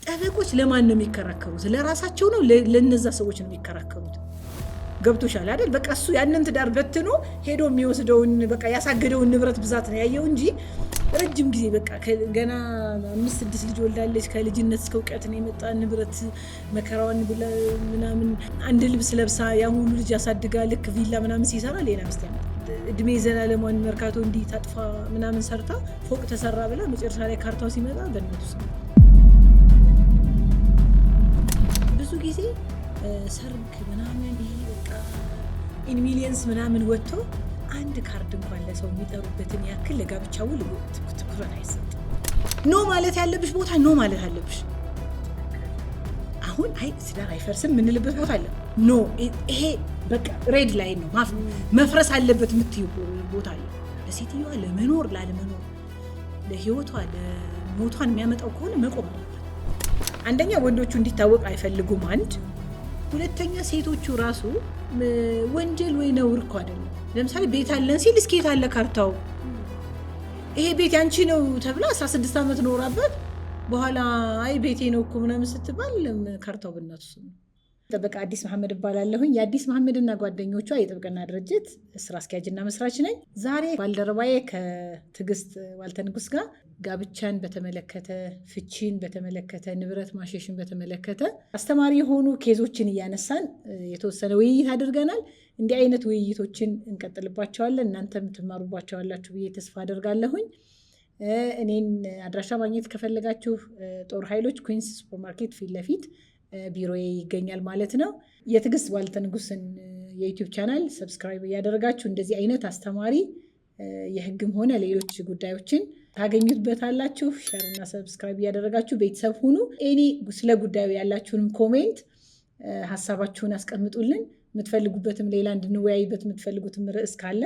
ጠበቆች ለማን ነው የሚከራከሩት? ለራሳቸው ነው ለነዛ ሰዎች ነው የሚከራከሩት? ገብቶሻል አይደል? በቃ እሱ ያንን ትዳር በትኖ ሄዶ የሚወስደውን በቃ ያሳገደውን ንብረት ብዛት ነው ያየው እንጂ ረጅም ጊዜ በቃ ገና 5 6 ልጅ ወልዳለች። ከልጅነት እስከ እውቀት ነው የመጣ ንብረት መከራዋን ምናምን አንድ ልብስ ለብሳ ያ ሁሉ ልጅ ያሳድጋ ልክ ቪላ ምናምን ሲሰራ ሌላ ሚስት ያመጣል። እድሜ ዘላለሟን መርካቶ እንዲህ ታጥፋ ምናምን ሰርታ ፎቅ ተሰራ ብላ መጨረሻ ላይ ካርታው ሲመጣ በእናቱ ስም። ብዙ ጊዜ ሰርግ ምናምን ይሄ በቃ in millions ምናምን ወጥቶ አንድ ካርድ እንኳን ለሰው የሚጠሩበትን ያክል ለጋብቻ ውል ትኩረት አይሰጥም። No ማለት ያለብሽ ቦታ no ማለት አለብሽ። አሁን አይ ትዳር አይፈርስም የምንልበት ቦታ አለ። No፣ ይሄ በቃ red line ነው፣ መፍረስ አለበት የምትይው ቦታ አለ። ለሴትዮዋ ለመኖር ላለመኖር፣ ለህይወቷ ለሞቷን የሚያመጣው ከሆነ መቆም አለበት። አንደኛ ወንዶቹ እንዲታወቅ አይፈልጉም። አንድ ሁለተኛ ሴቶቹ ራሱ ወንጀል ወይ ነውር እኮ አይደለም። ለምሳሌ ቤት አለን ሲል እስኪ የት አለ ካርታው? ይሄ ቤት ያንቺ ነው ተብላ 16 ዓመት ኖራበት በኋላ አይ ቤቴ ነው እኮ ምናምን ስትባል ካርታው በእናቱ ስም ነው። ጠበቃ አዲስ መሐመድ እባላለሁኝ። የአዲስ መሐመድና ጓደኞቿ የጥብቅና ድርጅት ስራ አስኪያጅና መስራች ነኝ። ዛሬ ባልደረባዬ ከትዕግስት ዋልተንጉስ ጋር ጋብቻን በተመለከተ፣ ፍቺን በተመለከተ፣ ንብረት ማሸሽን በተመለከተ አስተማሪ የሆኑ case ኦችን እያነሳን የተወሰነ ውይይት አድርገናል። እንዲህ አይነት ውይይቶችን እንቀጥልባቸዋለን። እናንተም ትማሩባቸዋላችሁ ብዬ ተስፋ አደርጋለሁኝ። እኔን አድራሻ ማግኘት ከፈለጋችሁ ጦር ኃይሎች ኩዊንስ ሱፐርማርኬት ፊት ለፊት ቢሮዬ ይገኛል ማለት ነው። የትዕግስት ዋልተንጉስን የ YouTube channel subscribe እያደረጋችሁ እንደዚህ አይነት አስተማሪ የህግም ሆነ ሌሎች ጉዳዮችን ታገኙበታላችሁ። Share እና subscribe እያደረጋችሁ ቤተሰብ ሁኑ። Any ስለ ጉዳዩ ያላችሁንም comment ሀሳባችሁን አስቀምጡልን። የምትፈልጉበትም ሌላ እንድንወያይበት የምትፈልጉትም ርዕስ ካለ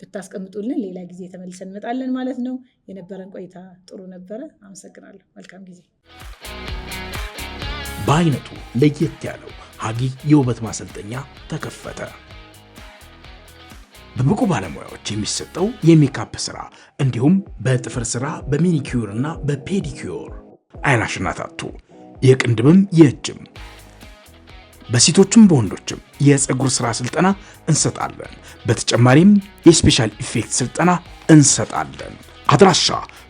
ብታስቀምጡልን ሌላ ጊዜ ተመልሰን እንመጣለን ማለት ነው። የነበረን ቆይታ ጥሩ ነበረ። አመሰግናለሁ። መልካም ጊዜ። በአይነቱ ለየት ያለው ሀጊ የውበት ማሰልጠኛ ተከፈተ። በብቁ ባለሙያዎች የሚሰጠው የሜካፕ ስራ እንዲሁም በጥፍር ስራ፣ በ manicure እና በ pedicure፣ eyelash ና tattoo፣ የቅንድብም የእጅም፣ በሴቶችም በወንዶችም የፀጉር ስራ ስልጠና እንሰጣለን። በተጨማሪም የ special effect ስልጠና እንሰጣለን። አድራሻ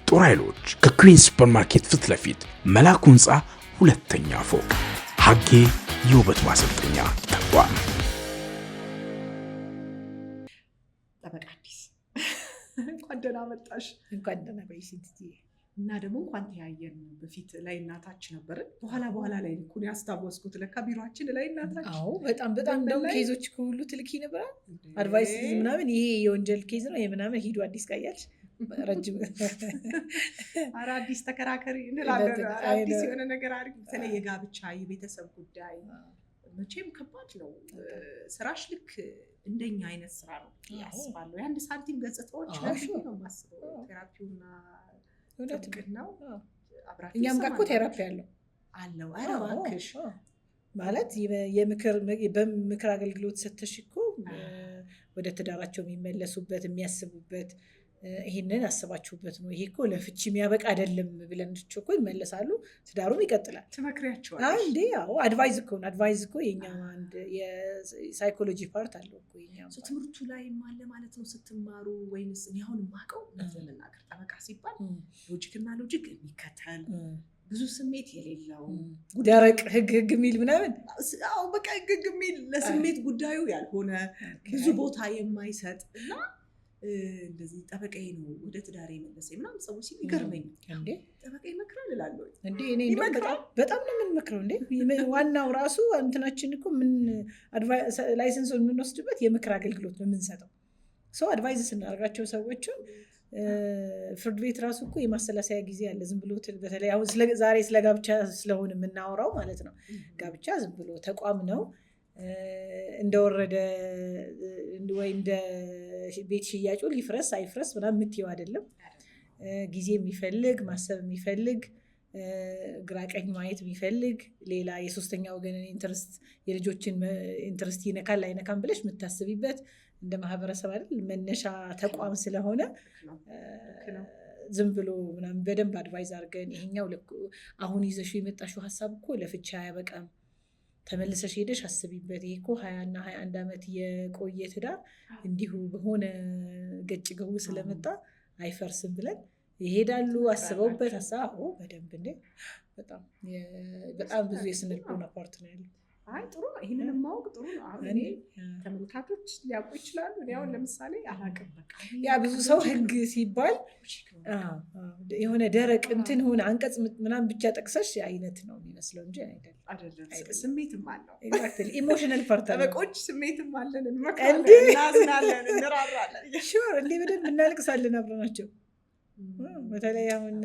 ጦር ኃይሎች ከኩዊንስ ሱፐርማርኬት ፊት ለፊት መላኩ ህንፃ ሁለተኛ ፎቅ፣ ሀጌ የውበት ማሰልጠኛ ተቋም። ጠበቃ አዲስ፣ እንኳን ደህና መጣሽ። እንኳን ደህና ቆየሽ። እና ደግሞ እንኳን ተያየን። በፊት ላይ እናታች ነበርን። በኋላ በኋላ ላይ እኮ ነው ያስታወስኩት። ለካ ቢሮአችን ላይ እናታች። አዎ፣ በጣም በጣም። እንደውም case ኦች ሁሉ ትልኪ ነበራል። Advice ምናምን፣ ይሄ የወንጀል case ነው የምናምን ሂዱ አዲስ ጋር እያልሽ ረጅም ኧረ አዲስ ተከራከሪ እንላለን። ኧረ አዲስ የሆነ ነገር አድርጊ። በተለይ የጋብቻ የቤተሰብ ጉዳይ መቼም ከባድ ነው። ስራሽ ልክ እንደኛ አይነት ስራ ነው ያስባለሁ። የአንድ ሳንቲም ገጽታዎች ነው የማስበው። Therapy ውና ጥብቅናው እኛም ጋር እኮ therapy አለው። አለው። ኧረ እባክሽ። ማለት በምክር አገልግሎት ሰተሽ እኮ ወደ ትዳራቸው የሚመለሱበት፣ የሚያስቡበት፣ ይህንን አስባችሁበት ነው፣ ይሄ እኮ ለፍቺ የሚያበቃ አይደለም ብለን እኮ ይመለሳሉ። ትዳሩም ይቀጥላል። ትመክሪያቸዋለሽ? እንዴ አዎ፣ advice እኮ ነው። Advice እኮ የኛ አንድ የ psychology part አለው እኮ የኛ። ትምህርቱ ላይም አለ ማለት ነው ስትማሩ? ወይንስ እኔ አሁን የማውቀው እውነት ለመናገር ጠበቃ ሲባል logic ና logic የሚከተል፣ ብዙ ስሜት የሌለው፣ ደረቅ ህግ ህግ የሚል ምናምን። አዎ፣ በቃ ህግ ህግ የሚል፣ ለስሜት ጉዳዩ ያልሆነ፣ ብዙ ቦታ የማይሰጥ እና እንደዚህ ጠበቃዬ ነው ወደ ትዳሬ የመለሰኝ ምናምን ሰዎች ሲሉ ይገርመኛል። ጠበቃ ይመክራል እላለሁ። እንዴ እኔ በጣም ነው የምንመክረው። እንዴ ዋናው ራሱ እንትናችን እኮ ምን license የምንወስድበት የምክር አገልግሎት ነው የምንሰጠው። ሰው advise ስናደርጋቸው ሰዎቹን ፍርድ ቤት ራሱ እኮ የማሰላሰያ ጊዜ አለ። ዝም ብሎ በተለይ አሁን ዛሬ ስለ ጋብቻ ስለሆነ የምናወራው ማለት ነው። ጋብቻ ዝም ብሎ ተቋም ነው፣ እንደወረደ ወይ እንደ ቤት ሽያጩ ሊፍረስ አይፍረስ ምናምን የምትይው አይደለም። ጊዜ የሚፈልግ፣ ማሰብ የሚፈልግ፣ ግራ ቀኝ ማየት የሚፈልግ፣ ሌላ የሶስተኛ ወገንን interest፣ የልጆችን interest ይነካል አይነካም ብለሽ የምታስቢበት እንደ ማህበረሰብ አይደል መነሻ ተቋም ስለሆነ ዝም ብሎ ምናምን በደንብ advise አድርገን ይሄኛው ልክ አሁን ይዘሽው የመጣሽው ሀሳብ እኮ ለፍቻ አያበቃም፣ ተመልሰሽ ሄደሽ አስቢበት። ይሄ እኮ 20 እና 21 ዓመት የቆየ ትዳር እንዲሁ በሆነ ገጭ ገው ስለመጣ አይፈርስም ብለን ይሄዳሉ። አስበውበት ሀሳብ በደንብ እንዴ፣ በጣም በጣም ብዙ የስነ ልቦና part ነው ያለው። አይ ጥሩ ነው። ይህንንም ማወቅ ጥሩ ነው። አሁን እኔ ተመልካቾች ሊያውቁ ይችላሉ። እኔ አሁን ለምሳሌ አላውቅም። በቃ ያ ብዙ ሰው ህግ ሲባል የሆነ ደረቅ እንትን ሆነ አንቀጽ ምናምን ብቻ ጠቅሰሽ አይነት ነው የሚመስለው እንጂ አይደለም። አይደለም። ስሜትም አለው። Emotional part አለው። ጠበቆች ስሜትም አለን፣ እንመክራለን፣ እናዝናለን፣ እንራራለን። Sure፣ እንዴ በደንብ እናለቅሳለን አብረናቸው። በተለይ አሁን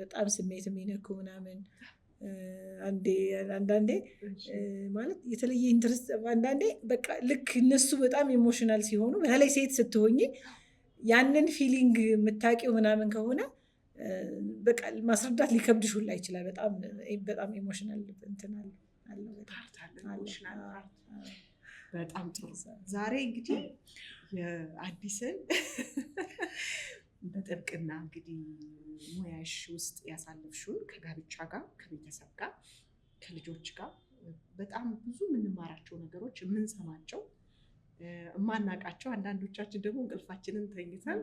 በጣም ስሜት የሚነኩ ምናምን አንዳንዴ ማለት የተለየ interest አንዳንዴ በቃ ልክ እነሱ በጣም emotional ሲሆኑ፣ በተለይ ሴት ስትሆኝ ያንን feeling የምታውቂው ምናምን ከሆነ በቃ ማስረዳት ሊከብድሽ ሁላ ይችላል። በጣም በጣም emotional እንትን አለው። በጣም ጥሩ። ዛሬ እንግዲህ የአዲስን በጥብቅና እንግዲህ ሙያሽ ውስጥ ያሳለፍሽውን ከጋብቻ ጋር፣ ከቤተሰብ ጋር፣ ከልጆች ጋር በጣም ብዙ የምንማራቸው ነገሮች፣ የምንሰማቸው፣ የማናውቃቸው፣ አንዳንዶቻችን ደግሞ እንቅልፋችንን ተኝተን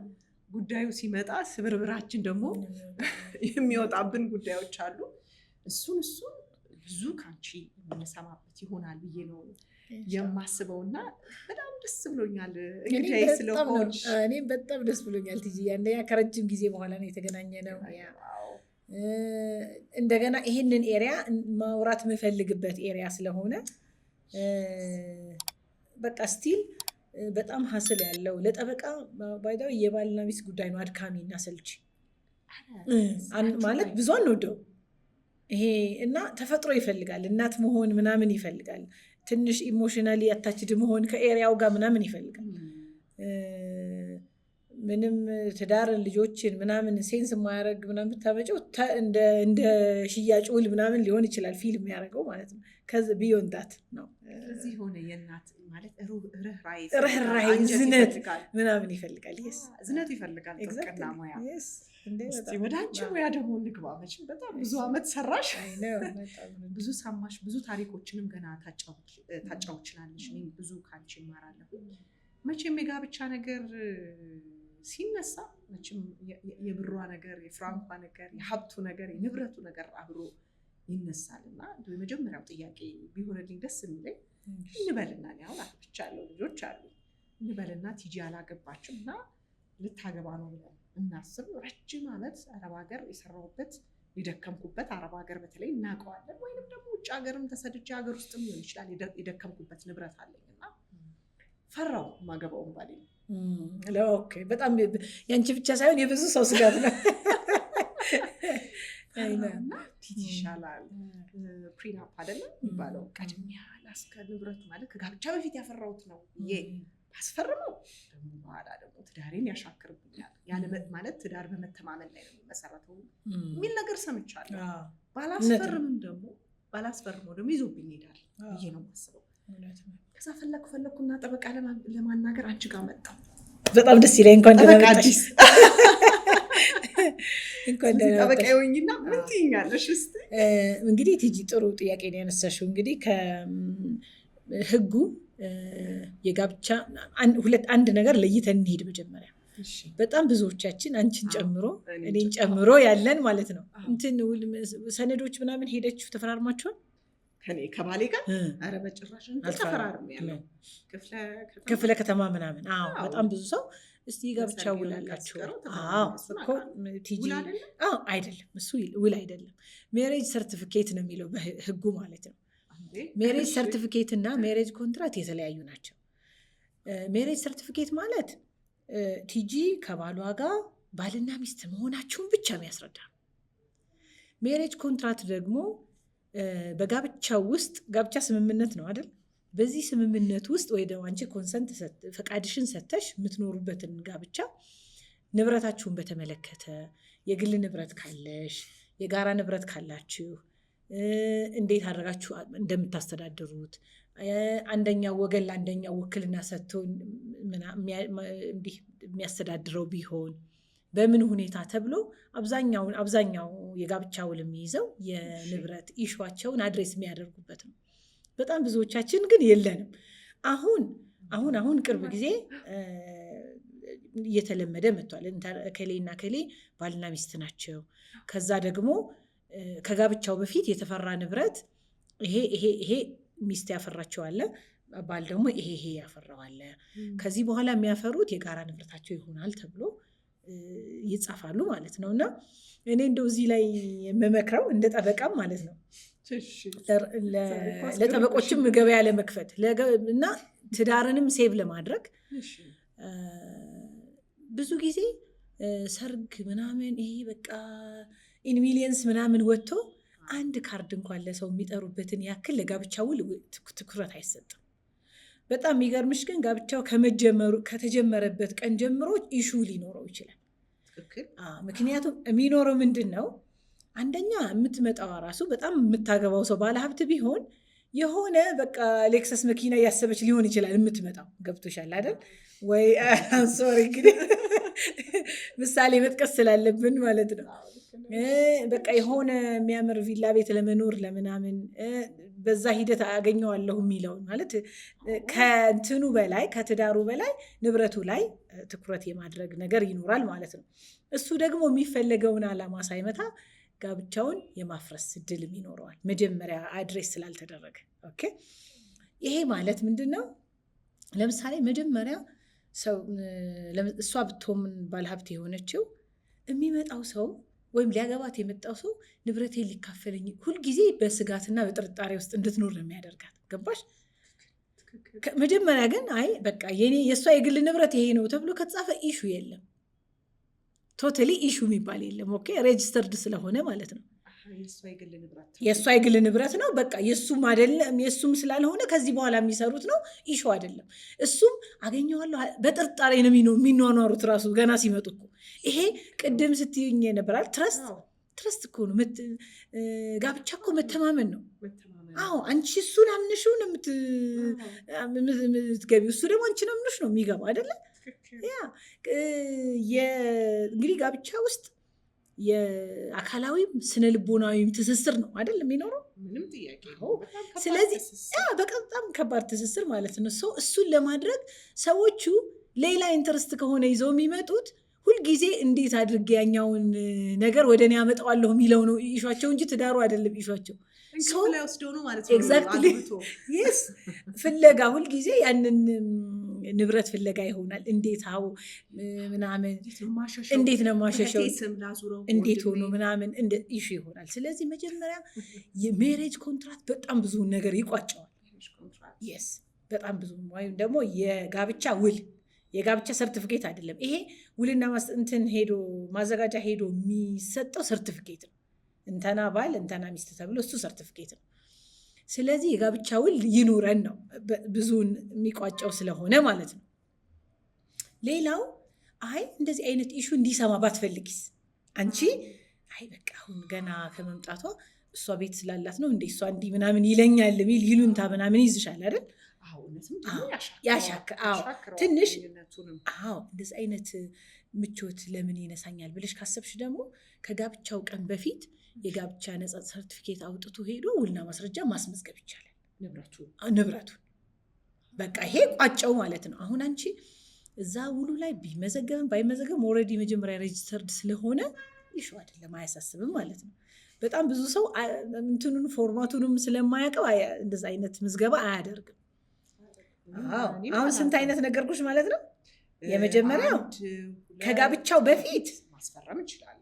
ጉዳዩ ሲመጣ ስብርብራችን ደግሞ የሚወጣብን ጉዳዮች አሉ። እሱን ብዙ ከአንቺ የምንሰማበት ይሆናል ብዬ ነው የማስበው እና በጣም ደስ ብሎኛል እንግዳዬ ስለሆንሽ። እኔም በጣም ደስ ብሎኛል ቲጂ። አንደኛ ከረጅም ጊዜ በኋላ ነው የተገናኘነው። እንደገና ይሄንን area ማውራት የምፈልግበት area ስለሆነ በቃ still በጣም hassle ያለው ለጠበቃ by the way የባልና ሚስት ጉዳይ ነው አድካሚ እና ሰልቺ፣ ማለት ብዙ አንወደው ይሄ እና ተፈጥሮ ይፈልጋል፣ እናት መሆን ምናምን ይፈልጋል፣ ትንሽ emotionally attached መሆን ከ area ው ጋር ምናምን ይፈልጋል። ምንም ትዳርን፣ ልጆችን ምናምን sense የማያደርግ ምናምን ብታመጪው እንደ ሽያጭ ውል ምናምን ሊሆን ይችላል feel የሚያደርገው ማለት ነው። ከዚ beyond that ነው። ስለዚህ የሆነ የእናት ማለት ርህራሄ፣ ርህራሄ፣ እዝነት ምናምን ይፈልጋል። Yes. እዝነት ይፈልጋል ጥብቅና ሙያ። እስቲ ወደ አንቺ ሙያ ደግሞ እንግባ። መቼም በጣም ብዙ አመት ሰራሽ፣ ብዙ ሰማሽ፣ ብዙ ታሪኮችንም ገና ታጫውችናለሽ። እኔም ብዙ ከአንቺ እማራለሁ። መቼም የጋብቻ ነገር ሲነሳ መቼም የብሯ ነገር፣ የፍራንኳ ነገር፣ የሀብቱ ነገር፣ የንብረቱ ነገር አብሮ ይነሳል እና የመጀመሪያው ጥያቄ ቢሆንልኝ ደስ የሚለኝ፣ እንበልና እኔ አሁን አግብቻለሁ፣ ልጆች አሉ፣ እንበልና ቲጂ አላገባችም እና ልታገባ ነው ብለን እናስብ። ረጅም ዓመት አረብ ሀገር የሰራሁበት፣ የደከምኩበት፣ አረብ ሀገር በተለይ እናውቀዋለን፣ ወይንም ደግሞ ውጭ ሀገርም ተሰድጄ ሀገር ውስጥም ሊሆን ይችላል፣ የደከምኩበት ንብረት አለኝ እና ፈራው ማገባውን ባሌ ነው። Okay፣ በጣም ያንቺ ብቻ ሳይሆን የብዙ ሰው ስጋት ነው። እና ቲጂ ይሻላል prenup አይደለም የሚባለው፣ ቀድሚያ ላስከ ንብረቱ ማለት ከጋብቻ በፊት ያፈራሁት ነው ብዬ ባስፈርመው ደግሞ በኋላ ደግሞ ትዳሬን ያሻክርብኛል፣ ማለት ትዳር በመተማመን ላይ ነው የሚመሰረተው የሚል ነገር ሰምቻለሁ። ባላስፈርምም ደግሞ ባላስፈርመው ደግሞ ይዞብኝ ይሄዳል ብዬ ነው የማስበው። ከዛ ፈለግኩ ፈለግኩና ጠበቃ ለማናገር አንቺ ጋር መጣሁ። በጣም ደስ ይለኝ። እንኳን ደህና ጠበቃ መጣሽ። አዲስ እንኳን ደህና ጠበቃ መጣሽ። ይሆኝና ምን ትይኛለሽ እስኪ? እንግዲህ ቲጂ ጥሩ ጥያቄ ነው ያነሳሽው። እንግዲህ ከህጉ የጋብቻ ሁለት አንድ ነገር ለይተን እንሂድ መጀመሪያ። በጣም ብዙዎቻችን አንቺን ጨምሮ እኔን ጨምሮ ያለን ማለት ነው እንትን ውል ሰነዶች ምናምን ሄደችሁ ተፈራርማችኋል? ከኔ ከባሌ ጋር? ኧረ በጭራሽ፣ እንትን ተፈራርሜ ያለው ክፍለ ከተማ። ክፍለ ከተማ ምናምን። አዎ። አዎ። በጣም ብዙ ሰው እስቲ ጋብቻ ለሰርግ ውል የሆነ አላቸው? ቀን ሲቀረው አዎ። ተፈራርመን እኮ እሱን ቲጂ ውል አይደለም? አዎ፣ አይደለም፣ እሱ ውል አይደለም። Marriage certificate ነው የሚለው በህጉ ማለት ነው። አንዴ Marriage certificate እና marriage contract የተለያዩ ናቸው። Marriage certificate ማለት ቲጂ ከባሏ ጋር ባልና ሚስት መሆናቸውን ብቻ የሚያስረዳ ነው። Marriage contract ደግሞ በጋብቻው ውስጥ፣ ጋብቻ ስምምነት ነው አይደል? በዚህ ስምምነት ውስጥ ወይ ደግሞ አንቺ consent ፈቃድሽን ሰተሽ የምትኖሩበትን ጋብቻ ንብረታችሁን በተመለከተ፣ የግል ንብረት ካለሽ፣ የጋራ ንብረት ካላችሁ እንዴት አድርጋችሁ እንደምታስተዳድሩት፣ አንደኛው ወገን ለአንደኛው ውክልና ሰጥቶ እንዲህ የሚያስተዳድረው ቢሆን በምን ሁኔታ ተብሎ አብዛኛው የጋብቻ ውል የሚይዘው የንብረት issue ዋቸውን address የሚያደርጉበት ነው። በጣም ብዙዎቻችን ግን የለንም። አሁን አሁን አሁን ቅርብ ጊዜ እየተለመደ መጥቷል። እከሌና እከሌ ባልና ሚስት ናቸው። ከዛ ደግሞ ከጋብቻው በፊት የተፈራ ንብረት ይሄ ይሄ ይሄ ሚስት ያፈራቸው አለ፣ ባል ደግሞ ይሄ ይሄ ያፈራው አለ። ከዚህ በኋላ የሚያፈሩት የጋራ ንብረታቸው ይሆናል ተብሎ ይጻፋሉ ማለት ነው። እና እኔ እንደው እዚህ ላይ የምመክረው እንደ ጠበቃም ማለት ነው፣ ለጠበቆችም ገበያ ለመክፈት እና ትዳርንም save ለማድረግ፣ ብዙ ጊዜ ሰርግ ምናምን ይሄ በቃ in millions ምናምን ወጥቶ አንድ ካርድ እንኳን ለሰው የሚጠሩበትን ያክል ለጋብቻ ውል ትኩረት አይሰጥም። በጣም የሚገርምሽ ግን ጋብቻው ከመጀመሩ ከተጀመረበት ቀን ጀምሮ issue ሊኖረው ይችላል። ምክንያቱም የሚኖረው ምንድን ነው? አንደኛ የምትመጣዋ ራሱ በጣም የምታገባው ሰው ባለሀብት ቢሆን የሆነ በቃ Lexus መኪና እያሰበች ሊሆን ይችላል የምትመጣው። ገብቶሻል አይደል? ወይ sorry እንግዲህ ምሳሌ መጥቀስ ስላለብን ማለት ነው። በቃ የሆነ የሚያምር ቪላ ቤት ለመኖር ለምናምን በዛ ሂደት አገኘዋለሁ የሚለውን ማለት ከእንትኑ በላይ፣ ከትዳሩ በላይ ንብረቱ ላይ ትኩረት የማድረግ ነገር ይኖራል ማለት ነው። እሱ ደግሞ የሚፈለገውን ዓላማ ሳይመታ ጋብቻውን የማፍረስ እድልም ይኖረዋል፣ መጀመሪያ address ስላልተደረገ። Okay፣ ይሄ ማለት ምንድን ነው? ለምሳሌ መጀመሪያ ሰው እሷ ብትሆን ባለሀብት የሆነችው የሚመጣው ሰው ወይም ሊያገባት የመጣው ሰው ንብረቴን ሊካፈለኝ ሁልጊዜ በስጋትና በጥርጣሬ ውስጥ እንድትኖር ነው የሚያደርጋት። ገባሽ? መጀመሪያ ግን አይ በቃ የኔ የእሷ የግል ንብረት ይሄ ነው ተብሎ ከተጻፈ issue የለም። Totally issue የሚባል የለም። Okay፣ registered ስለሆነ ማለት ነው። የእሷ የግል ንብረት ነው። በቃ የእሱም አይደለም፣ የእሱም ስላልሆነ ከዚህ በኋላ የሚሰሩት ነው፣ issue አይደለም። እሱም አገኘዋለሁ በጥርጣሬ ነው የሚኗኗሩት ራሱ ገና ሲመጡ እኮ። ይሄ ቅድም ስትይኝ የነበራል trust እኮ ነው። ጋብቻ እኮ መተማመን ነው። አዎ፣ አንቺ እሱን አምንሽው ነው የምትገቢው፣ እሱ ደግሞ አንቺን አምኖሽ ነው የሚገባው አይደለ? Yeah፣ እንግዲህ ጋብቻ ውስጥ የአካላዊም ስነ ልቦናዊም ትስስር ነው አይደል የሚኖረው? ምንም ጥያቄ። ስለዚህ በጣም ከባድ ትስስር ማለት ነው። እሱን ለማድረግ ሰዎቹ ሌላ interest ከሆነ ይዘው የሚመጡት ሁልጊዜ እንዴት አድርጌ ያኛውን ነገር ወደ እኔ ያመጣዋለሁ የሚለው ነው issue ዋቸው እንጂ ትዳሩ አይደለም issue ዋቸው። Exactly, yes፣ ፍለጋ ሁልጊዜ ያንን ንብረት ፍለጋ ይሆናል። እንዴት how ምናምን፣ እንዴት ነው ማሸሸው፣ እንዴት ሆኖ ምናምን issue ይሆናል። ስለዚህ መጀመሪያ የ marriage contract በጣም ብዙ ነገር ይቋጨዋል። Yes፣ በጣም ብዙ፣ ወይም ደግሞ የጋብቻ ውል፣ የጋብቻ ሰርቲፊኬት አይደለም። ይሄ ውልና እንትን ሄዶ ማዘጋጃ ሄዶ የሚሰጠው ሰርቲፊኬት ነው። እንተና ባል እንተና ሚስት ተብሎ እሱ ሰርቲፊኬት ነው። ስለዚህ የጋብቻ ውል ይኑረን ነው፣ ብዙውን የሚቋጨው ስለሆነ ማለት ነው። ሌላው አይ እንደዚህ አይነት issue እንዲሰማ ባትፈልጊስ? አንቺ አይ በቃ አሁን ገና ከመምጣቷ እሷ ቤት ስላላት ነው እንደ እሷ እንዲህ ምናምን ይለኛል የሚል ይሉንታ ምናምን ይዝሻል አይደል? አዎ ትንሽ፣ አዎ እንደዚህ አይነት ምቾት ለምን ይነሳኛል ብለሽ ካሰብሽ ደግሞ ከጋብቻው ቀን በፊት የጋብቻ ነጻ ሰርቲፊኬት አውጥቶ ሄዶ ውልና ማስረጃ ማስመዝገብ ይቻላል። ንብረቱን በቃ ይሄ ቋጨው ማለት ነው። አሁን አንቺ እዛ ውሉ ላይ ቢመዘገብም ባይመዘገብም already መጀመሪያ registered ስለሆነ issue አይደለም፣ አያሳስብም ማለት ነው። በጣም ብዙ ሰው እንትኑን format ኡንም ስለማያውቀው እንደዛ አይነት ምዝገባ አያደርግም። አሁን ስንት አይነት ነገርኩሽ ማለት ነው? የመጀመሪያው ከጋብቻው በፊት ማስፈረም እችላለሁ።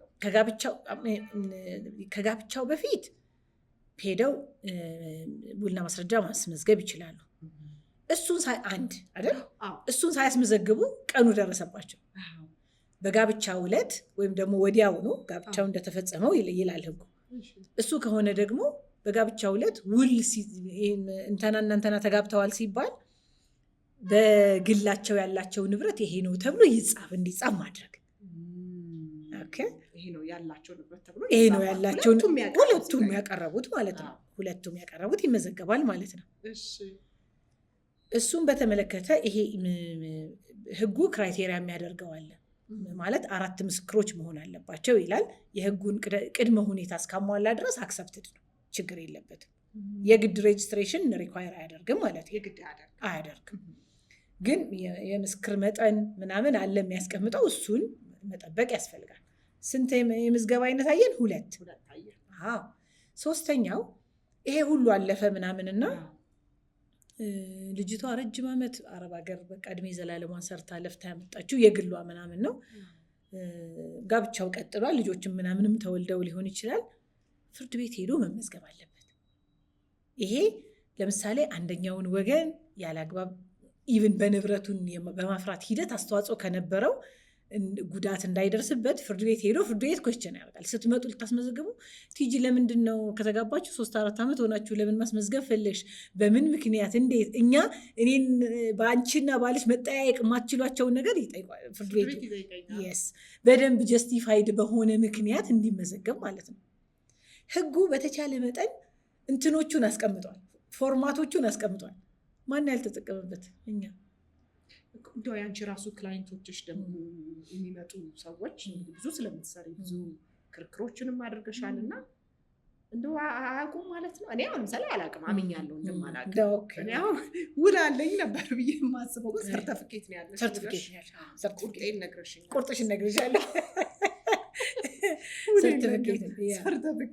ከጋብቻው በፊት ሄደው ውልና ማስረጃ ማስመዝገብ ይችላሉ። እሱን አንድ አይደል? እሱን ሳያስመዘግቡ ቀኑ ደረሰባቸው። በጋብቻው ዕለት ወይም ደግሞ ወዲያውኑ ጋብቻው እንደተፈጸመው ይላል ሕጉ። እሱ ከሆነ ደግሞ በጋብቻው ዕለት ውል እንተናና እንተና ተጋብተዋል ሲባል በግላቸው ያላቸው ንብረት ይሄ ነው ተብሎ ይጻፍ፣ እንዲጻፍ ማድረግ። ይሄ ነው ያላቸው ንብረት ተብሎ ይሄ ነው ያላቸው፣ ሁለቱም ያቀረቡት ማለት ነው። ሁለቱም ያቀረቡት ይመዘገባል ማለት ነው። እሱን በተመለከተ ይሄ ህጉ criteria የሚያደርገው አለ። ማለት አራት ምስክሮች መሆን አለባቸው ይላል። የህጉን ቅድመ ሁኔታ እስካሟላ ድረስ accepted ነው፣ ችግር የለበትም። የግድ registration require አያደርግም ማለት ነው። የግድ አያደርግም። ግን የምስክር መጠን ምናምን አለ የሚያስቀምጠው፣ እሱን መጠበቅ ያስፈልጋል። ስንት የምዝገባ አይነት አየን? ሁለት። አዎ። ሶስተኛው ይሄ ሁሉ አለፈ ምናምንና ልጅቷ ረጅም ዓመት አረብ ሀገር በቃ እድሜ ዘላለሟን ሰርታ ለፍታ ያመጣችው የግሏ ምናምን ነው። ጋብቻው ቀጥሏል። ልጆችም ምናምንም ተወልደው ሊሆን ይችላል። ፍርድ ቤት ሄዶ መመዝገብ አለበት። ይሄ ለምሳሌ አንደኛውን ወገን ያለ አግባብ even በንብረቱን በማፍራት ሂደት አስተዋጽኦ ከነበረው ጉዳት እንዳይደርስበት ፍርድ ቤት ሄዶ ፍርድ ቤት question ያደርጋል። ስትመጡ ልታስመዘግቡ፣ ቲጂ ለምንድን ነው ከተጋባችሁ 3-4 ዓመት ሆናችሁ ለምን ማስመዝገብ ፈለግሽ? በምን ምክንያት? እንዴት? እኛ እኔን በአንቺና ባልሽ መጠያየቅ የማትችሏቸውን ነገር ይጠይቋል ፍርድ ቤቱ። Yes፣ በደንብ justified በሆነ ምክንያት እንዲመዘገብ ማለት ነው። ህጉ በተቻለ መጠን እንትኖቹን አስቀምጧል፣ format ኦቹን አስቀምጧል። ማን ያልተጠቀመበት? እኛ። እንደው ያንቺ ራሱ client ኦችሽ ደግሞ የሚመጡ ሰዎች፣ ብዙ ስለምትሰሪ ብዙ ክርክሮችንም አድርገሻል እና እንደው አያውቁም ማለት ነው። እኔ አሁን ለምሳሌ አላውቅም፣ አምኛለሁ እንደማላውቅ። እኔ አሁን ውል አለኝ ነበር ብዬ የማስበው፣ ግን ሰርተፍኬት ነው ያለሽ። ሰርቲፊኬት ነው ያለሽ። ቁርጤን ነግረሽኛል። ቁርጥሽን ነግሬሻለሁ።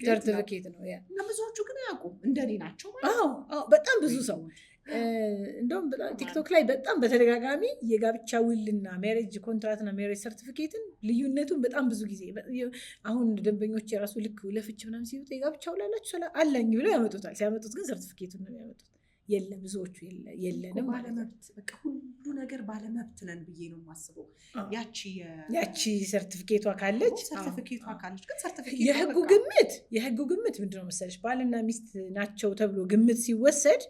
ሰርቲፊኬት ነው። እና ብዙዎቹ ግን አያውቁም፣ እንደኔ ናቸው ማለት። አዎ፣ በጣም ብዙ ሰው እንደውም ቲክቶክ ላይ በጣም በተደጋጋሚ የጋብቻ ውልና marriage contract ና marriage certificate ን ልዩነቱን በጣም ብዙ ጊዜ፣ አሁን ደንበኞች የራሱ ልክ ለፍች ምናምን ሲመጡ የጋብቻ ውል አላችሁ አለኝ ብለው ያመጡታል። ሲያመጡት ግን ሰርቲፊኬቱን ነው የሚያመጡት። የለም፣ ብዙዎቹ የለንም። ባለመብት፣ በቃ ሁሉ ነገር ባለመብት ነን ብዬ ነው የማስበው። ያቺ ያቺ ሰርቲፊኬቷ ካለች። ሰርቲፊኬቷ ካለች ግን ሰርቲፊኬቷ የህጉ ግምት ምንድነው መሰለሽ፣ ባልና ሚስት ናቸው ተብሎ ግምት ሲወሰድ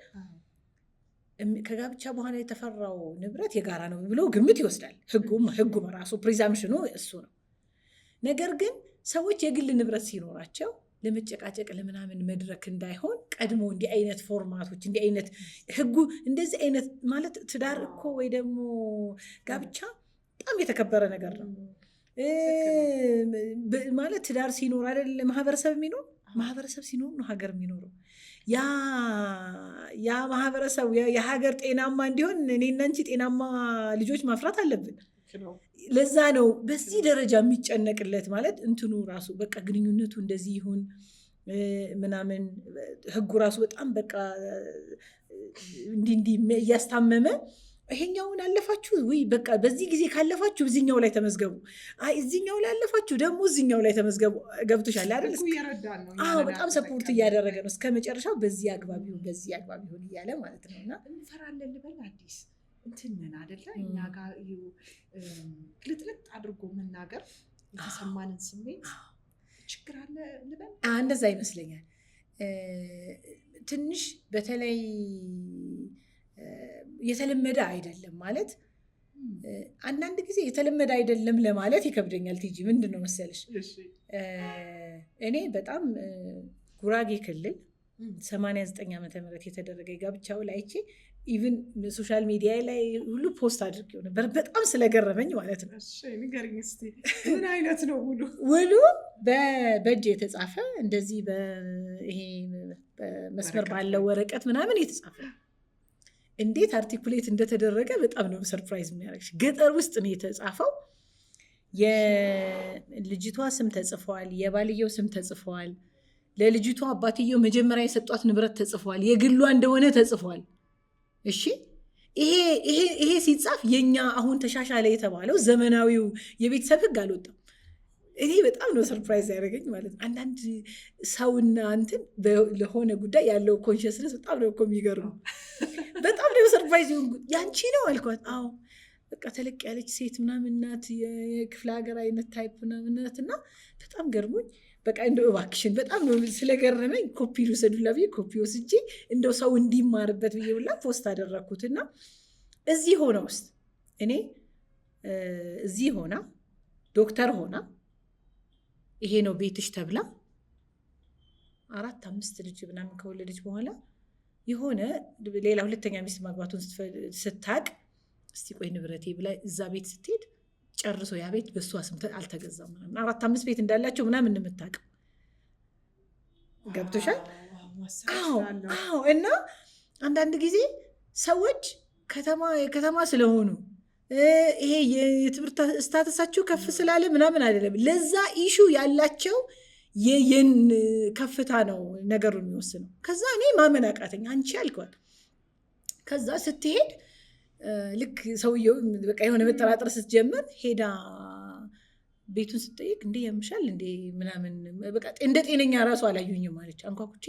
ከጋብቻ በኋላ የተፈራው ንብረት የጋራ ነው ብሎ ግምት ይወስዳል። ህጉ በራሱ presumption ኑ እሱ ነው። ነገር ግን ሰዎች የግል ንብረት ሲኖራቸው ለመጨቃጨቅ ለምናምን መድረክ እንዳይሆን ቀድሞ እንዲህ አይነት format ኦች፣ እንዲህ አይነት ህጉ፣ እንደዚህ አይነት ማለት ትዳር እኮ ወይ ደግሞ ጋብቻ በጣም የተከበረ ነገር ነው። ማለት ትዳር ሲኖር አይደል ማህበረሰብ የሚኖር? ማህበረሰብ ሲኖር ነው ሀገር የሚኖረው። ያ ማህበረሰብ የሀገር ጤናማ እንዲሆን እኔና አንቺ ጤናማ ልጆች ማፍራት አለብን። ለዛ ነው በዚህ ደረጃ የሚጨነቅለት፣ ማለት እንትኑ ራሱ በቃ ግንኙነቱ እንደዚህ ይሁን ምናምን፣ ህጉ ራሱ በጣም በቃ እንዲህ እንዲህ እያስታመመ ይሄኛውን አለፋችሁ ወይ በቃ በዚህ ጊዜ ካለፋችሁ እዚኛው ላይ ተመዝገቡ፣ አይ እዚኛው ላይ አለፋችሁ ደግሞ እዚኛው ላይ ተመዝገቡ። ገብቶሻል አይደል? አዎ፣ በጣም support እያደረገ ነው እስከ መጨረሻው፣ በዚህ አግባብ ይሁን፣ በዚህ አግባብ ይሁን እያለ ማለት ነው። እና እንፈራለን ልበል፣ አዲስ እንትን ነን አይደለ? እኛ ጋር ግልጥልጥ አድርጎ መናገር የተሰማንን ስሜት ችግር አለ ልበል። እንደዛ ይመስለኛል። ትንሽ በተለይ የተለመደ አይደለም፣ ማለት አንዳንድ ጊዜ የተለመደ አይደለም ለማለት ይከብደኛል። ቲጂ፣ ምንድን ነው መሰለሽ፣ እኔ በጣም ጉራጌ ክልል 89 ዓመተ ምህረት የተደረገ የጋብቻ ውል አይቼ even social media ላይ ሁሉ post አድርጌው ነበር። በጣም ስለገረመኝ ማለት ነው። ንገሪኝ እስኪ፣ ምን አይነት ነው ውሉ? ውሉ በእጅ የተጻፈ፣ እንደዚህ ይሄ መስመር ባለው ወረቀት ምናምን የተጻፈ፣ እንዴት articulate እንደተደረገ በጣም ነው surprise የሚያደርግሽ። ገጠር ውስጥ ነው የተጻፈው። የልጅቷ ስም ተጽፏል። የባልየው ስም ተጽፏል። ለልጅቷ አባትየው መጀመሪያ የሰጧት ንብረት ተጽፏል። የግሏ እንደሆነ ተጽፏል። እሺ፣ ይሄ ሲጻፍ የኛ አሁን ተሻሻለ የተባለው ዘመናዊው የቤተሰብ ሕግ አልወጣም። እኔ በጣም ነው surprise ያደረገኝ ማለት ነው። አንዳንድ ሰውና እንትን ለሆነ ጉዳይ ያለው consciousness በጣም ነው እኮ የሚገርመው። በጣም ነው surprise የሆንኩት። ያንቺ ነው አልኳት። አዎ፣ በቃ ተለቅ ያለች ሴት ምናምን ናት፣ የክፍለ ሀገር አይነት type ምናምን ናት። እና በጣም ገርሞኝ በቃ እንደው እባክሽን በጣም ነው ስለገረመኝ ኮፒ ልውሰዱላ ብዬ ኮፒ ወስጄ እንደው ሰው እንዲማርበት ብዬ ሁላ post አደረግኩት። እና እዚህ ሆነ ውስጥ እኔ እዚህ ሆና ዶክተር ሆና ይሄ ነው ቤትሽ ተብላ አራት አምስት ልጅ ምናምን ከወለደች በኋላ የሆነ ሌላ ሁለተኛ ሚስት ማግባቱን ስታቅ እስቲ ቆይ ንብረቴ ብላ እዛ ቤት ስትሄድ ጨርሶ ያ ቤት በእሷ ስም አልተገዛም። ምናምን አራት አምስት ቤት እንዳላቸው ምናምን የምታውቀው ገብቶሻል? አዎ። እና አንዳንድ ጊዜ ሰዎች ከተማ ስለሆኑ፣ ይሄ የትምህርት status ኣቸው ከፍ ስላለ ምናምን አይደለም። ለዛ issue ያላቸው የየን ከፍታ ነው ነገሩን የሚወስነው። ከዛ እኔ ማመን አቃተኝ። አንቺ አልኳት። ከዛ ስትሄድ ልክ ሰውየው በቃ የሆነ መጠራጠር ስትጀምር ሄዳ ቤቱን ስትጠይቅ እንዴ ያምሻል እንዴ ምናምን፣ በቃ እንደ ጤነኛ ራሱ አላዩኝም አለች። አንኳኩቼ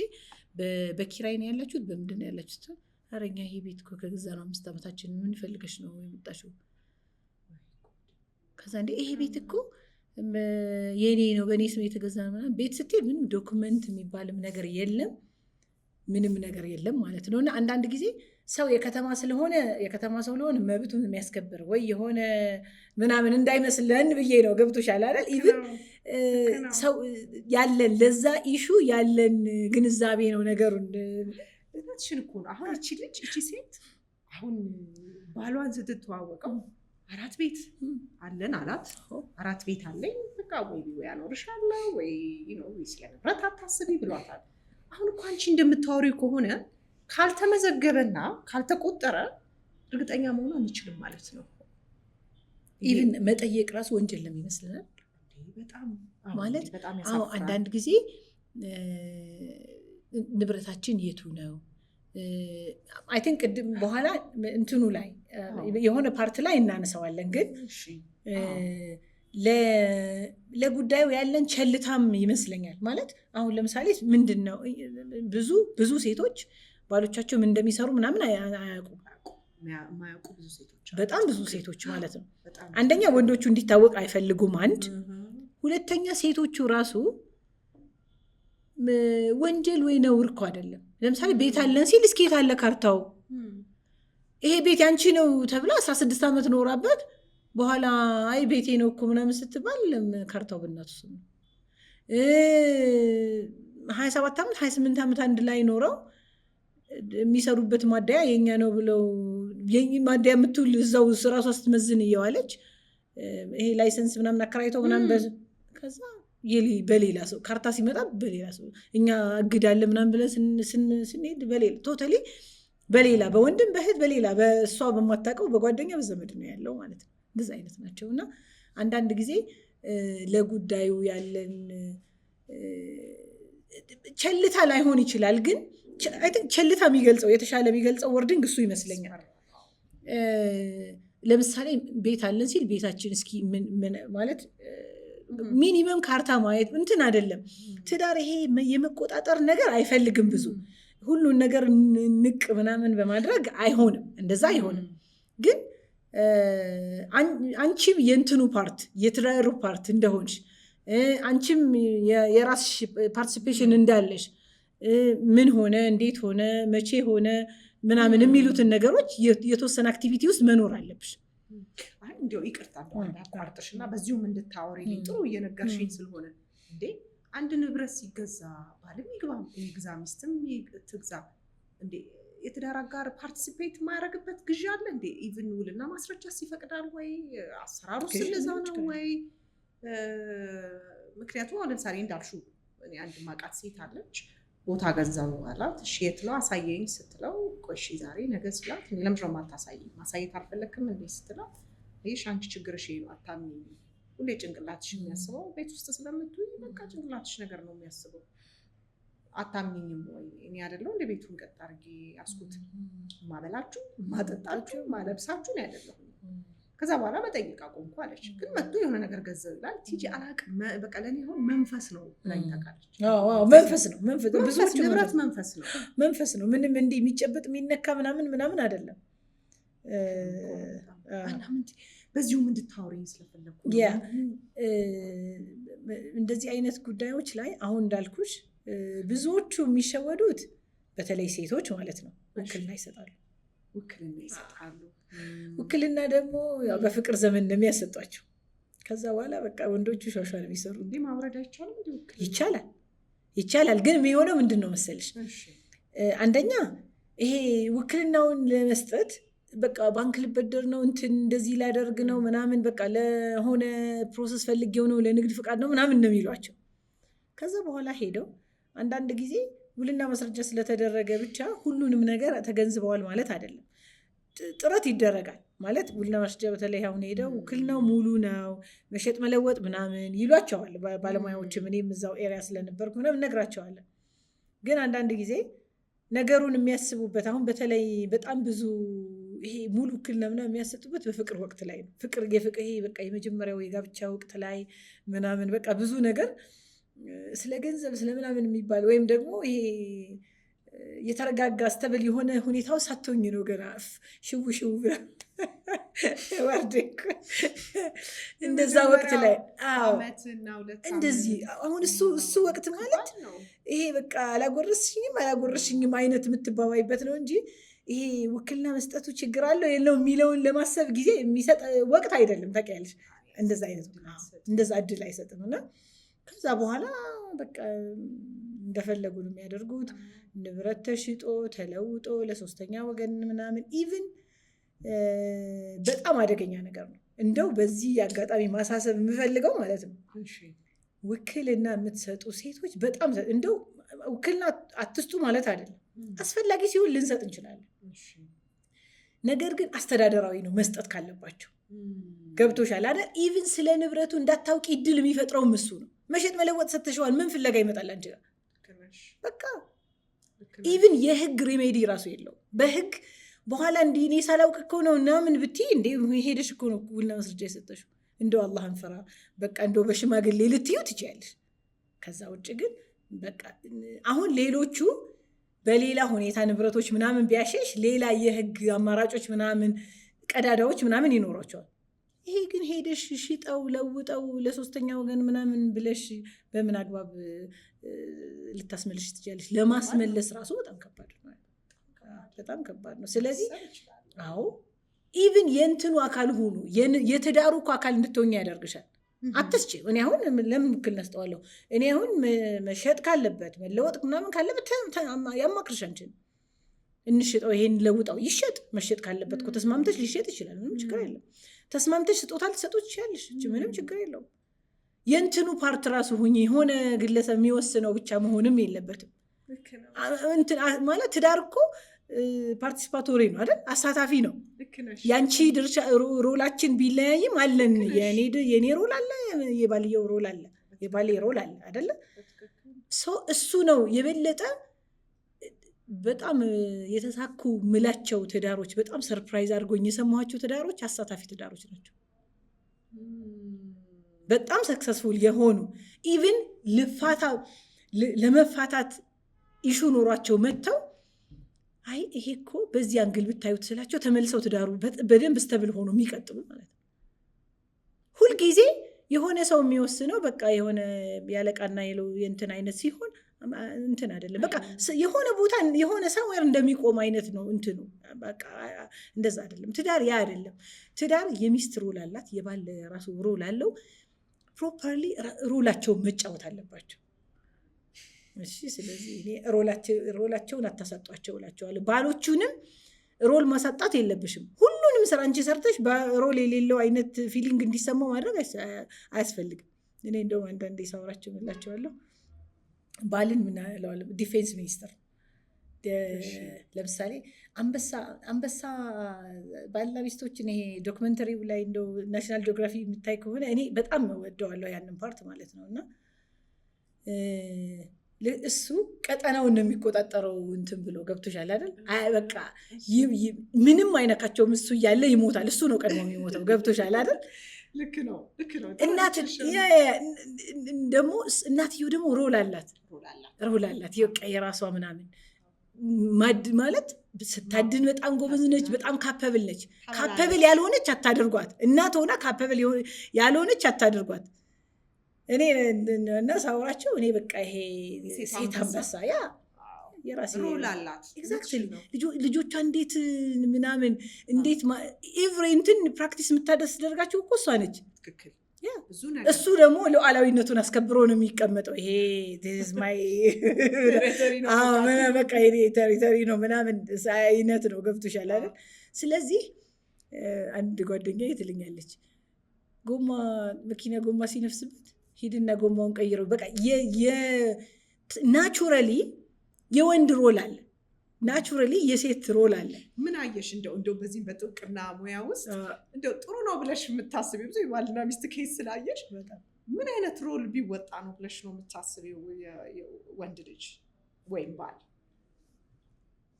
በኪራይ ነው ያላችሁት፣ በምንድን ነው ያላችሁት? ኧረ እኛ ይሄ ቤት እኮ ከገዛ ነው 5 ዓመታችን፣ ምን ፈልገሽ ነው የመጣሽው? ከዛ እንዴ ይሄ ቤት እኮ የኔ ነው፣ በእኔ ስም የተገዛ ነው ምናምን። ቤት ስትሄድ ምንም document የሚባልም ነገር የለም፣ ምንም ነገር የለም ማለት ነው። እና አንዳንድ ጊዜ ሰው የከተማ ስለሆነ፣ የከተማ ሰው ስለሆነ መብቱን የሚያስከብር ወይ የሆነ ምናምን እንዳይመስለን ብዬ ነው። ገብቶሻል አይደል? Even ሰው ያለን ለዛ issue ያለን ግንዛቤ ነው ነገሩን። እውነትሽን እኮ ነው። አሁን እቺ ልጅ፣ እቺ ሴት አሁን ባሏን ስትተዋወቀው አራት ቤት አለን አላት። አራት ቤት አለኝ፣ በቃ ወይ ወይ አኖርሻለሁ ወይ ስለ ንብረት አታስቢ ብሏታል። አሁን እኮ አንቺ እንደምታወሪው ከሆነ ካልተመዘገበና ካልተቆጠረ እርግጠኛ መሆን አንችልም ማለት ነው። Even መጠየቅ ራሱ ወንጀል ነው ይመስለናል። በጣም ማለት በጣም አዎ ያሳፍራል። አንዳንድ ጊዜ ንብረታችን የቱ ነው? I think ቅድም በኋላ እንትኑ ላይ የሆነ part ላይ እናነሳዋለን። ግን ለጉዳዩ ያለን ቸልታም ይመስለኛል። ማለት አሁን ለምሳሌ ምንድን ነው፣ ብዙ ብዙ ሴቶች ባሎቻቸው ምን እንደሚሰሩ ምናምን አያውቁም። የማያውቁ ብዙ ሴቶች አሉ። በጣም ብዙ ሴቶች ማለት ነው። በጣም። አንደኛ ወንዶቹ እንዲታወቅ አይፈልጉም። አንድ ሁለተኛ ሴቶቹ ራሱ ወንጀል ወይ ነውር እኮ አይደለም። ለምሳሌ ቤት አለን ሲል እስኪ የት አለ ካርታው? ይሄ ቤት ያንቺ ነው ተብላ 16 ዓመት ኖራበት በኋላ አይ ቤቴ ነው እኮ ምናምን ስትባል ካርታው በእናቱ ስም ነው። 27 ዓመት፣ 28 ዓመት አንድ ላይ ኖረው የሚሰሩበት ማደያ የኛ ነው ብለው ማደያ የምትውል እዛው ራሷ ስትመዝን እየዋለች ይሄ license ምናምን አከራይተው ምናምን ከዛ በሌላ ሰው ካርታ ሲመጣ በሌላ ሰው፣ እኛ እግድ አለ ምናምን ብለን ስንሄድ በሌላ፣ totally በሌላ፣ በወንድም፣ በእህት፣ በሌላ፣ በእሷ በማታውቀው በጓደኛ፣ በዘመድ ነው ያለው ማለት ነው። እንደዚ አይነት ናቸው። እና አንዳንድ ጊዜ ለጉዳዩ ያለን ቸልታ ላይሆን ይችላል፣ ግን I think ቸልታ የሚገልጸው የተሻለ የሚገልጸው wording እሱ ይመስለኛል። ለምሳሌ ቤት አለን ሲል ቤታችን እስኪ ማለት minimum ካርታ ማየት እንትን አይደለም። ትዳር ይሄ የመቆጣጠር ነገር አይፈልግም። ብዙ ሁሉን ነገር ንቅ ምናምን በማድረግ አይሆንም፣ እንደዛ አይሆንም። ግን አንቺም የእንትኑ part፣ የትዳሩ part እንደሆንሽ፣ አንቺም የራስሽ participation እንዳለሽ፣ ምን ሆነ፣ እንዴት ሆነ፣ መቼ ሆነ ምናምን የሚሉትን ነገሮች የተወሰነ activity ውስጥ መኖር አለብሽ። አይ እንዲያው ይቅርታ እንደው አንድ አቋርጥሽ እና በዚሁም እንድታወሪልኝ፣ ጥሩ እየነገርሽኝ ስለሆነ። እንዴ አንድ ንብረት ሲገዛ ባልም ይግባ ይግዛ፣ ሚስትም ትግዛ፣ እንዴ የትዳር አጋር participate የማያደርግበት ግዢ አለ እንዴ? Even ውልና ማስረጃስ ይፈቅዳል ወይ? አሰራሩስ እንደዛ ነው ወይ? ምክንያቱም አሁን ለምሳሌ እንዳልሽው እኔ አንድ ማቃት ሴት አለች። ቦታ ገዛው አላት። እሺ የት ነው አሳየኝ ስትለው፣ ቆይ እሺ ዛሬ ነገ ሲላት፣ ለምንድን ነው የማታሳየኝ? ማሳየት አልፈለግክም እንዴ ስትለው፣ ይሽ አንቺ ችግርሽ ይሄ ነው፣ አታምኚኝም። ሁሌ ጭንቅላትሽ የሚያስበው ቤት ውስጥ ስለምትውይ በቃ ጭንቅላትሽ ነገር ነው የሚያስበው። አታምኚኝም ወይ? እኔ አይደለሁ እንደ ቤቱን ቀጥ አድርጌ ያስኩት? ማበላችሁ፣ ማጠጣችሁ፣ ማለብሳችሁ እኔ አይደለሁም? ከዛ በኋላ መጠየቅ አቆምኩ አለች። ግን መጥቶ የሆነ ነገር ገዘው ይላል። ቲጂ አላቅም፣ በቃ ለእኔ አሁን መንፈስ ነው ብላኝ ታውቃለች። መንፈስ ነው፣ መንፈስ መንፈስ፣ ንብረት መንፈስ ነው። መንፈስ ነው። ምንም እንዲህ የሚጨበጥ የሚነካ ምናምን ምናምን አይደለም። እና ምን በዚሁም እንድታወሪኝ ስለፈለግኩ ነው። Yeah፣ እንደዚህ አይነት ጉዳዮች ላይ አሁን እንዳልኩሽ ብዙዎቹ የሚሸወዱት በተለይ ሴቶች ማለት ነው፣ ውክልና ይሰጣሉ። ውክልና ይሰጣሉ። ውክልና ደግሞ ያው በፍቅር ዘመን ነው የሚያሰጧቸው። ከዛ በኋላ በቃ ወንዶቹ ሿሿ ነው የሚሰሩ። እንዴ ማውረድ አይቻልም እንዴ ውክልና? ይቻላል፣ ይቻላል። ግን የሚሆነው ምንድን ነው መሰልሽ? አንደኛ ይሄ ውክልናውን ለመስጠት በቃ ባንክ ልበደር ነው፣ እንትን እንደዚህ ላደርግ ነው ምናምን፣ በቃ ለሆነ process ፈልጌው ነው፣ ለንግድ ፍቃድ ነው ምናምን ነው የሚሏቸው። ከዛ በኋላ ሄደው አንዳንድ ጊዜ ውልና ማስረጃ ስለተደረገ ብቻ ሁሉንም ነገር ተገንዝበዋል ማለት አይደለም። ጥረት ይደረጋል ማለት ውልና ማስረጃ በተለይ አሁን ሄደው ውክልናው ሙሉ ነው፣ መሸጥ መለወጥ ምናምን ይሏቸዋል ባለሙያዎችም። እኔም እዛው area ስለነበርኩ ምናምን እነግራቸዋለን። ግን አንዳንድ ጊዜ ነገሩን የሚያስቡበት አሁን በተለይ በጣም ብዙ ይሄ ሙሉ ውክልና ምናምን የሚያሰጡበት በፍቅር ወቅት ላይ ነው። ፍቅር የፍቅር ይሄ በቃ የመጀመሪያው የጋብቻ ወቅት ላይ ምናምን በቃ ብዙ ነገር ስለ ገንዘብ ስለ ምናምን የሚባል ወይም ደግሞ ይሄ የተረጋጋ stable የሆነ ሁኔታው ሳትሆኝ ነው ገና ሽው ሽው ብላ ወርዴ እኮ እንደዛ ወቅት ላይ፣ አዎ። ዓመትና 2 እንደዚህ ሳምንት። አሁን እሱ ወቅት ማለት ከባድ ነው። ይሄ በቃ አላጎረስሽኝም አላጎረስሽኝም አይነት የምትባባይበት ነው እንጂ ይሄ ውክልና መስጠቱ ችግር አለው የለው የሚለውን ለማሰብ ጊዜ የሚሰጥ ወቅት አይደለም። ታውቂያለሽ፣ እንደዛ አይነት እንደዛ እድል አይሰጥም። እና ከዛ በኋላ በቃ እንደፈለጉ ነው የሚያደርጉት። ንብረት ተሽጦ ተለውጦ ለሶስተኛ ወገን ምናምን even በጣም አደገኛ ነገር ነው። እንደው በዚህ አጋጣሚ ማሳሰብ የምፈልገው ማለት ነው ውክልና የምትሰጡ ሴቶች በጣም እንደው ውክልና አትስጡ ማለት አይደለም። አስፈላጊ ሲሆን ልንሰጥ እንችላለን። ነገር ግን አስተዳደራዊ ነው መስጠት ካለባቸው። ገብቶሻል አይደል? Even ስለ ንብረቱ እንዳታውቂ እድል የሚፈጥረውም እሱ ነው። መሸጥ መለወጥ ሰጥተሽዋል፣ ምን ፍለጋ ይመጣል አንቺ ጋር? በቃ even የህግ remedy ራሱ የለውም። በህግ በኋላ እንዲህ እኔ ሳላውቅ እኮ ነው ምናምን ብትይ፣ እንዴ ሄደሽ እኮ ነው ውልና ማስረጃ የሰጠሽው። እንደው አላህን ፈራ፣ በቃ እንደው በሽማግሌ ልትዩ ትችያለሽ። ከዛ ውጭ ግን በቃ አሁን ሌሎቹ በሌላ ሁኔታ ንብረቶች ምናምን ቢያሸሽ ሌላ የህግ አማራጮች ምናምን ቀዳዳዎች ምናምን ይኖሯቸዋል። ይሄ ግን ሄደሽ ሽጠው ለውጠው ለሶስተኛ ወገን ምናምን ብለሽ በምን አግባብ ልታስመልሽ ትችያለሽ? ለማስመለስ ራሱ በጣም ከባድ ነው። በጣም ከባድ ነው። ስለዚህ አዎ፣ even የእንትኑ አካል ሁኑ፣ የትዳሩ እኮ አካል እንድትሆኝ ያደርግሻል። አትስጪ። እኔ አሁን ለምን ውክልና ስጠዋለሁ? እኔ አሁን መሸጥ ካለበት፣ መለወጥ ምናምን ካለበት ያማክርሽ አንቺን። እንሽጠው፣ ይሄን ለውጠው፣ ይሸጥ። መሸጥ ካለበት እኮ ተስማምተሽ ሊሸጥ ይችላል። ምንም ችግር የለም። ተስማምተሽ ስጦታ ልትሰጡ ትችያለሽ። ምንም ችግር የለውም። የእንትኑ part ራሱ ሁኚ። የሆነ ግለሰብ የሚወስነው ብቻ መሆንም የለበትም። ማለት ትዳር እኮ participatory ነው አይደል? አሳታፊ ነው። ያንቺ ድርሻ role ኣችን ቢለያይም አለን። የኔ role አለ፣ የባልየው role አለ፣ የባሌ role አለ አይደለ? እሱ ነው የበለጠ በጣም የተሳኩ ምላቸው ትዳሮች፣ በጣም surprise አድርጎኝ የሰማኋቸው ትዳሮች አሳታፊ ትዳሮች ናቸው። በጣም successful የሆኑ even ልፋታ ለመፋታት issue ኖሯቸው መጥተው አይ ይሄ እኮ በዚህ angle ብታዩት ስላቸው ተመልሰው ትዳሩ በደንብ stable ሆኖ የሚቀጥሉ ማለት ነው። ሁልጊዜ የሆነ ሰው የሚወስነው በቃ የሆነ ያለቃና የእንትን አይነት ሲሆን እንትን አይደለም። በቃ የሆነ ቦታ የሆነ somewhere እንደሚቆም አይነት ነው እንትኑ። በቃ እንደዛ አይደለም። ትዳር ያ አይደለም። ትዳር የሚስት role አላት፣ የባል ራሱ role አለው። Properly role ኣቸውን መጫወት አለባቸው። እሺ፣ ስለዚህ እኔ role ኣቸውን አታሳጧቸው እላቸዋለሁ። ባሎቹንም role ማሳጣት የለብሽም። ሁሉንም ስራ አንቺ ሰርተሽ በ role የሌለው አይነት feeling እንዲሰማው ማድረግ አያስፈልግም። እኔ እንደውም አንዳንዴ ሳወራቸው እላቸዋለሁ፣ ባልን ምን እለዋለሁ፣ defense minister። ለምሳሌ አንበሳ ባልና ሚስቶችን ይሄ documentary ው ላይ እንደው National Geography የሚታይ ከሆነ እኔ በጣም ወደዋለሁ ያንን part ማለት ነው። እና እሱ ቀጠናውን ነው የሚቆጣጠረው እንትን ብሎ፣ ገብቶሻል አይደል? በቃ ምንም አይነካቸውም፣ እሱ እያለ ይሞታል። እሱ ነው ቀድሞ የሚሞተው። ገብቶሻል አይደል? ልክ ነው፣ ልክ ነው። እናት ደግሞ እናትየው ደግሞ role አላት፣ role አላት በቃ የራሷ ምናምን ማለት ስታድን በጣም ጎበዝ ነች። በጣም capable ነች። Capable ያልሆነች አታድርጓት። እናት ሆና capable ያልሆነች አታድርጓት። እኔ እና ሳውራቸው እኔ በቃ ይሄ ሴት አንበሳ ያ የራሴ role አላት። Exactly፣ ልጆቿ እንዴት ምናምን እንዴት every እንትን practice የምታደርጋቸው እኮ እሷ ነች። ትክክል። ብዙ ነገር እሱ ደግሞ ሉዓላዊነቱን አስከብሮ ነው የሚቀመጠው። ይሄ my territory ነው። በቃ የኔ territory ነው ምናምን አይነት ነው። ገብቶሻል አይደል? ስለዚህ አንድ ጓደኛ ትልኛለች፣ ጎማ መኪና ጎማ ሲነፍስበት ሂድና ጎማውን ቀይረው። በቃ naturally የወንድ role አለ፣ naturally የሴት role አለ። ምን አየሽ? እንደው በዚህም በጥብቅና ሙያ ውስጥ እንደው ጥሩ ነው ብለሽ የምታስቢው፣ ብዙ የባልና ሚስት case ስላየሽ፣ ምን አይነት role ቢወጣ ነው ብለሽ ነው የምታስቢው ወንድ ልጅ ወይም ባል?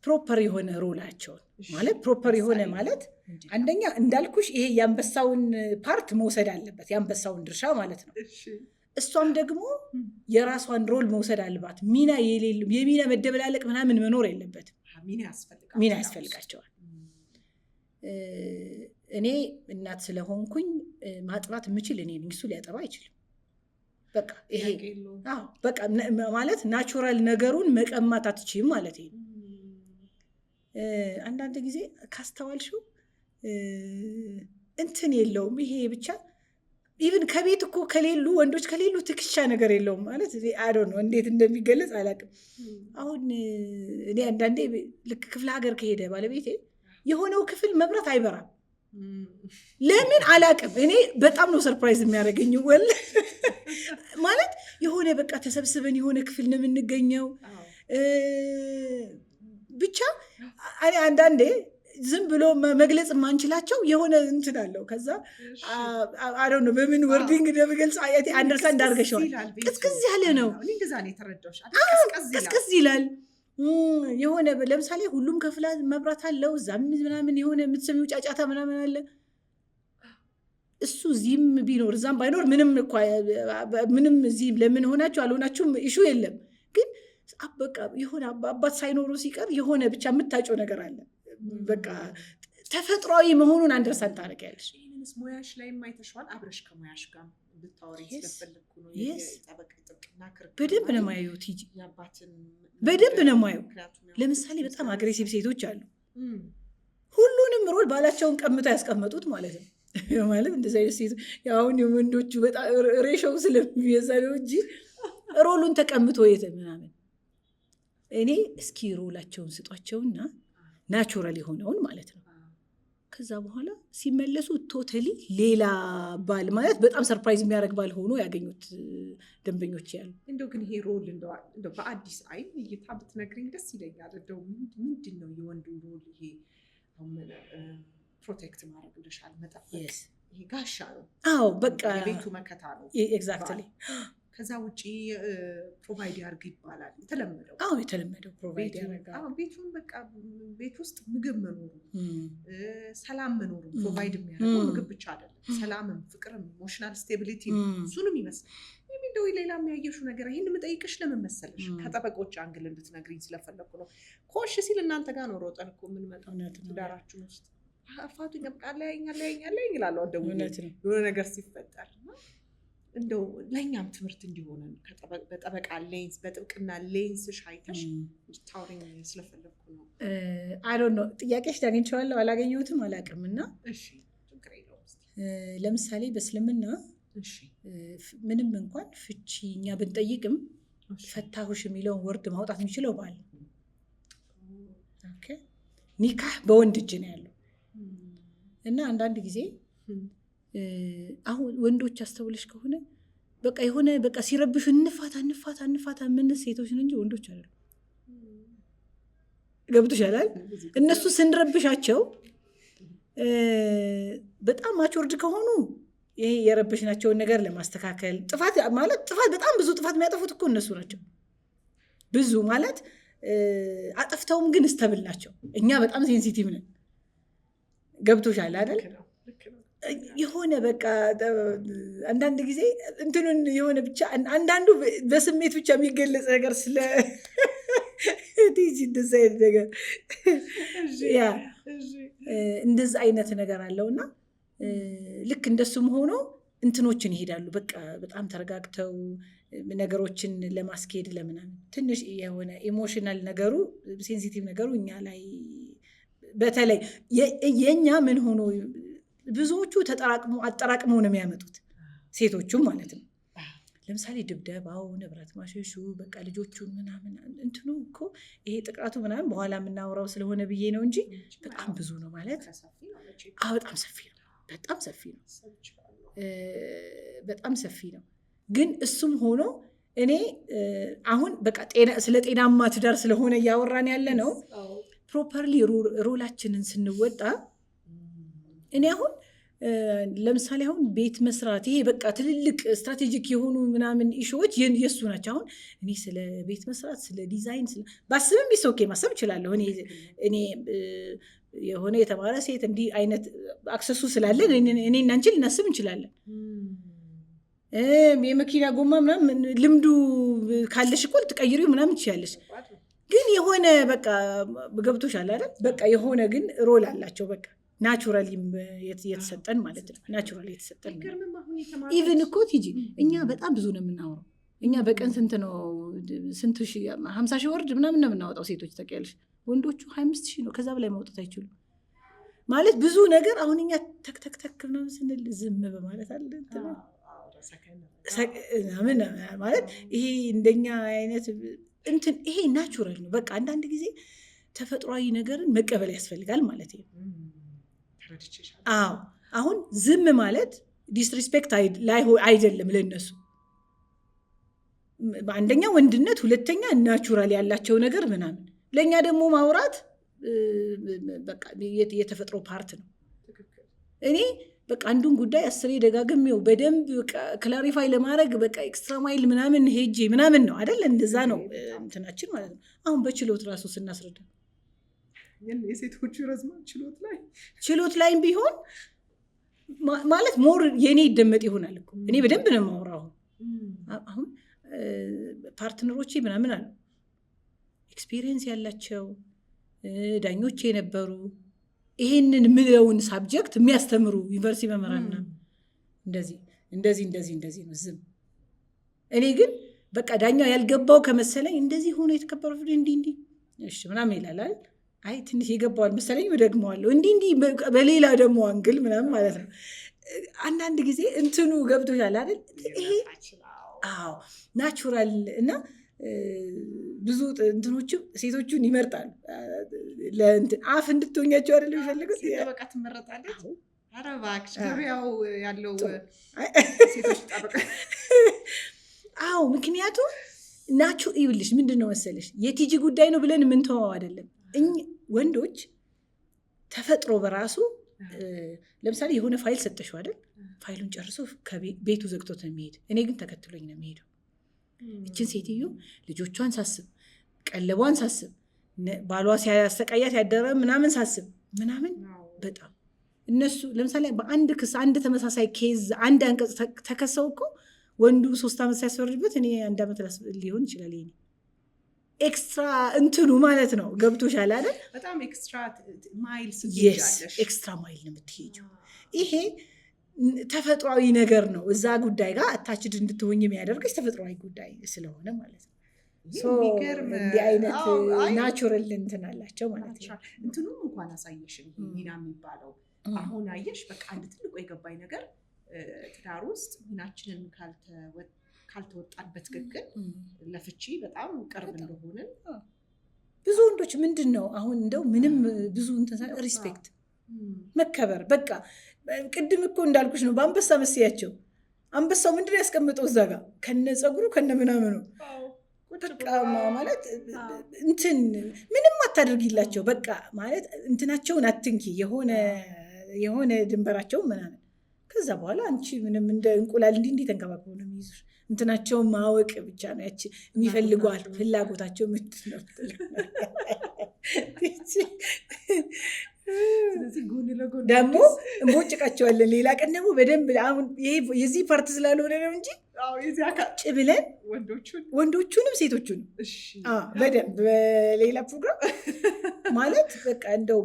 Proper የሆነ role ኣቸውን ማለት፣ proper የሆነ ማለት አንደኛ እንዳልኩሽ ይሄ የአንበሳውን part መውሰድ አለበት፣ የአንበሳውን ድርሻ ማለት ነው። እሷም ደግሞ የራሷን role መውሰድ አለባት። ሚና የሌሉ የሚና መደበላለቅ ምናምን መኖር የለበትም። ሚና ያስፈልጋል። ሚና ያስፈልጋቸዋል። እኔ እናት ስለሆንኩኝ ማጥባት የምችል እኔ ነኝ፣ እሱ ሊያጠባ አይችልም። በቃ ይሄ አዎ፣ በቃ ማለት natural ነገሩን መቀማት አትችይም ማለት ነው። አንዳንድ ጊዜ ካስተዋልሽው እንትን የለውም ይሄ ብቻ፣ even ከቤት እኮ ከሌሉ፣ ወንዶች ከሌሉ ትከሻ ነገር የለውም ማለት፣ I don't know እንዴት እንደሚገለጽ አላውቅም። አሁን እኔ አንዳንዴ ልክ ክፍለ ሀገር ከሄደ ባለቤቴ የሆነው ክፍል መብራት አይበራም። ለምን አላውቅም። እኔ በጣም ነው surprise የሚያደርገኝ። ወል ማለት የሆነ በቃ ተሰብስበን የሆነ ክፍል ነው የምንገኘው። ብቻ እኔ አንዳንዴ ዝም ብሎ መግለጽ የማንችላቸው የሆነ እንትን አለው። ከዛ I don't know በምን wording እንደምገልጽ፣ understand አድርገሸዋል። ቅዝቅዝ ያለ ነው፣ ቅዝቅዝ ይላል። የሆነ ለምሳሌ ሁሉም ክፍል መብራት አለው፣ እዛም ምናምን የሆነ የምትሰሚው ጫጫታ ምናምን አለ። እሱ እዚህም ቢኖር እዛም ባይኖር ምንም እኮ ምንም እዚህ ለምን ሆናችሁ አልሆናችሁም issue የለም። ግን በቃ የሆነ አባት ሳይኖሩ ሲቀር የሆነ ብቻ የምታጨው ነገር አለ። በቃ ተፈጥሯዊ መሆኑን understand ታደርጊያለሽ። ይህንንስ ሙያሽ ላይ አይተሽዋል? አብረሽ ከሙያሽ ጋር እንድታወሪ ስለፈለግኩ ነው። የጠበቅ ጥብቅና ክርክር በደንብ ነው የማየው ቲጂ፣ የአባትን በደንብ ነው የማየው። ለምሳሌ በጣም aggressive ሴቶች አሉ። ሁሉንም role ባላቸውን ቀምተው ያስቀመጡት ማለት ነው። ማለት እንደዚህ አይነት ሴቶች አሁን የወንዶቹ በጣም ratio ው ስለሚበዛ ነው እንጂ role ኡን ተቀምቶ የተ ምናምን። እኔ እስኪ role ኣቸውን ስጧቸውና natural የሆነውን ማለት ነው። ከዛ በኋላ ሲመለሱ totally ሌላ ባል፣ ማለት በጣም surprise የሚያደርግ ባል ሆኖ ያገኙት ደንበኞች ያሉ። እንደው ግን ይሄ role እንደው በአዲስ አይን እይታ ብትነግሪኝ ደስ ይለኛል። እንደው ምንድን ነው የወንዱ role? ይሄ protect ማድረግ ብለሻል፣ መጠበቅ፣ ይሄ ጋሻ ነው። አዎ በቃ የቤቱ መከታ ነው። Exactly። ከዛ ውጪ provide ያርግ ይባላል የተለመደው። አዎ፣ የተለመደው provide ያደርጋል። ቤቱን በቃ ቤት ውስጥ ምግብ መኖሩ፣ ሰላም መኖሩ፣ provide የሚያደርገው ምግብ ብቻ አይደለም፣ ሰላምም፣ ፍቅርም፣ emotional stability እሱንም ይመስላል። ይህም እንደው ሌላ የሚያየሹ ነገር፣ ይህን የምጠይቅሽ ለምን መሰለሽ? ከጠበቆች angle እንድትነግሪኝ ስለፈለኩ ነው። ኮሽ ሲል እናንተ ጋር ነው ሮጠን እኮ የምንመጣው። ትዳራችን ውስጥ አፋቱኝ በቃ ለያኝ ለያኝ ለያኝ እላለሁ። ደውዬ የሆነ ነገር ሲፈጠር እንደው ለእኛም ትምህርት እንዲሆነን በጠበቃ ሌንስ፣ በጥብቅና ሌንስሽ አይተሽ እንድታወሪኝ ስለፈለግኩ ነው። I don't know ጥያቄሽ አግኝቼዋለሁ አላገኘሁትም አላውቅም። እና እሺ፣ ችግር የለውም። ለምሳሌ በእስልምና ምንም እንኳን ፍቺ እኛ ብንጠይቅም ፈታሁሽ የሚለውን word ማውጣት የሚችለው ባል ነው። ኒካህ በወንድ እጅ ነው ያለው። እና አንዳንድ ጊዜ አሁን ወንዶች አስተውለሽ ከሆነ በቃ የሆነ በቃ ሲረብሹ እንፋታ እንፋታ እንፋታ የምንል ሴቶች ነን እንጂ ወንዶች አይደሉም። ገብቶሻል? እነሱ ስንረብሻቸው በጣም matured ከሆኑ ይሄ የረበሽናቸውን ነገር ለማስተካከል፣ ጥፋት ማለት ጥፋት በጣም ብዙ ጥፋት የሚያጠፉት እኮ እነሱ ናቸው። ብዙ ማለት አጥፍተውም ግን stable ናቸው። እኛ በጣም sensitive ነን። ገብቶሻል አይደል? የሆነ በቃ አንዳንድ ጊዜ እንትኑን የሆነ ብቻ አንዳንዱ በስሜት ብቻ የሚገለጽ ነገር ስለ ቲጂ እንደዚ አይነት ነገር፣ yeah፣ እንደዛ አይነት ነገር አለው። እና ልክ እንደሱም ሆኖ እንትኖችን ይሄዳሉ። በቃ በጣም ተረጋግተው ነገሮችን ለማስኬድ ለምናምን ትንሽ የሆነ emotional ነገሩ፣ sensitive ነገሩ እኛ ላይ በተለይ የእኛ ምን ሆኖ ብዙዎቹ ተጠራቅሞ አጠራቅመው ነው የሚያመጡት። ሴቶቹም ማለት ነው። ለምሳሌ ድብደባው፣ ንብረት ማሸሹ፣ በቃ ልጆቹን ምናምን እንትኑ እኮ ይሄ ጥቃቱ ምናምን በኋላ የምናወራው ስለሆነ ብዬ ነው እንጂ በጣም ብዙ ነው ማለት። አዎ በጣም ሰፊ ነው። በጣም ሰፊ ነው። በጣም ሰፊ ነው። ግን እሱም ሆኖ እኔ አሁን በቃ ስለ ጤናማ ትዳር ስለሆነ እያወራን ያለ ነው። Properly role ኣችንን ስንወጣ እኔ አሁን ለምሳሌ አሁን ቤት መስራት ይሄ በቃ ትልልቅ strategic የሆኑ ምናምን issue ዎች የእሱ ናቸው። አሁን እኔ ስለ ቤት መስራት፣ ስለ ዲዛይን ባስብም it's okay፣ ማሰብ እችላለሁ። እኔ የሆነ የተማረ ሴት እንዲህ አይነት access ኡ ስላለን እኔ እና አንቺ ልናስብ እንችላለን። የመኪና ጎማ ምናምን ልምዱ ካለሽ እኮ ልትቀይሪው ምናምን ትችያለሽ። ግን የሆነ በቃ ገብቶሻል አይደል? በቃ የሆነ ግን role አላቸው፣ በቃ naturally የተሰጠን ማለት ነው። Naturally የተሰጠን። Even እኮ ቲጂ እኛ በጣም ብዙ ነው የምናወራው። እኛ በቀን ስንት ነው፣ ስንት ሺህ፣ 50,000 word ምናምን ነው የምናወጣው ሴቶች፣ ታውቂያለሽ። ወንዶቹ 25,000 ነው፣ ከዛ በላይ ማውጣት አይችሉም። ማለት ብዙ ነገር አሁን እኛ ተክ ተክ ተክ ምናምን ስንል ዝም በማለት አለ ምናምን ማለት ይሄ እንደኛ አይነት እንትን ይሄ natural ነው። በቃ አንዳንድ ጊዜ ተፈጥሯዊ ነገርን መቀበል ያስፈልጋል ማለት ነው። አዎ፣ አሁን ዝም ማለት disrespect አይደለም ለነሱ። አንደኛ ወንድነት፣ ሁለተኛ natural ያላቸው ነገር ምናምን። ለእኛ ደግሞ ማውራት በቃ የተፈጥሮ part ነው። እኔ በቃ አንዱን ጉዳይ አስሬ ደጋግሜው በደንብ clarify ለማድረግ በቃ extra mile ምናምን ሄጄ ምናምን ነው አይደል? እንደዛ ነው እንትናችን ማለት ነው። አሁን በችሎት ራሱ ስናስረዳ የሴቶቹ ረዝማን ችሎት ላይ ችሎት ላይም ቢሆን ማለት more የእኔ ይደመጥ ይሆናል እኮ። እኔ በደንብ ነው የማወራው። አሁን partner ኦቼ ምናምን አሉ፣ experience ያላቸው ዳኞች የነበሩ፣ ይሄንን ምለውን subject የሚያስተምሩ ዩኒቨርሲቲ መምህራን ምናምን፣ እንደዚህ እንደዚህ እንደዚህ እንደዚህ ነው፣ ዝም። እኔ ግን በቃ ዳኛው ያልገባው ከመሰለኝ እንደዚህ ሆኖ የተከበረው ፍርድ እንዲህ እንዲህ እሺ ምናምን ይላል አይደል? አይ ትንሽ የገባዋል መሰለኝ እደግመዋለሁ፣ እንዲህ እንዲህ በሌላ ደግሞ angle ምናምን ማለት ነው። አንዳንድ ጊዜ እንትኑ ገብቶሻል አይደል? ይሄ አዎ natural እና ብዙ እንትኖችም ሴቶቹን ይመርጣሉ። ለእንትን አፍ እንድትሆኛቸው አይደል የሚፈልጉት? ጠበቃ ትመረጣለች። ኧረ እባክሽ፣ ገበያው ያለው ሴቶች ጠበቃ። አዎ፣ ምክንያቱም ይኸውልሽ ምንድን ነው መሰለሽ፣ የቲጂ ጉዳይ ነው ብለን የምንተዋው አይደለም። ወንዶች ተፈጥሮ በራሱ ለምሳሌ የሆነ ፋይል ሰጠሽው አይደል? ፋይሉን ጨርሶ ቤቱ ዘግቶት ነው የሚሄድ። እኔ ግን ተከትሎኝ ነው የሚሄደው። እችን ሴትዮ ልጆቿን ሳስብ፣ ቀለቧን ሳስብ፣ ባሏ ሲያሰቃያት ያደረ ምናምን ሳስብ ምናምን በጣም እነሱ ለምሳሌ በአንድ ክስ፣ አንድ ተመሳሳይ case፣ አንድ አንቀጽ ተከሰው እኮ ወንዱ 3 ዓመት ሲያስፈርድበት እኔ አንድ ዓመት ሊሆን ይችላል። ይሄ extra እንትኑ ማለት ነው። ገብቶሻል አይደል? በጣም extra mile። Yes፣ extra mile ነው የምትሄጂው። ይሄ ተፈጥሯዊ ነገር ነው። እዛ ጉዳይ ጋር attached እንድትሆኝ የሚያደርግሽ ተፈጥሯዊ ጉዳይ ስለሆነ ማለት ነው። እንዲህ አይነት natural እንትን አላቸው ማለት ነው። እንትኑም እንኳን አሳየሽን፣ ሚና የሚባለው አሁን አየሽ። በቃ አንድ ትልቁ የገባኝ ነገር ትዳር ውስጥ ሚናችንን ካልተወጣን በትክክል ለፍቺ በጣም ቅርብ እንደሆንን። ብዙ ወንዶች ምንድን ነው አሁን እንደው ምንም ብዙ እንትን respect፣ መከበር፣ በቃ ቅድም እኮ እንዳልኩሽ ነው። በአንበሳ መስያቸው፣ አንበሳው ምንድን ነው ያስቀምጠው እዛ ጋር ከነ ፀጉሩ ከነ ምናምኑ፣ በቃ ማለት እንትን ምንም አታደርጊላቸው፣ በቃ ማለት እንትናቸውን አትንኪ፣ የሆነ የሆነ ድንበራቸውን ምናምን። ከዛ በኋላ አንቺ ምንም እንደ እንቁላል እንዲህ እንዲህ ተንከባክበው ነው የሚይዙሽ። እንትናቸውን ማወቅ ብቻ ነው፣ ያቺ የሚፈልጓል ፍላጎታቸው ምንድን ነው። ስለዚህ ጎን ለጎን ደግሞ እንቦጭቃቸዋለን። ሌላ ቀን ደግሞ በደንብ፣ አሁን ይሄ የዚህ part ስላልሆነ ነው እንጂ የዚህ አካል ጭ ብለን ወንዶቹን ወንዶቹንም ሴቶቹንም በደንብ በሌላ ፕሮግራም ማለት በቃ እንደው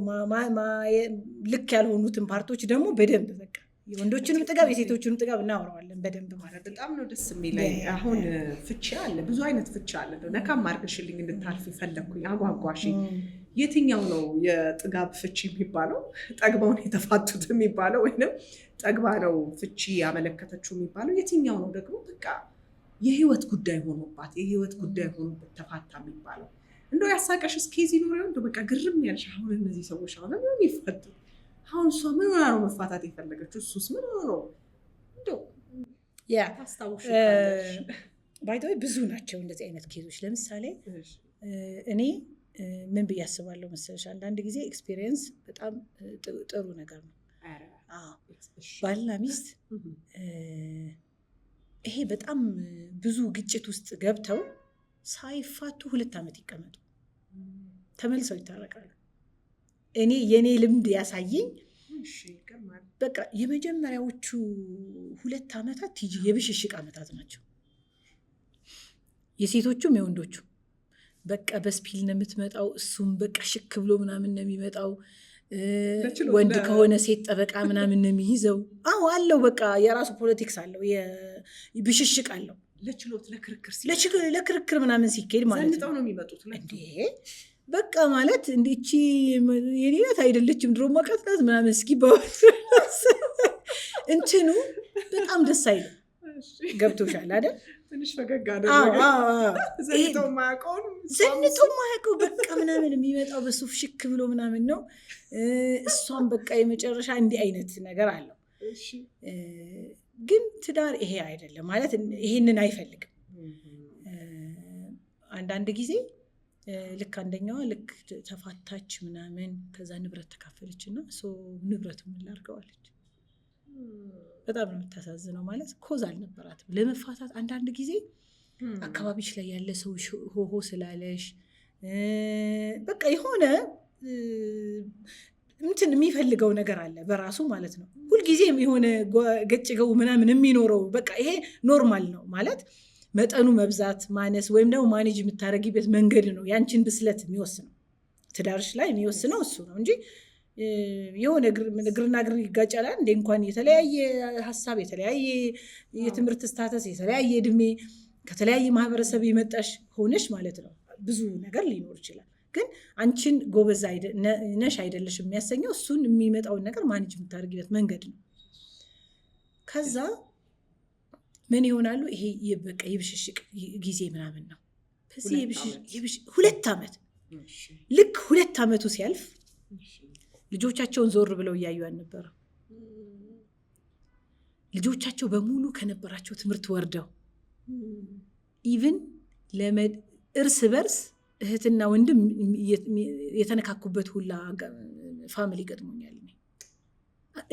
ልክ ያልሆኑትን part ኦች ደግሞ በደንብ በቃ የወንዶችንም ጥጋብ የሴቶችንም ጥጋብ እናወራዋለን በደንብ ማለት ነው። በጣም ነው ደስ የሚለኝ። አሁን ፍቺ አለ፣ ብዙ አይነት ፍቺ አለ። ነካም አድርገሽልኝ እንድታልፊ ፈለግኩኝ፣ አጓጓሽኝ። የትኛው ነው የጥጋብ ፍቺ የሚባለው? ጠግበውን የተፋቱት የሚባለው ወይንም ጠግባ ነው ፍቺ ያመለከተችው የሚባለው የትኛው ነው? ደግሞ በቃ የህይወት ጉዳይ ሆኖባት የህይወት ጉዳይ ሆኖበት ተፋታ የሚባለው እንደው ያሳቀሽስ case ይኖር ይሆን? እንደው በቃ ግርም ያልሽ አሁን እነዚህ ሰዎች አሁን ነው የሚፋቱት? አሁን እሷ ምን ሆና ነው መፋታት የፈለገችው? እሱስ ምን ሆኖ ነው? እንደው ታስታውሽ? By the way ብዙ ናቸው እንደዚህ አይነት case ኦች። ለምሳሌ እኔ ምን ብዬ አስባለሁ መሰለሽ፣ አንዳንድ ጊዜ experience በጣም ጥሩ ነገር ነው። ባልና ሚስት ይሄ በጣም ብዙ ግጭት ውስጥ ገብተው ሳይፋቱ 2 ዓመት ይቀመጡ፣ ተመልሰው ይታረቃሉ። እኔ የእኔ ልምድ ያሳየኝ በቃ የመጀመሪያዎቹ 2 ዓመታት ቲጂ የብሽሽቅ ዓመታት ናቸው። የሴቶቹም የወንዶቹ በቃ በስፒል ነው የምትመጣው። እሱም በቃ ሽክ ብሎ ምናምን ነው የሚመጣው። ወንድ ከሆነ ሴት ጠበቃ ምናምን ነው የሚይዘው። አዎ አለው፣ በቃ የራሱ politics አለው፣ ብሽሽቅ አለው። ለችሎት ለክርክር ለክርክር ምናምን ሲኬድ ማለት ነው። ዘንጠው ነው የሚመጡት። እንዴ በቃ ማለት እንዴቺ የኔ ናት አይደለችም ድሮ ማውቃት ናት ምናምን እስኪባባል እንትኑ በጣም ደስ አይልም። ገብቶሻል አይደል? ትንሽ ፈገግ አደረገ። ዘንጦ የማያውቀውን ዘንጦ የማያውቀው በቃ ምናምን የሚመጣው በሱፍ ሽክ ብሎ ምናምን ነው። እሷም በቃ የመጨረሻ እንዲህ አይነት ነገር አለው። ግን ትዳር ይሄ አይደለም ማለት ይሄንን አይፈልግም። አንዳንድ ጊዜ ልክ አንደኛዋ ልክ ተፋታች ምናምን፣ ከዛ ንብረት ተካፈለች እና ንብረቱ ምን ላድርገው አለች። በጣም ነው የምታሳዝነው። ማለት cause አልነበራትም ለመፋታት። አንዳንድ ጊዜ አካባቢሽ ላይ ያለ ሰው ሆሆ ስላለሽ በቃ የሆነ እንትን የሚፈልገው ነገር አለ በራሱ ማለት ነው። ሁልጊዜም የሆነ ገጭ ገው ምናምን የሚኖረው በቃ ይሄ normal ነው ማለት መጠኑ መብዛት ማነስ ወይም ደግሞ manage የምታደርጊበት መንገድ ነው ያንቺን ብስለት የሚወስነው፣ ትዳርሽ ላይ የሚወስነው እሱ ነው እንጂ የሆነ እግርና እግር ይጋጫል እንዴ እንኳን የተለያየ ሀሳብ፣ የተለያየ የትምህርት status፣ የተለያየ እድሜ፣ ከተለያየ ማህበረሰብ የመጣሽ ሆነሽ ማለት ነው ብዙ ነገር ሊኖር ይችላል። ግን አንቺን ጎበዝ ነሽ አይደለሽ የሚያሰኘው እሱን የሚመጣውን ነገር manage የምታደርጊበት መንገድ ነው። ከዛ ምን ይሆናሉ? ይሄ በቃ የብሽሽቅ ጊዜ ምናምን ነው። ከዚህ 2 ዓመት ልክ 2 ዓመቱ ሲያልፍ ልጆቻቸውን ዞር ብለው እያዩ አልነበረ። ልጆቻቸው በሙሉ ከነበራቸው ትምህርት ወርደው even እርስ በርስ እህትና ወንድም የተነካኩበት ሁላ family ገጥሞኛል።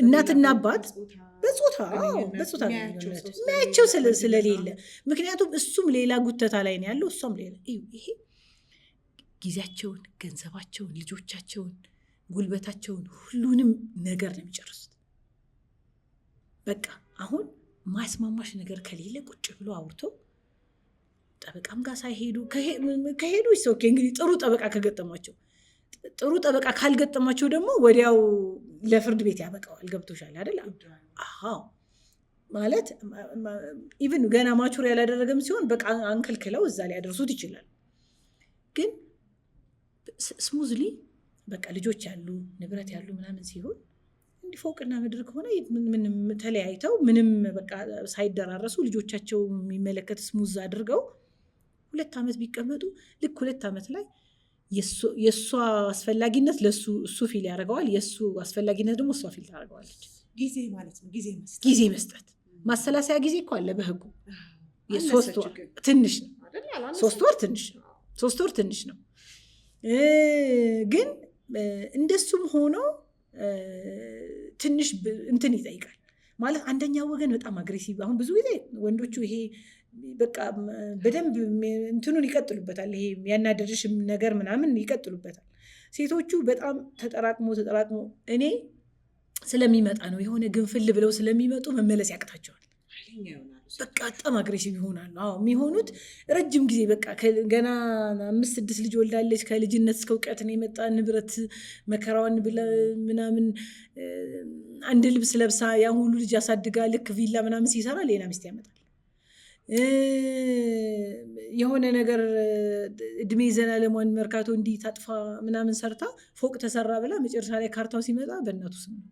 እናትና አባት በጾታ የሚያቸው ስለሌለ፣ ምክንያቱም እሱም ሌላ ጉተታ ላይ ነው ያለው፣ እሷም ሌላ። ይሄ ጊዜያቸውን፣ ገንዘባቸውን፣ ልጆቻቸውን፣ ጉልበታቸውን፣ ሁሉንም ነገር ነው የሚጨርሱት። በቃ አሁን ማስማማሽ ነገር ከሌለ ቁጭ ብሎ አውርቶ ጠበቃም ጋር ሳይሄዱ ከሄዱ okay እንግዲህ ጥሩ ጠበቃ ከገጠሟቸው፣ ጥሩ ጠበቃ ካልገጠሟቸው ደግሞ ወዲያው ለፍርድ ቤት ያበቃዋል። ገብቶሻል አይደል? አዎ ማለት even ገና mature ያላደረገም ሲሆን በቃ አንከልክለው እዛ ሊያደርሱት ይችላል። ግን smoothly በቃ ልጆች ያሉ ንብረት ያሉ ምናምን ሲሆን እንዲህ ፎቅና ምድር ከሆነ ምንም ተለያይተው ምንም በቃ ሳይደራረሱ ልጆቻቸው የሚመለከት smooth አድርገው 2 ዓመት ቢቀመጡ ልክ 2 ዓመት ላይ የእሷ አስፈላጊነት ለእሱ እሱ feel ያደርገዋል። የእሱ አስፈላጊነት ደግሞ እሷ feel ታደርገዋለች። ጊዜ ማለት ነው። ጊዜ መስጠት፣ ጊዜ መስጠት። ማሰላሰያ ጊዜ እኮ አለ በህጉ። የ3 ወር ትንሽ ነው። 3 ወር ትንሽ ነው። 3 ወር ትንሽ ነው። ግን እንደሱም ሆኖ ትንሽ እንትን ይጠይቃል ማለት አንደኛው ወገን በጣም aggressive። አሁን ብዙ ጊዜ ወንዶቹ ይሄ በቃ በደንብ እንትኑን ይቀጥሉበታል። ይሄ ያናደድሽ ነገር ምናምን ይቀጥሉበታል። ሴቶቹ በጣም ተጠራቅሞ ተጠራቅሞ እኔ ስለሚመጣ ነው የሆነ ግንፍል ብለው ስለሚመጡ መመለስ ያቅታቸዋል። በቃ በጣም aggressive ይሆናሉ። አዎ፣ የሚሆኑት ረጅም ጊዜ በቃ ገና አምስት ስድስት ልጅ ወልዳለች። ከልጅነት እስከ እውቀት ነው የመጣ ንብረት መከራዋን ምናምን አንድ ልብስ ለብሳ ያን ሁሉ ልጅ አሳድጋ ልክ ቪላ ምናምን ሲሰራ ሌላ ሚስት ያመጣል። የሆነ ነገር እድሜ ዘላለሟን መርካቶ እንዲህ ታጥፋ ምናምን ሰርታ ፎቅ ተሰራ ብላ መጨረሻ ላይ ካርታው ሲመጣ በእናቱ ስም ነው።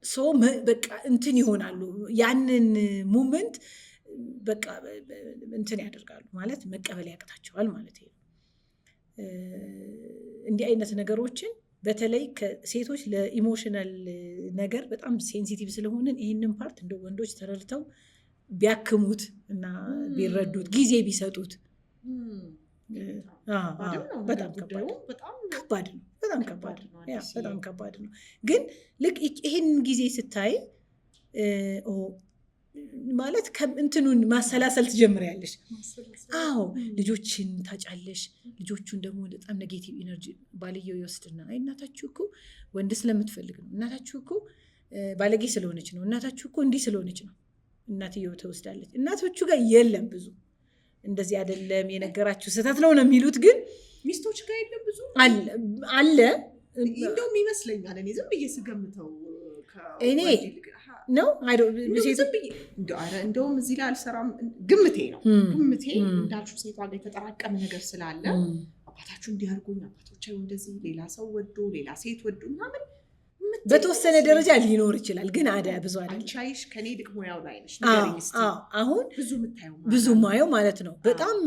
So በቃ እንትን ይሆናሉ። ያንን moment በቃ እንትን ያደርጋሉ ማለት መቀበል ያቅታቸዋል ማለት ነው። እንዲህ አይነት ነገሮችን በተለይ ከሴቶች ለ emotional ነገር በጣም sensitive ስለሆንን ይህንን part እንደ ወንዶች ተረድተው ቢያክሙት እና ቢረዱት፣ ጊዜ ቢሰጡት። በጣም ከባድ ነው። በጣም ከባድ ነው። በጣም ከባድ ነው። ግን ልክ ይህን ጊዜ ስታይ ማለት እንትኑን ማሰላሰል ትጀምሪያለሽ። አዎ፣ ልጆችን ታጫለሽ። ልጆቹን ደግሞ በጣም negative energy ባልየው ይወስድና አይ እናታችሁ እኮ ወንድ ስለምትፈልግ ነው፣ እናታችሁ እኮ ባለጌ ስለሆነች ነው፣ እናታችሁ እኮ እንዲህ ስለሆነች ነው። እናትየው ትወስዳለች። እናቶቹ ጋር የለም ብዙ፣ እንደዚህ አይደለም፣ የነገራችሁ ስህተት ነው ነው የሚሉት። ግን ሚስቶች ጋር የለም ብዙ። አለ። እንደውም ይመስለኛል እኔ ዝም ብዬ ስገምተው እኔ ነው። እንደውም እዚህ ላይ አልሰራም፣ ግምቴ ነው። ግምቴ እንዳልሽው ሴቷ ጋር የተጠራቀመ ነገር ስላለ አባታችሁ እንዲያርጉኝ፣ አባቶች እንደዚህ ሌላ ሰው ወዶ ሌላ ሴት ወዶ ምናምን። በተወሰነ ደረጃ ሊኖር ይችላል፣ ግን አዳ ብዙ አይደለም። አንቺ አይሽ ከኔ ይልቅ ሙያው ላይ ነሽ። አሁን ብዙ የምታየው ብዙ ማየው ማለት ነው። በጣም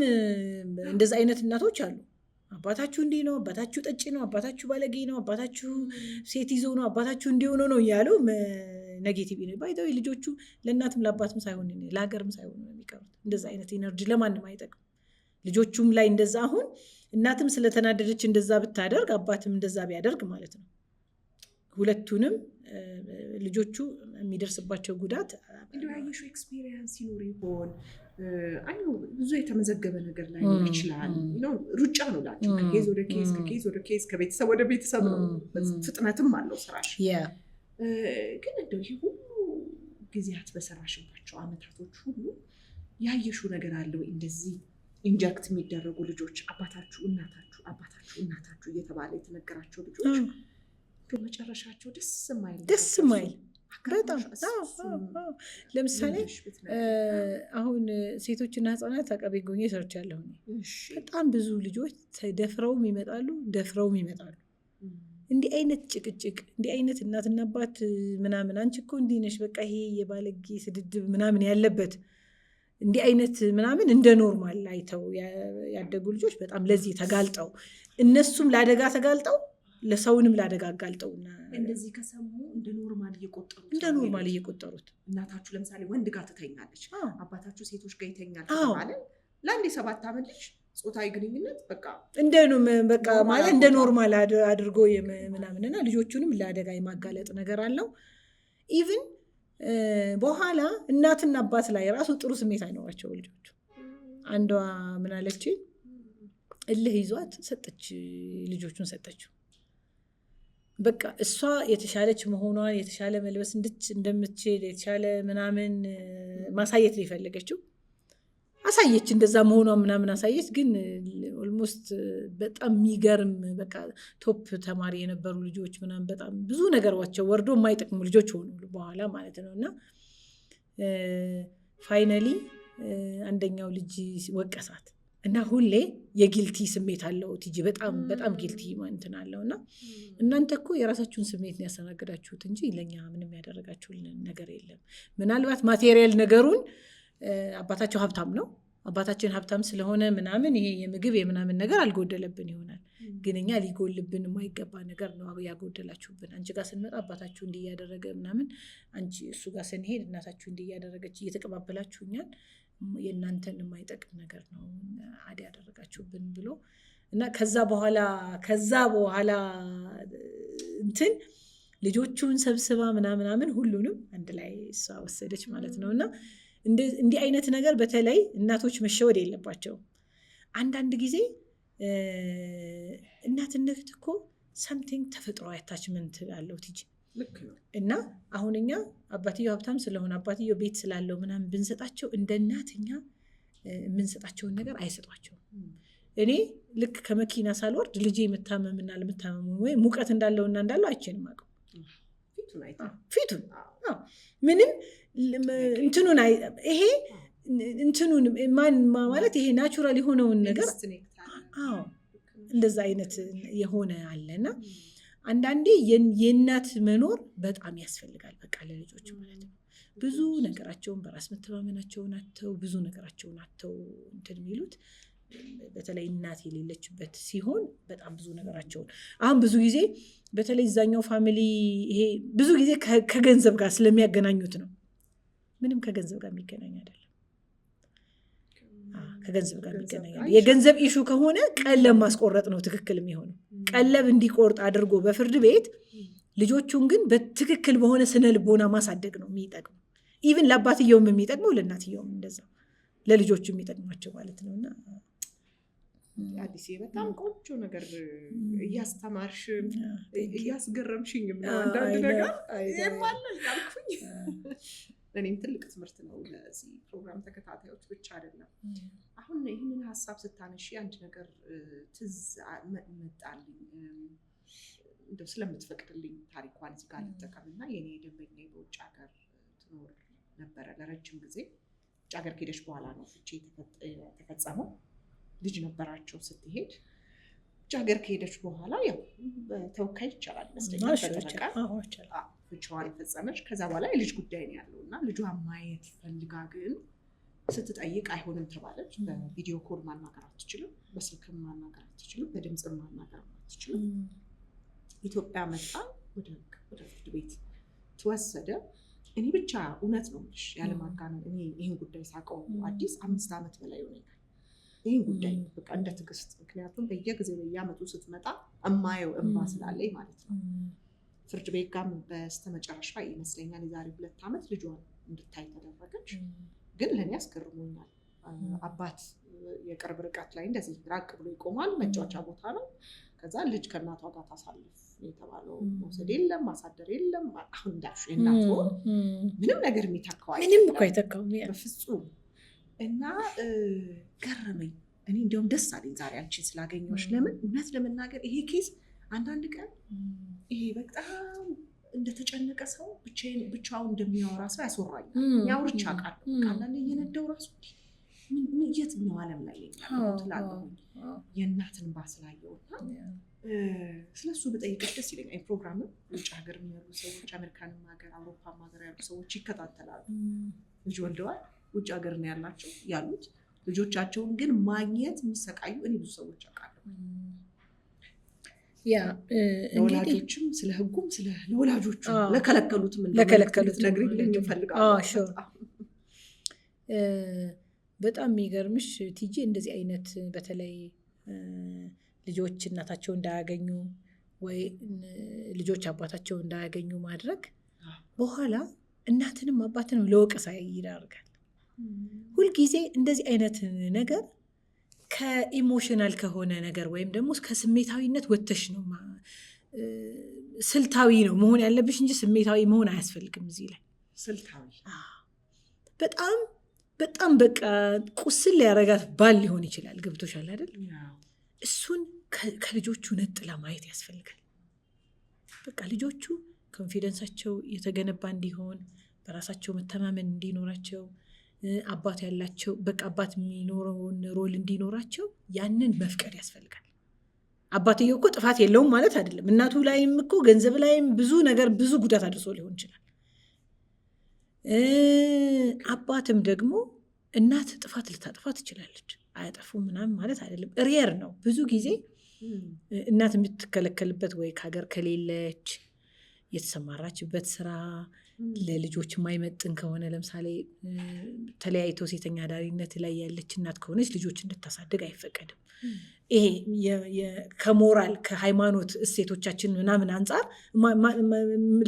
እንደዚ አይነት እናቶች አሉ። አባታችሁ እንዲህ ነው፣ አባታችሁ ጠጪ ነው፣ አባታችሁ ባለጌ ነው፣ አባታችሁ ሴት ይዞ ነው፣ አባታችሁ እንዲህ ሆኖ ነው እያሉ negative ነው by the way። ልጆቹ ለእናትም ለአባትም ሳይሆን ለሀገርም ሳይሆን ነው የሚቀሩት። እንደዛ አይነት energy ለማንም አይጠቅም። ልጆቹም ላይ እንደዛ፣ አሁን እናትም ስለተናደደች እንደዛ ብታደርግ፣ አባትም እንደዛ ቢያደርግ ማለት ነው፣ ሁለቱንም ልጆቹ የሚደርስባቸው ጉዳት እንደው ያየሽው experience ይኖር ይሆን? አይ ብዙ የተመዘገበ ነገር ላይኖር ይችላል። ሩጫ ነው ላቸው፣ ከ case ወደ case፣ ከ case ወደ case፣ ከቤተሰብ ወደ ቤተሰብ ነው። ፍጥነትም አለው ስራሽ። ግን እንደው ይህ ሁሉ ጊዜያት በሰራሽባቸው አመታቶች ሁሉ ያየሽው ነገር አለ ወይ? እንደዚህ inject የሚደረጉ ልጆች፣ አባታችሁ እናታችሁ፣ አባታችሁ እናታችሁ እየተባለ የተነገራቸው ልጆች መጨረሻቸው ደስ የማይል። ደስ የማይል በጣም። ለምሳሌ አሁን ሴቶችና ህጻናት አቃቤ ሕግ ሆኜ ሰርቻለሁ። በጣም ብዙ ልጆች ተደፍረውም ይመጣሉ፣ ደፍረውም ይመጣሉ። እንዲህ አይነት ጭቅጭቅ፣ እንዲህ አይነት እናትና አባት ምናምን አንቺ እኮ እንዲህ ነሽ፣ በቃ ይሄ የባለጌ ስድድብ ምናምን ያለበት፣ እንዲህ አይነት ምናምን እንደ normal አይተው ያደጉ ልጆች በጣም ለዚህ ተጋልጠው፣ እነሱም ለአደጋ ተጋልጠው ለሰውንም ለአደጋ አጋልጠው። እንደዚህ ከሰሙ እንደ normal እየቆጠሩት። እንደ normal እየቆጠሩት። እናታችሁ ለምሳሌ ወንድ ጋር ትተኛለች፣ አባታችሁ ሴቶች ጋር ይተኛል ከተባለ ለአንድ የ7 ዓመት ልጅ ጾታዊ ግንኙነት በቃ እንደ በቃ ማለት እንደ normal አድርጎ ምናምንና ልጆቹንም ለአደጋ የማጋለጥ ነገር አለው። Even በኋላ እናትና አባት ላይ ራሱ ጥሩ ስሜት አይኖራቸው ልጆቹ። አንዷ ምን አለችኝ፣ እልህ ይዟት ሰጠች፣ ልጆቹን ሰጠችው። በቃ እሷ የተሻለች መሆኗን፣ የተሻለ መልበስ እንደምትችል፣ የተሻለ ምናምን ማሳየት ነው የፈለገችው። አሳየች፣ እንደዛ መሆኗን ምናምን አሳየች። ግን almost በጣም የሚገርም በቃ top ተማሪ የነበሩ ልጆች ምናምን በጣም ብዙ ነገሯቸው ወርዶ የማይጠቅሙ ልጆች ሆኑ በኋላ ማለት ነው። እና finally አንደኛው ልጅ ወቀሳት እና ሁሌ የ guilty ስሜት አለው ቲጂ፣ በጣም በጣም guilty እንትን አለው። እና እናንተ እኮ የራሳችሁን ስሜት ነው ያስተናገዳችሁት እንጂ ለእኛ ምንም ያደረጋችሁልን ነገር የለም። ምናልባት material ነገሩን አባታቸው ሀብታም ነው፣ አባታችን ሀብታም ስለሆነ ምናምን ይሄ የምግብ የምናምን ነገር አልጎደለብን ይሆናል። ግን እኛ ሊጎልብን የማይገባ ነገር ነው ያጎደላችሁብን። አንቺ ጋር ስንመጣ አባታችሁ እንዲህ እያደረገ ምናምን፣ አንቺ እሱ ጋር ስንሄድ እናታችሁ እንዲህ እያደረገች እየተቀባበላችሁ እኛን የእናንተን የማይጠቅም ነገር ነው add ያደረጋችሁብን ብሎ እና ከዛ በኋላ እንትን ልጆቹን ሰብስባ ምናምናምን ሁሉንም አንድ ላይ እሷ ወሰደች ማለት ነው። እና እንዲህ አይነት ነገር በተለይ እናቶች መሸወድ የለባቸውም። አንዳንድ ጊዜ እናትነት እኮ something ተፈጥሮ attachment አለው ቲጂ። ልክ ነው። እና አሁን እኛ አባትየው ሀብታም ስለሆነ፣ አባትየው ቤት ስላለው ምናምን ብንሰጣቸው እንደ እናት እኛ የምንሰጣቸውን ነገር አይሰጧቸውም። እኔ ልክ ከመኪና ሳልወርድ ልጄ መታመምና አለመታመሙን ወይ ሙቀት እንዳለውና እንዳለው አይቼንም አውቀው። ፊቱን አይተህ። ፊቱን፣ አዎ። ምንም እንትኑን ይሄ እንትኑን ማን ማለት ይሄ natural የሆነውን ነገር። Instinct አለ። አዎ፣ እንደዛ አይነት የሆነ አለና አንዳንዴ የእናት መኖር በጣም ያስፈልጋል። በቃ ለልጆች ማለት ነው። ብዙ ነገራቸውን፣ በራስ መተማመናቸውን አጥተው፣ ብዙ ነገራቸውን አጥተው እንትን የሚሉት በተለይ እናት የሌለችበት ሲሆን በጣም ብዙ ነገራቸውን፣ አሁን ብዙ ጊዜ በተለይ እዛኛው family ይሄ ብዙ ጊዜ ከገንዘብ ጋር ስለሚያገናኙት ነው። ምንም ከገንዘብ ጋር የሚገናኝ አይደለም። ከገንዘብ ጋር የሚገናኝ አይደለም። የገንዘብ issue ከሆነ ቀለብ ማስቆረጥ ነው ትክክል የሚሆነው። ቀለብ እንዲቆርጥ አድርጎ በፍርድ ቤት ልጆቹን ግን በትክክል በሆነ ስነ ልቦና ማሳደግ ነው የሚጠቅመው። Even ለአባትየውም የሚጠቅመው፣ ለእናትየውም እንደዛ፣ ለልጆቹ የሚጠቅማቸው ማለት ነው። እና አዲስ በጣም ቆንጆ ነገር እያስተማርሽም እያስገረምሽኝም ነው። አንዳንድ ነገር ይሄም አለ እያልኩኝ ለእኔም ትልቅ ትምህርት ነው። ለዚህ ፕሮግራም ተከታታዮች ብቻ አይደለም። አሁን ይህንን ሀሳብ ስታነሺ አንድ ነገር ትዝ መጣልኝ። እንደው ስለምትፈቅድልኝ ታሪኳን እዚህ ጋር ልጠቀምና የኔ ደንበኛ በውጭ ሀገር ትኖር ነበረ ለረጅም ጊዜ። ውጭ ሀገር ከሄደች በኋላ ነው ፍቺ የተፈጸመው። ልጅ ነበራቸው ስትሄድ። ውጭ ሀገር ከሄደች በኋላ ያው በተወካይ ይቻላል ይመስለኛል፣ በጠበቃ ፍቺዋን ፈጸመች። ከዛ በኋላ የልጅ ጉዳይ ነው ያለው እና ልጇን ማየት ፈልጋ ግን ስትጠይቅ አይሆንም ተባለች። በ video call ማናገር አትችልም፣ በስልክም ማናገር አትችልም፣ በድምፅም ማናገር አትችልም። ኢትዮጵያ መጣ፣ ወደ ፍርድ ቤት ተወሰደ። እኔ ብቻ እውነት ነው የምልሽ ያለማጋነን እኔ ይህን ጉዳይ ሳውቀው አዲስ 5 ዓመት በላይ ሆነኛል። ይህን ጉዳይ በቃ እንደ ትዕግስት፣ ምክንያቱም በየጊዜው በየዓመቱ ስትመጣ እማየው እንባ ስላለኝ ማለት ነው። ፍርድ ቤት ጋርም በስተመጨረሻ ይመስለኛል የዛሬ 2 ዓመት ልጇን እንድታይ ተደረገች። ግን ለእኔ አስገርሞኛል። አባት የቅርብ ርቀት ላይ እንደዚህ ራቅ ብሎ ይቆማል። መጫወቻ ቦታ ነው። ከዛ ልጅ ከእናቷ ጋር ታሳልፍ የተባለው፣ መውሰድ የለም፣ ማሳደር የለም። አሁን እንዳልሽው የእናት ምንም ነገር የሚተካው ምንም እኮ አይተካውም። በፍጹም። እና ገረመኝ። እኔ እንዲያውም ደስ አለኝ ዛሬ አንቺን ስላገኘሁሽ። ለምን፣ እውነት ለመናገር ይሄ case አንዳንድ ቀን ይሄ በጣም እንደተጨነቀ ሰው፣ ብቻውን እንደሚያወራ ሰው ያስወራኛል። አውርቼ አውቃለሁ። አንዳንዴ እየነዳው ራሱ የትኛው ዓለም ላይ ነኝ ትላለሁኝ። የእናትን እንባ ስላየው እና ስለሱ ብጠይቅሽ ደስ ይለኛል። ፕሮግራምም ውጭ ሀገር ያሉ ሰዎች፣ አሜሪካንም ሀገር፣ አውሮፓም ሀገር ያሉ ሰዎች ይከታተላሉ። ልጅ ወልደዋል፣ ውጭ ሀገር ነው ያላቸው ያሉት፣ ልጆቻቸውን ግን ማግኘት የሚሰቃዩ እኔ ብዙ ሰዎች አውቃለሁ። Yeah፣ ለወላጆችም ስለ ህጉም ስለ ለወላጆቹ ለከለከሉትም ለከለከሉት ነግሪልኝ እፈልጋለሁ። በጣም የሚገርምሽ ቲጂ፣ እንደዚህ አይነት በተለይ ልጆች እናታቸው እንዳያገኙ ወይ ልጆች አባታቸው እንዳያገኙ ማድረግ በኋላ እናትንም አባትንም ለወቀሳ ይዳርጋል። ሁልጊዜ እንደዚህ አይነት ነገር ከ emotional ከሆነ ነገር ወይም ደግሞ ከስሜታዊነት ወጥተሽ ነው፣ ስልታዊ ነው መሆን ያለብሽ እንጂ ስሜታዊ መሆን አያስፈልግም። እዚህ ላይ ስልታዊ። በጣም በጣም በቃ ቁስል ሊያረጋት ባል ሊሆን ይችላል። ገብቶሻል አይደል? እሱን ከልጆቹ ነጥላ ማየት ያስፈልጋል። በቃ ልጆቹ confidence ኣቸው የተገነባ እንዲሆን፣ በራሳቸው መተማመን እንዲኖራቸው፣ አባት ያላቸው በቃ አባት የሚኖረውን role እንዲኖራቸው ያንን መፍቀድ ያስፈልጋል። አባትየው እኮ ጥፋት የለውም ማለት አይደለም። እናቱ ላይም እኮ ገንዘብ ላይም ብዙ ነገር፣ ብዙ ጉዳት አድርሶ ሊሆን ይችላል። አባትም ደግሞ እናት ጥፋት ልታጥፋ ትችላለች። አያጠፉም ምናምን ማለት አይደለም። Rare ነው። ብዙ ጊዜ እናት የምትከለከልበት ወይ ከሀገር ከሌለች፣ የተሰማራችበት ስራ ለልጆች የማይመጥን ከሆነ፣ ለምሳሌ ተለያይተው ሴተኛ አዳሪነት ላይ ያለች እናት ከሆነች ልጆች እንድታሳድግ አይፈቀድም። ይሄ ከሞራል፣ ከሃይማኖት እሴቶቻችን ምናምን አንጻር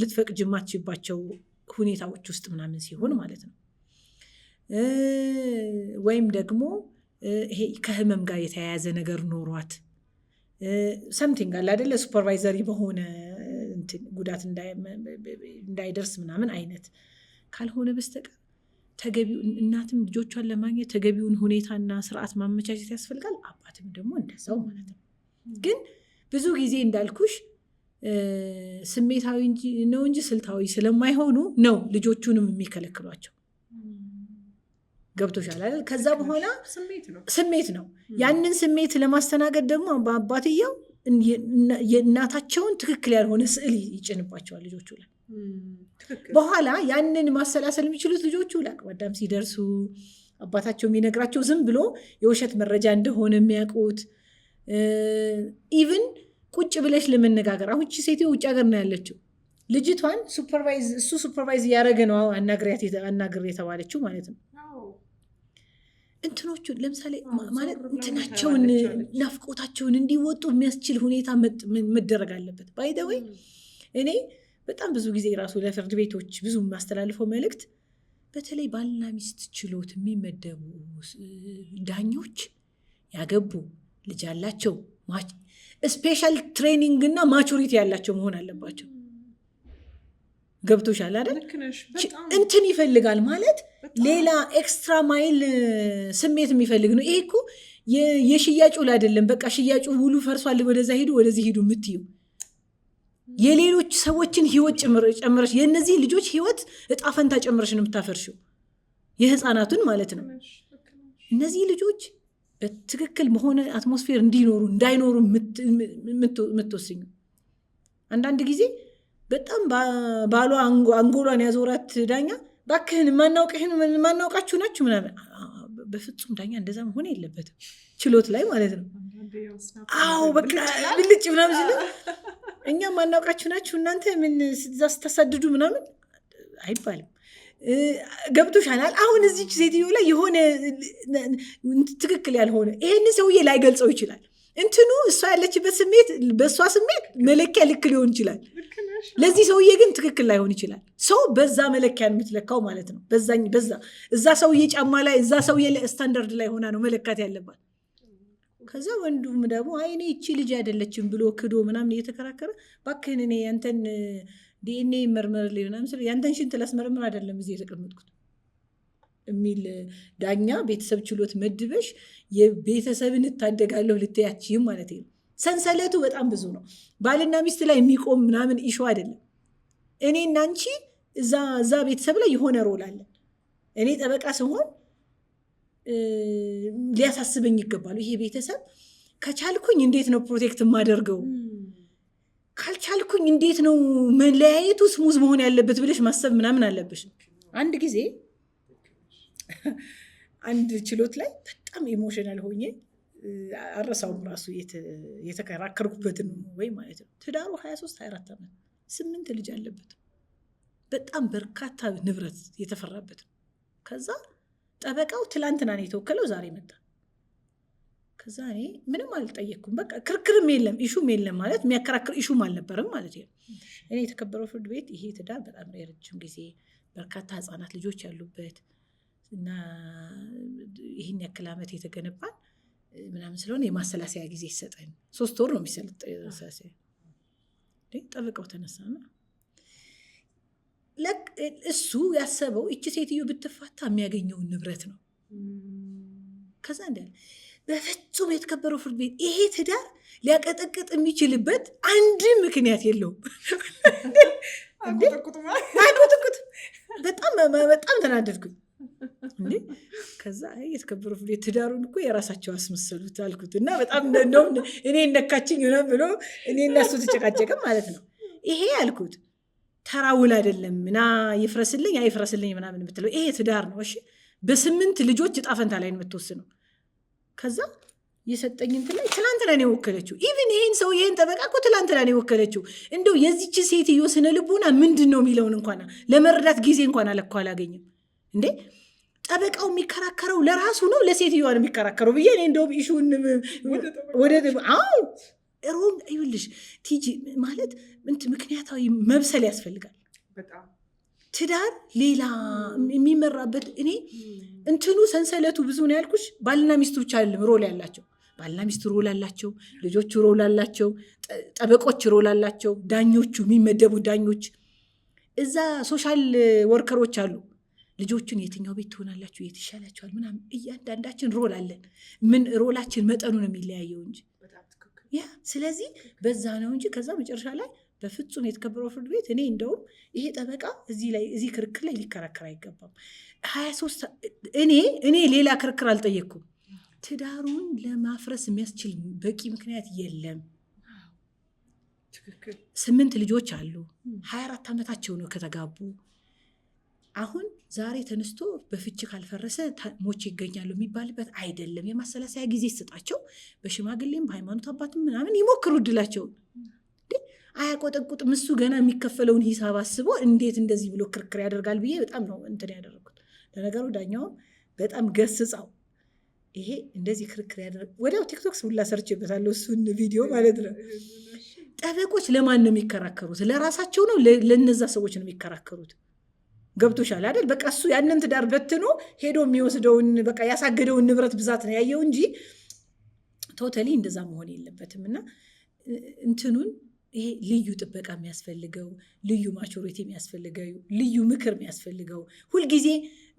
ልትፈቅጅ የማትችይባቸው ሁኔታዎች ውስጥ ምናምን ሲሆን ማለት ነው። ወይም ደግሞ ይሄ ከህመም ጋር የተያያዘ ነገር ኖሯት something አለ አይደለ፣ supervisory በሆነ እንትን ጉዳት እንዳይደርስ ምናምን አይነት ካልሆነ በስተቀር ተገቢው እናትም ልጆቿን ለማግኘት ተገቢውን ሁኔታና ስርዓት ማመቻቸት ያስፈልጋል። አባትም ደግሞ እንደዛው ማለት ነው። ግን ብዙ ጊዜ እንዳልኩሽ ስሜታዊ ነው እንጂ ስልታዊ ስለማይሆኑ ነው ልጆቹንም የሚከለክሏቸው። ገብቶሻል አይደል? ከዛ በኋላ ስሜት ነው። ያንን ስሜት ለማስተናገድ ደግሞ በአባትየው የእናታቸውን ትክክል ያልሆነ ስዕል ይጭንባቸዋል ልጆቹ ላይ። በኋላ ያንን ማሰላሰል የሚችሉት ልጆቹ ለአቅመ አዳም ሲደርሱ አባታቸው የሚነግራቸው ዝም ብሎ የውሸት መረጃ እንደሆነ የሚያውቁት፣ even ቁጭ ብለሽ ለመነጋገር፣ አሁን እቺ ሴትዮ ውጭ ሀገር ነው ያለችው። ልጅቷን supervise እሱ supervise እያደረገ ነው አናግር የተባለችው ማለት ነው። እንትኖቹ ለምሳሌ ማለት እንትናቸውን ናፍቆታቸውን እንዲወጡ የሚያስችል ሁኔታ መደረግ አለበት። By the way፣ እኔ በጣም ብዙ ጊዜ ራሱ ለፍርድ ቤቶች ብዙ የማስተላልፈው መልእክት፣ በተለይ ባልና ሚስት ችሎት የሚመደቡ ዳኞች ያገቡ፣ ልጅ ያላቸው፣ special training እና maturity ያላቸው መሆን አለባቸው። ገብቶሻል አይደል? እንትን ይፈልጋል ማለት ሌላ extra mile ስሜት የሚፈልግ ነው። ይሄ እኮ የሽያጭ ውል አይደለም። በቃ ሽያጩ ውሉ ፈርሷል፣ ወደዛ ሂዱ ወደዚህ ሂዱ የምትዩ፣ የሌሎች ሰዎችን ህይወት ጨምረሽ፣ የእነዚህ ልጆች ህይወት እጣ ፈንታ ጨምረሽ ነው የምታፈርሽው፣ የህፃናቱን ማለት ነው። እነዚህ ልጆች በትክክል በሆነ atmosphere እንዲኖሩ እንዳይኖሩ የምትወስኙ፣ አንዳንድ ጊዜ በጣም ባሏ አንጎሏን ያዞራት ዳኛ ባክህን ማናውቅህን ማናውቃችሁ ናችሁ ምናምን፣ በፍጹም ዳኛ እንደዛ መሆን የለበትም ችሎት ላይ ማለት ነው። አዎ፣ በቃ ብልጭ ምናምን ሲል እኛ ማናውቃችሁ ናችሁ እናንተ ምን እዛ ስታሳድዱ ምናምን አይባልም። ገብቶሻል? አሁን እዚች ሴትዮ ላይ የሆነ ትክክል ያልሆነ፣ ይሄንን ሰውዬ ላይገልጸው ይችላል። እንትኑ እሷ ያለችበት ስሜት በእሷ ስሜት መለኪያ ልክ ሊሆን ይችላል። ለዚህ ሰውዬ ግን ትክክል ላይሆን ይችላል። ሰው በዛ መለኪያ የምትለካው ማለት ነው። በዛ እዛ ሰውዬ ጫማ ላይ፣ እዛ ሰውዬ ስታንዳርድ ላይ ሆና ነው መለካት ያለባት። ከዛ ወንዱም ደግሞ አይ እኔ ይቺ ልጅ አይደለችም ብሎ ክዶ ምናምን እየተከራከረ፣ እባክህን እኔ ያንተን ዲኤንኤ መርምርልኝ ምናምን ስል ያንተን ሽንት ላስመረምር አይደለም እዚህ የተቀመጥኩት የሚል ዳኛ ቤተሰብ ችሎት መድበሽ የቤተሰብን እታደጋለሁ ልትያችይም ማለት ነው። ሰንሰለቱ በጣም ብዙ ነው። ባልና ሚስት ላይ የሚቆም ምናምን issue አይደለም። እኔ እና አንቺ እዛ ቤተሰብ ላይ የሆነ role አለን። እኔ ጠበቃ ስሆን ሊያሳስበኝ ይገባሉ። ይሄ ቤተሰብ ከቻልኩኝ እንዴት ነው protect የማደርገው፣ ካልቻልኩኝ እንዴት ነው መለያየቱ smooth መሆን ያለበት ብለሽ ማሰብ ምናምን አለብሽ። አንድ ጊዜ አንድ ችሎት ላይ በጣም emotional ሆኜ አረሳውም ራሱ የተከራከርኩበትን ወይ ማለት ነው። ትዳሩ 23 24 ዓመት፣ ስምንት ልጅ አለበት። በጣም በርካታ ንብረት የተፈራበት ነው። ከዛ ጠበቃው ትላንትና ነው የተወከለው፣ ዛሬ መጣ። ከዛ እኔ ምንም አልጠየቅኩም። በቃ ክርክርም የለም፣ issue ም የለም፣ ማለት የሚያከራክር issue ም አልነበረም ማለት ነው። እኔ የተከበረው ፍርድ ቤት፣ ይሄ ትዳር በጣም የረጅም ጊዜ፣ በርካታ ህፃናት ልጆች ያሉበት እና ይህን ያክል ዓመት የተገነባን ምናምን ስለሆነ የማሰላሰያ ጊዜ ይሰጠን። 3 ወር ነው የሚሰጥ። ጠበቃው ተነሳና እሱ ያሰበው እቺ ሴትዮ ብትፋታ የሚያገኘውን ንብረት ነው። ከዛ እንዲ በፍጹም የተከበረው ፍርድ ቤት፣ ይሄ ትዳር ሊያቀጠቅጥ የሚችልበት አንድ ምክንያት የለውም። አይቆጥቁጥ። በጣም በጣም ተናደድኩኝ። እንዴ፣ ከዛ የተከበረው ፍርድ ቤት፣ ትዳሩን እኮ የራሳቸው አስመሰሉት አልኩት እና በጣም እንደውም እኔ ነካችኝ ሆነ ብሎ እኔ እና እሱ ተጨቃጨቀ ማለት ነው። ይሄ ያልኩት ተራ ውል አይደለም እና ይፍረስልኝ አይፍረስልኝ ምናምን የምትለው፣ ይሄ ትዳር ነው። እሺ፣ በስምንት ልጆች እጣ ፈንታ ላይ ነው የምትወስነው። ከዛ የሰጠኝ እንትን ላይ ትላንትና ነው የወከለችው። Even ይሄን ሰው፣ ይሄን ጠበቃ እኮ ትላንትና ነው የወከለችው። እንደው የዚች ሴትዮ ስነ ልቦና ምንድን ነው የሚለውን እንኳን ለመረዳት ጊዜ እንኳን አለኮ አላገኝም። እንዴ፣ ጠበቃው የሚከራከረው ለራሱ ነው ለሴትዮዋ ነው የሚከራከረው ብዬ እኔ እንደውም issue ን ወደ አዎ wrong። ይኸውልሽ ቲጂ፣ ማለት እንትን ምክንያታዊ መብሰል ያስፈልጋል። ትዳር ሌላ የሚመራበት፣ እኔ እንትኑ ሰንሰለቱ ብዙ ነው ያልኩሽ። ባልና ሚስቱ ብቻ አይደለም role ያላቸው። ባልና ሚስት role አላቸው፣ ልጆቹ role አላቸው፣ ጠበቆች role አላቸው፣ ዳኞቹ የሚመደቡ ዳኞች፣ እዛ social worker ኦች አሉ። ልጆቹን የትኛው ቤት ትሆናላችሁ፣ የት ይሻላችኋል ምናምን፣ እያንዳንዳችን role አለን። ምን role ኣችን መጠኑ ነው የሚለያየው እንጂ። Yeah፣ ስለዚህ በዛ ነው እንጂ ከዛ መጨረሻ ላይ በፍጹም የተከበረው ፍርድ ቤት እኔ እንደውም ይሄ ጠበቃ እዚህ ላይ እዚህ ክርክር ላይ ሊከራከር አይገባም። 23 እኔ ሌላ ክርክር አልጠየቅኩም። ትዳሩን ለማፍረስ የሚያስችል በቂ ምክንያት የለም። 8 ልጆች አሉ። 24 ዓመታቸው ነው ከተጋቡ። አሁን ዛሬ ተነስቶ በፍቺ ካልፈረሰ ሞቼ ይገኛሉ የሚባልበት አይደለም። የማሰላሰያ ጊዜ ስጣቸው። በሽማግሌም በሃይማኖት አባትም ምናምን ይሞክሩ እድላቸውን። አያቆጠቁጥም። እሱ ገና የሚከፈለውን ሂሳብ አስቦ እንዴት እንደዚህ ብሎ ክርክር ያደርጋል ብዬ በጣም ነው እንትን ያደረግኩት። ለነገሩ ዳኛውም በጣም ገስጻው ይሄ እንደዚህ ክርክር ያደርግ፣ ወዲያው ቲክቶክ ሁላ ሰርቼበታለሁ እሱን ቪዲዮ ማለት ነው። ጠበቆች ለማን ነው የሚከራከሩት? ለራሳቸው ነው ለነዛ ሰዎች ነው የሚከራከሩት? ገብቶሻል አይደል? በቃ እሱ ያንን ትዳር በትኖ ሄዶ የሚወስደውን በቃ ያሳገደውን ንብረት ብዛት ነው ያየው እንጂ totally እንደዛ መሆን የለበትም። እና እንትኑን ይሄ ልዩ ጥበቃ የሚያስፈልገው፣ ልዩ maturity የሚያስፈልገው፣ ልዩ ምክር የሚያስፈልገው፣ ሁልጊዜ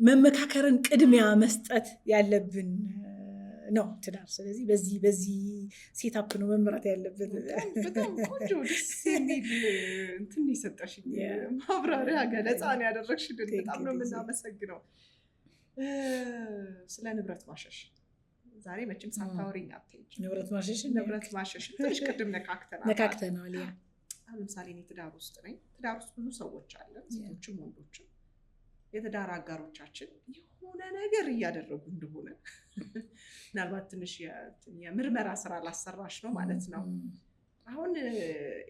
መመካከርን ቅድሚያ መስጠት ያለብን ነው ትዳር። ስለዚህ በዚህ setup ነው መምራት ያለበት። በጣም ቆንጆ ደስ የሚል እንትን የሰጠሽኝ ማብራሪያ ገለጻ ነው ያደረግሽልን። በጣም ነው የምናመሰግነው። ስለ ንብረት ማሸሽ ዛሬ መቼም ሳታወሪኝ አትሄጂም። ንብረት ማሸሽ። ንብረት ማሸሽ ትንሽ ቅድም ነካክተናል። ነካክተናል። Yeah። አሁን ለምሳሌ እኔ ትዳር ውስጥ ነኝ። ትዳር ውስጥ ብዙ ሰዎች አለን፣ ሴቶችም ወንዶችም። የትዳር አጋሮቻችን የሆነ ነገር እያደረጉ እንደሆነ ምናልባት ትንሽ የምርመራ ስራ ላሰራሽ ነው ማለት ነው። አሁን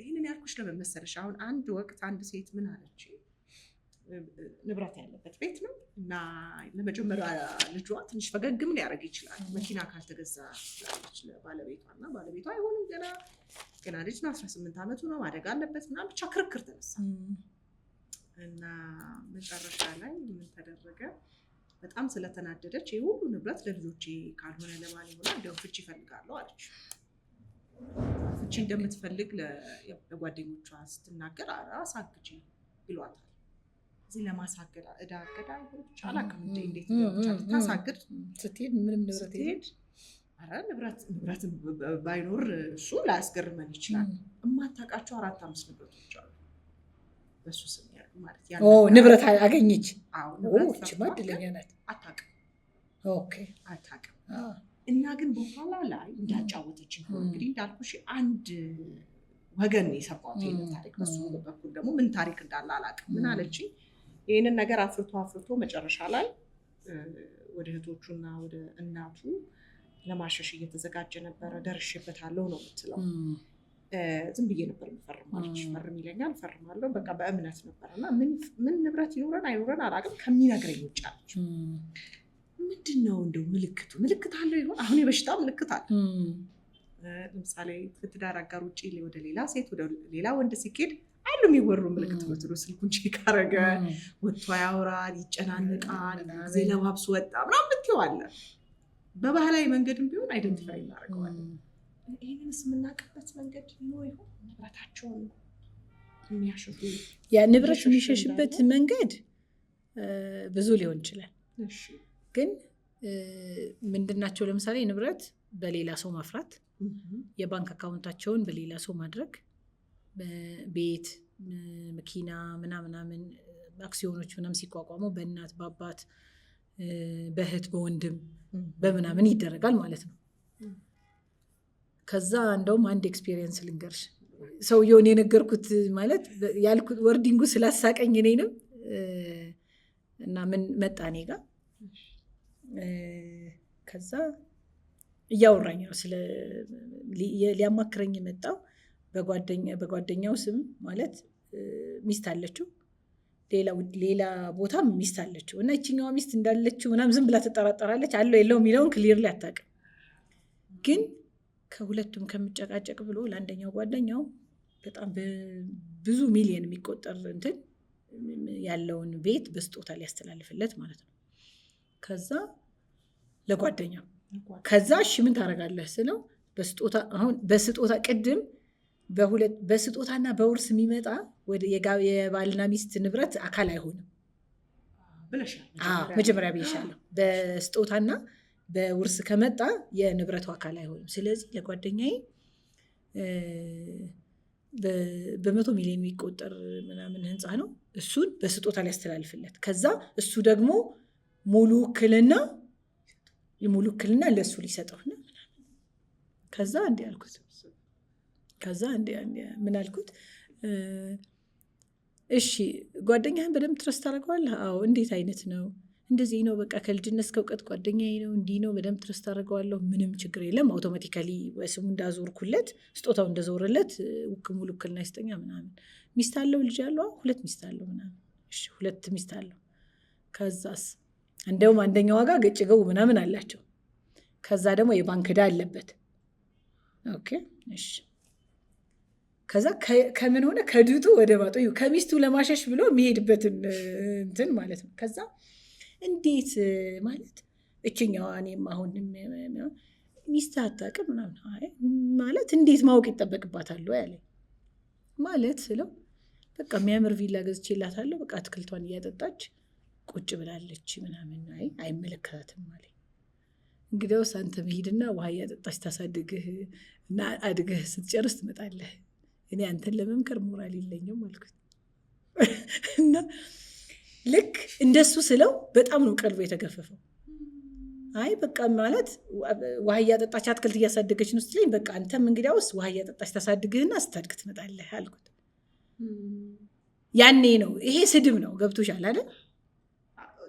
ይህንን ያልኩሽ ለምን መሰለሽ? አሁን አንድ ወቅት አንድ ሴት ምን አለች፣ ንብረት ያለበት ቤት ነው እና ለመጀመሪያ ልጇ ትንሽ ፈገግም ሊያደርግ ይችላል መኪና ካልተገዛ ላለች ለባለቤቷ፣ እና ባለቤቷ አይሆንም፣ ገና ገና ልጅ ነው፣ 18 ዓመቱ ነው፣ ማደግ አለበት ምናምን፣ ብቻ ክርክር ተነሳ እና መጨረሻ ላይ ምን ተደረገ? በጣም ስለተናደደች ይህ ሁሉ ንብረት ለልጆቼ ካልሆነ ለማን ይሆናል? እንዲያውም ፍቺ እፈልጋለሁ አለች። ፍቺ እንደምትፈልግ ለጓደኞቿ ስትናገር አሳግጂ ይሏታል። እዚህ ለማሳገድ እዳ አገዳ ይሁን ብቻ አላውቅም፣ እንዴት ብቻ ልታሳግድ ስትሄድ ምንም ንብረት ስትሄድ ኧረ ንብረት ባይኖር እሱ ላያስገርመን ይችላል። የማታውቃቸው አራት አምስት ንብረቶች አሉ በሱ ስም ያሉ ማለት። ንብረት አገኘች። አዎ፣ ንብረት። እችማ እድለኛ ናት። አታውቅም። አታውቅም። እና ግን በኋላ ላይ እንዳጫወተች እንግዲህ እንዳልኩሽ አንድ ወገን የሰማሁት ይሄንን ታሪክ፣ በሱ በኩል ደግሞ ምን ታሪክ እንዳለ አላውቅም። ምን አለችኝ? ይህንን ነገር አፍርቶ አፍርቶ መጨረሻ ላይ ወደ እህቶቹና ወደ እናቱ ለማሸሽ እየተዘጋጀ ነበረ። ደርሼበታለሁ ነው የምትለው። ዝም ብዬ ነበር የምፈርመው አለች። ፈርም ይለኛል፣ ፈርማለሁ። በቃ በእምነት ነበር እና ምን ንብረት ይኑረን አይኑረን አላውቅም ከሚነግረኝ ውጭ አለች። ምንድን ነው እንደው ምልክቱ? ምልክት አለው ይሆን? አሁን የበሽታ ምልክት አለ። ለምሳሌ ከትዳር አጋር ውጭ ወደ ሌላ ሴት፣ ወደ ሌላ ወንድ ሲኬድ አሉ የሚወሩ ምልክት። ቶሎ ስልኩን check አረገ፣ ወጥቶ ያወራል፣ ይጨናንቃል፣ ጊዜ ለባብሶ ወጣ ምናምን ብትይው አለ። በባህላዊ መንገድም ቢሆን identify እናደርገዋለን። ይህንንስ የምናውቅበት መንገድ ይኖር ይሆን? ንብረታቸውን የሚያሸሹ ያ ንብረት የሚሸሽበት መንገድ ብዙ ሊሆን ይችላል። ግን ምንድናቸው? ለምሳሌ ንብረት በሌላ ሰው ማፍራት፣ የባንክ account ኣቸውን በሌላ ሰው ማድረግ፣ ቤት፣ መኪና ምናምናምን አክሲዮኖች ምናምን ሲቋቋሙ በእናት፣ በአባት፣ በእህት፣ በወንድም፣ በምናምን ይደረጋል ማለት ነው። ከዛ እንደውም አንድ experience ልንገርሽ። ሰውየውን የነገርኩት ማለት ያልኩት wording ኡ ስላሳቀኝ እኔንም እና ምን መጣ እኔ ጋ፣ ከዛ እያወራኝ ነው፣ ስለ ሊያማክረኝ የመጣው በጓደኛው ስም ማለት ሚስት አለችው፣ ሌላ ቦታም ሚስት አለችው እና ይችኛዋ ሚስት እንዳለችው ምናምን ዝም ብላ ትጠራጠራለች። አለው የለው የሚለውን clearly አታውቅም። ግን ከሁለቱም ከምጨቃጨቅ ብሎ ለአንደኛው ጓደኛው በጣም ብዙ ሚሊየን የሚቆጠር እንትን ያለውን ቤት በስጦታ ሊያስተላልፍለት ማለት ነው። ከዛ ለጓደኛው ከዛ እሺ ምን ታደርጋለህ ስለው በስጦታ፣ አሁን በስጦታ፣ ቅድም በሁለት በስጦታና በውርስ የሚመጣ ወደ የባልና ሚስት ንብረት አካል አይሆንም ብለሻል። አዎ፣ መጀመሪያ ብዬሻለሁ። በስጦታና በውርስ ከመጣ የንብረቱ አካል አይሆንም። ስለዚህ ለጓደኛዬ በ100 ሚሊዮን የሚቆጠር ምናምን ህንፃ ነው። እሱን በስጦታ ሊያስተላልፍለት፣ ከዛ እሱ ደግሞ ሙሉ ውክልና ለእሱ ሊሰጠውና ምናምን። ከዛ እንዲህ አልኩት። ከዛ እንዲህ ምን አልኩት? እሺ ጓደኛህን በደንብ trust ታደርገዋለህ? አዎ። እንዴት አይነት ነው? እንደዚህ ነው፣ በቃ ከልጅነት እስከ እውቀት ጓደኛዬ ነው፣ እንዲህ ነው፣ በደንብ trust አደርገዋለሁ፣ ምንም ችግር የለም። Automatically ስሙ እንዳዞርኩለት፣ ስጦታው እንደዞረለት ሙሉ ውክልና ይስጠኛ ምናምን። ሚስት አለው? ልጅ አለው? አዎ፣ ሁለት ሚስት አለው ምናምን። እሺ፣ ሁለት ሚስት አለው። ከዛስ? እንደውም አንደኛዋ ጋር ገጭ ገው ምናምን አላቸው። ከዛ ደግሞ የባንክ ዕዳ አለበት። Okay እሺ። ከዛ ከምን ሆነ፣ ከድጡ ወደ ማጡ፣ ከሚስቱ ለማሸሽ ብሎ የሚሄድበትን እንትን ማለት ነው። ከዛ እንዴት ማለት እችኛዋ እኔም አሁን ሚስት አታውቅም ምናምን፣ አይ ማለት እንዴት ማወቅ ይጠበቅባታል ወይ አለኝ። ማለት ስለው በቃ የሚያምር ቪላ ገዝቼላታለሁ፣ በቃ አትክልቷን እያጠጣች ቁጭ ብላለች ምናምን፣ አይ አይመለከታትም አለኝ። እንግዲያውስ አንተ መሄድና ውሃ እያጠጣች ታሳድግህ እና አድገህ ስትጨርስ ትመጣለህ። እኔ አንተን ለመምከር ሞራል የለኝም አልኩት። እና ልክ እንደሱ ስለው በጣም ነው ቀልቡ የተገፈፈው። አይ በቃ ማለት ውሃ እያጠጣች አትክልት እያሳደገች ነው ስትለኝ፣ በቃ አንተም እንግዲያውስ ውሃ እያጠጣች ታሳድግህና ስታድግ ትመጣለህ አልኩት። ያኔ ነው፣ ይሄ ስድብ ነው። ገብቶሻል አይደል?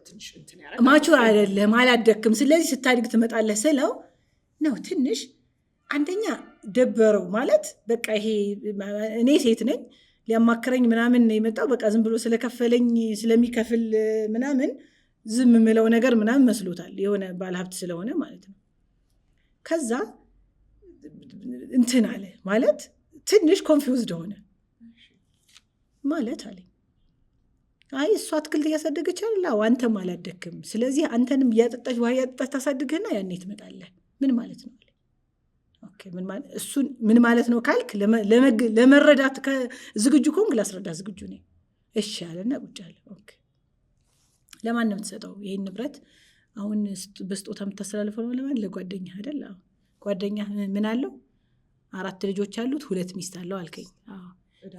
ትንሽ እንትን ያደርጋል። Mature አይደለም፣ አላደግክም። ስለዚህ ስታድግ ትመጣለህ ስለው ነው ትንሽ አንደኛ ደበረው። ማለት በቃ ይሄ እኔ ሴት ነኝ፣ ሊያማክረኝ ምናምን ነው የመጣው። በቃ ዝም ብሎ ስለከፈለኝ፣ ስለሚከፍል ምናምን ዝም የምለው ነገር ምናምን መስሎታል። የሆነ ባለሀብት ስለሆነ ማለት ነው። ከዛ እንትን አለ፣ ማለት ትንሽ confused ሆነ። ማለት አለኝ፣ አይ እሷ አትክልት እያሳደገች አይደል? አዎ፣ አንተም አላደግክም። ስለዚህ አንተንም እያጠጣች፣ ውሃ እያጠጣች ታሳድግህና ያኔ ትመጣለህ። ምን ማለት ነው አለኝ። Okay ምን ማለት፣ እሱን ምን ማለት ነው ካልክ ለመረዳት ዝግጁ ከሆንክ ላስረዳ ዝግጁ ነኝ። እሺ አለና ቁጭ አለ። Okay ለማን ነው የምትሰጠው ይህን ንብረት? አሁን በስጦታ የምታስተላልፈው ነው ለማን? ለጓደኛ አይደል? አዎ። ጓደኛ ምን አለው? አራት ልጆች አሉት፣ ሁለት ሚስት አለው አልከኝ። አዎ።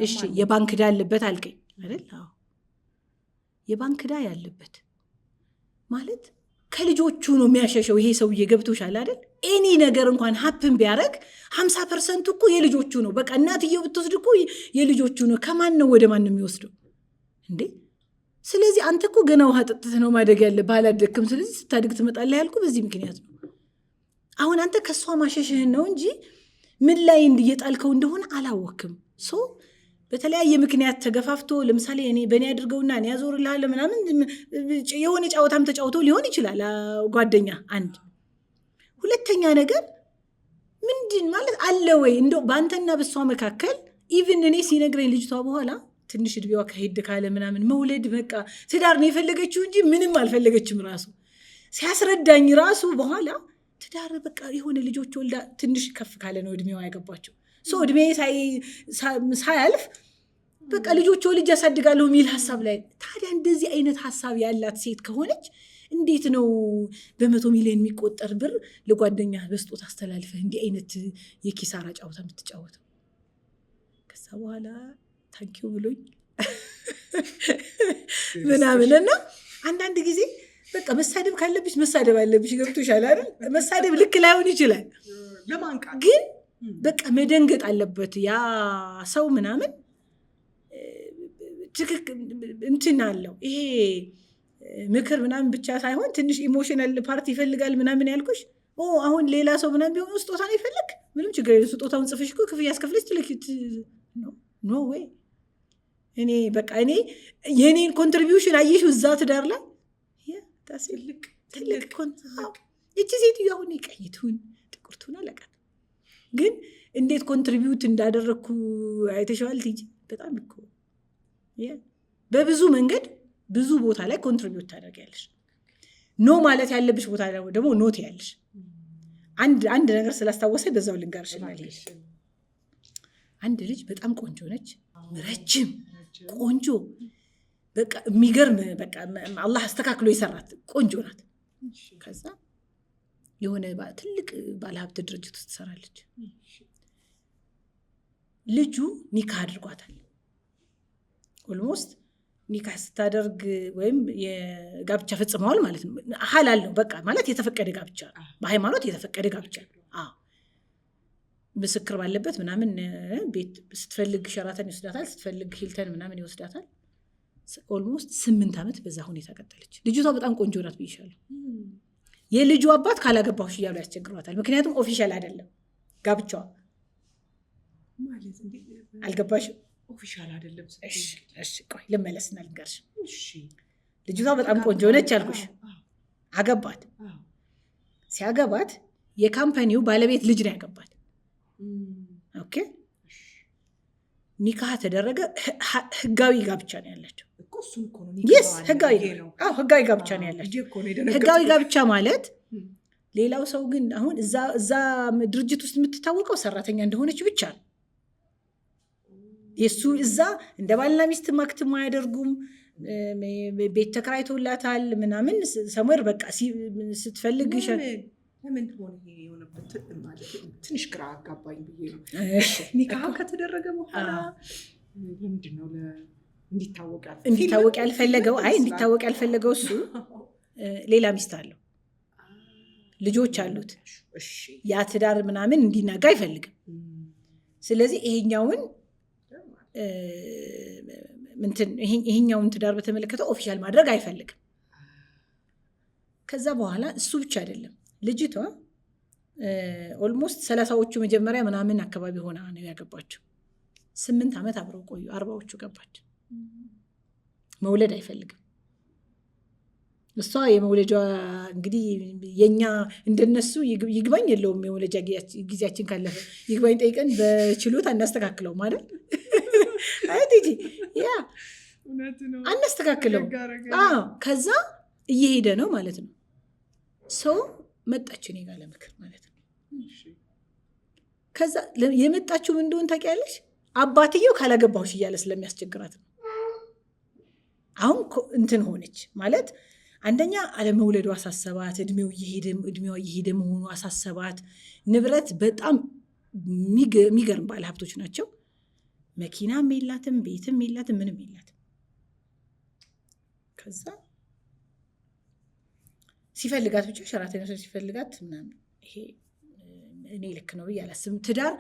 እሺ የባንክ ዕዳ አለበት አልከኝ አይደል? አዎ። የባንክ ዕዳ ያለበት ማለት ከልጆቹ ነው የሚያሸሸው ይሄ ሰውዬ፣ ገብቶሻል አይደል? Any ነገር እንኳን happen ቢያደርግ 50% ኡ እኮ የልጆቹ ነው። በቃ እናትየው ብትወስድ እኮ የልጆቹ ነው። ከማን ነው ወደ ማን ነው የሚወስደው እንዴ? ስለዚህ አንተ እኮ ገና ውሃ ጠጥተህ ነው ማደግ ያለብህ፣ አላደግክም። ስለዚህ ስታድግ ትመጣለህ ያልኩህ በዚህ ምክንያት ነው። አሁን አንተ ከእሷ ማሸሽህን ነው እንጂ ምን ላይ እየጣልከው እንደሆነ አላወክም። So በተለያየ ምክንያት ተገፋፍቶ፣ ለምሳሌ እኔ በእኔ አድርገውና እኔ ያዞርልሃለሁ ምናምን የሆነ ጨዋታም ተጫውቶ ሊሆን ይችላል ጓደኛ። አንድ ሁለተኛ ነገር ምንድን ማለት አለ ወይ እንደው በአንተና በእሷ መካከል? Even እኔ ሲነግረኝ ልጅቷ በኋላ ትንሽ እድሜዋ ከሄድ ካለ ምናምን መውለድ፣ በቃ ትዳር ነው የፈለገችው እንጂ ምንም አልፈለገችም። ራሱ ሲያስረዳኝ ራሱ በኋላ ትዳር፣ በቃ የሆነ ልጆች ወልዳ ትንሽ ከፍ ካለ ነው እድሜዋ ያገባቸው። So እድሜ ሳያልፍ በቃ ልጆች ወልጄ ያሳድጋለሁ የሚል ሀሳብ ላይ፣ ታዲያ እንደዚህ አይነት ሀሳብ ያላት ሴት ከሆነች እንዴት ነው በ100 ሚሊዮን የሚቆጠር ብር ለጓደኛ በስጦታ አስተላልፈህ እንዲህ አይነት የኪሳራ ጨዋታ የምትጫወተው? ከዛ በኋላ thank you ብሎኝ ምናምን። እና አንዳንድ ጊዜ በቃ መሳደብ ካለብሽ መሳደብ አለብሽ። ገብቶሻል አይደል? መሳደብ ልክ ላይሆን ይችላል፣ ለማንቃት ግን በቃ መደንገጥ አለበት ያ ሰው ምናምን። ትክክል እንትን አለው፣ ይሄ ምክር ምናምን ብቻ ሳይሆን ትንሽ emotional part ይፈልጋል ምናምን ያልኩሽ። ኦ አሁን ሌላ ሰው ምናምን ቢሆን ስጦታ ነው ይፈልግ፣ ምንም ችግር የለም። ስጦታውን ጽፈሽ እኮ ክፍያ አስከፍለሽ ትልክ። No way። እኔ በቃ እኔ የእኔን contribution አየሽው እዛ ትዳር ላይ ትልቅ ትልቅ። ይቺ ሴትዮ አሁን ቀይቱን ጥቁርቱን አለቃት፣ ግን እንዴት contribute እንዳደረግኩ አይተሸዋል። ቲጂ፣ በጣም እኮ በብዙ መንገድ ብዙ ቦታ ላይ contribute ታደርጊያለሽ። No ማለት ያለብሽ ቦታ ደግሞ no ትያለሽ። አንድ ነገር ስላስታወሰ በዛው ልንገርሽ። አንድ ልጅ በጣም ቆንጆ ነች፣ ረጅም ቆንጆ፣ በቃ የሚገርም፣ በቃ አላህ አስተካክሎ የሰራት ቆንጆ ናት። ከዛ የሆነ ትልቅ ባለሀብት ድርጅት ውስጥ ትሰራለች። ልጁ ኒካህ አድርጓታል። Almost ኒካህ ስታደርግ ወይም የጋብቻ ፈጽመዋል ማለት ነው። ሀላል ነው በቃ፣ ማለት የተፈቀደ ጋብቻ ነው። በሃይማኖት የተፈቀደ ጋብቻ ነው። ምስክር ባለበት ምናምን ቤት ስትፈልግ ሸራተን ይወስዳታል፣ ስትፈልግ ሂልተን ምናምን ይወስዳታል። Almost 8 ዓመት በዛ ሁኔታ ቀጠለች። ልጅቷ በጣም ቆንጆ ናት ብይሻለሁ። የልጁ አባት ካላገባሁሽ እያሉ ያስቸግሯታል። ምክንያቱም official አይደለም ጋብቻዋ። አልገባሽም? Official አይደለም። እሺ ቆይ ልመለስና ልንገርሽ። ልጅቷ በጣም ቆንጆ ነች አልኩሽ። አገባት። ሲያገባት የ company ው ባለቤት ልጅ ነው ያገባት። Okay፣ ኒካህ ተደረገ። ህጋዊ ጋብቻ ነው ያላቸው። Yes፣ ህጋዊ ጋብቻ ነው ያላቸው። ህጋዊ ጋብቻ ማለት ሌላው ሰው ግን አሁን እዛ ድርጅት ውስጥ የምትታወቀው ሰራተኛ እንደሆነች ብቻ ነው። የእሱ እዛ እንደ ባልና ሚስት act ም አያደርጉም። ቤት ተከራይቶላታል ምናምን somewhere በቃ ስትፈልግ ለምን ሆነ ይሄ የሆነበት? ማለት ትንሽ ግራ አጋባኝ ብዬ ነው። ኒካህ ከተደረገ በኋላ ለምንድን ነው እንዲታወቅ እንዲታወቅ ያልፈለገው? አይ፣ እንዲታወቅ ያልፈለገው እሱ ሌላ ሚስት አለው፣ ልጆች አሉት። ያ ትዳር ምናምን እንዲናጋ አይፈልግም። ስለዚህ ይሄኛውን ትዳር በተመለከተ official ማድረግ አይፈልግም። ከዛ በኋላ እሱ ብቻ አይደለም፣ ልጅቷ almost 30ዎቹ መጀመሪያ ምናምን አካባቢ ሆና ነው ያገባችው። 8 ዓመት አብረው ቆዩ። 40ዎቹ ገባች። መውለድ አይፈልግም። እሷ የመውለጃ እንግዲህ የኛ እንደነሱ ይግባኝ የለውም። የመውለጃ ጊዜያችን ካለፈ ይግባኝ ጠይቀን በችሎት አናስተካክለውም አይደል? አይ ቲጂ፣ yeah፣ አናስተካክለውም። ከዛ እየሄደ ነው ማለት ነው። So መጣች እኔ ጋር ለምክር ማለት ነው። ከዛ የመጣችው ምን እንደሆነ ታውቂያለሽ? አባትየው ካላገባሁሽ እያለ ስለሚያስቸግራት ነው። አሁን እንትን ሆነች ማለት አንደኛ አለመውለዱ አሳሰባት። እድሜዋ እየሄደ መሆኑ አሳሰባት። ንብረት በጣም የሚገርም ባለ ሀብቶች ናቸው። መኪናም የላትም፣ ቤትም የላትም፣ ምንም የላትም። ከዛ ሲፈልጋት ብቻ ሸራተን ሲፈልጋት ምናምን። ይሄ እኔ ልክ ነው ብዬ አላስብም። ትዳር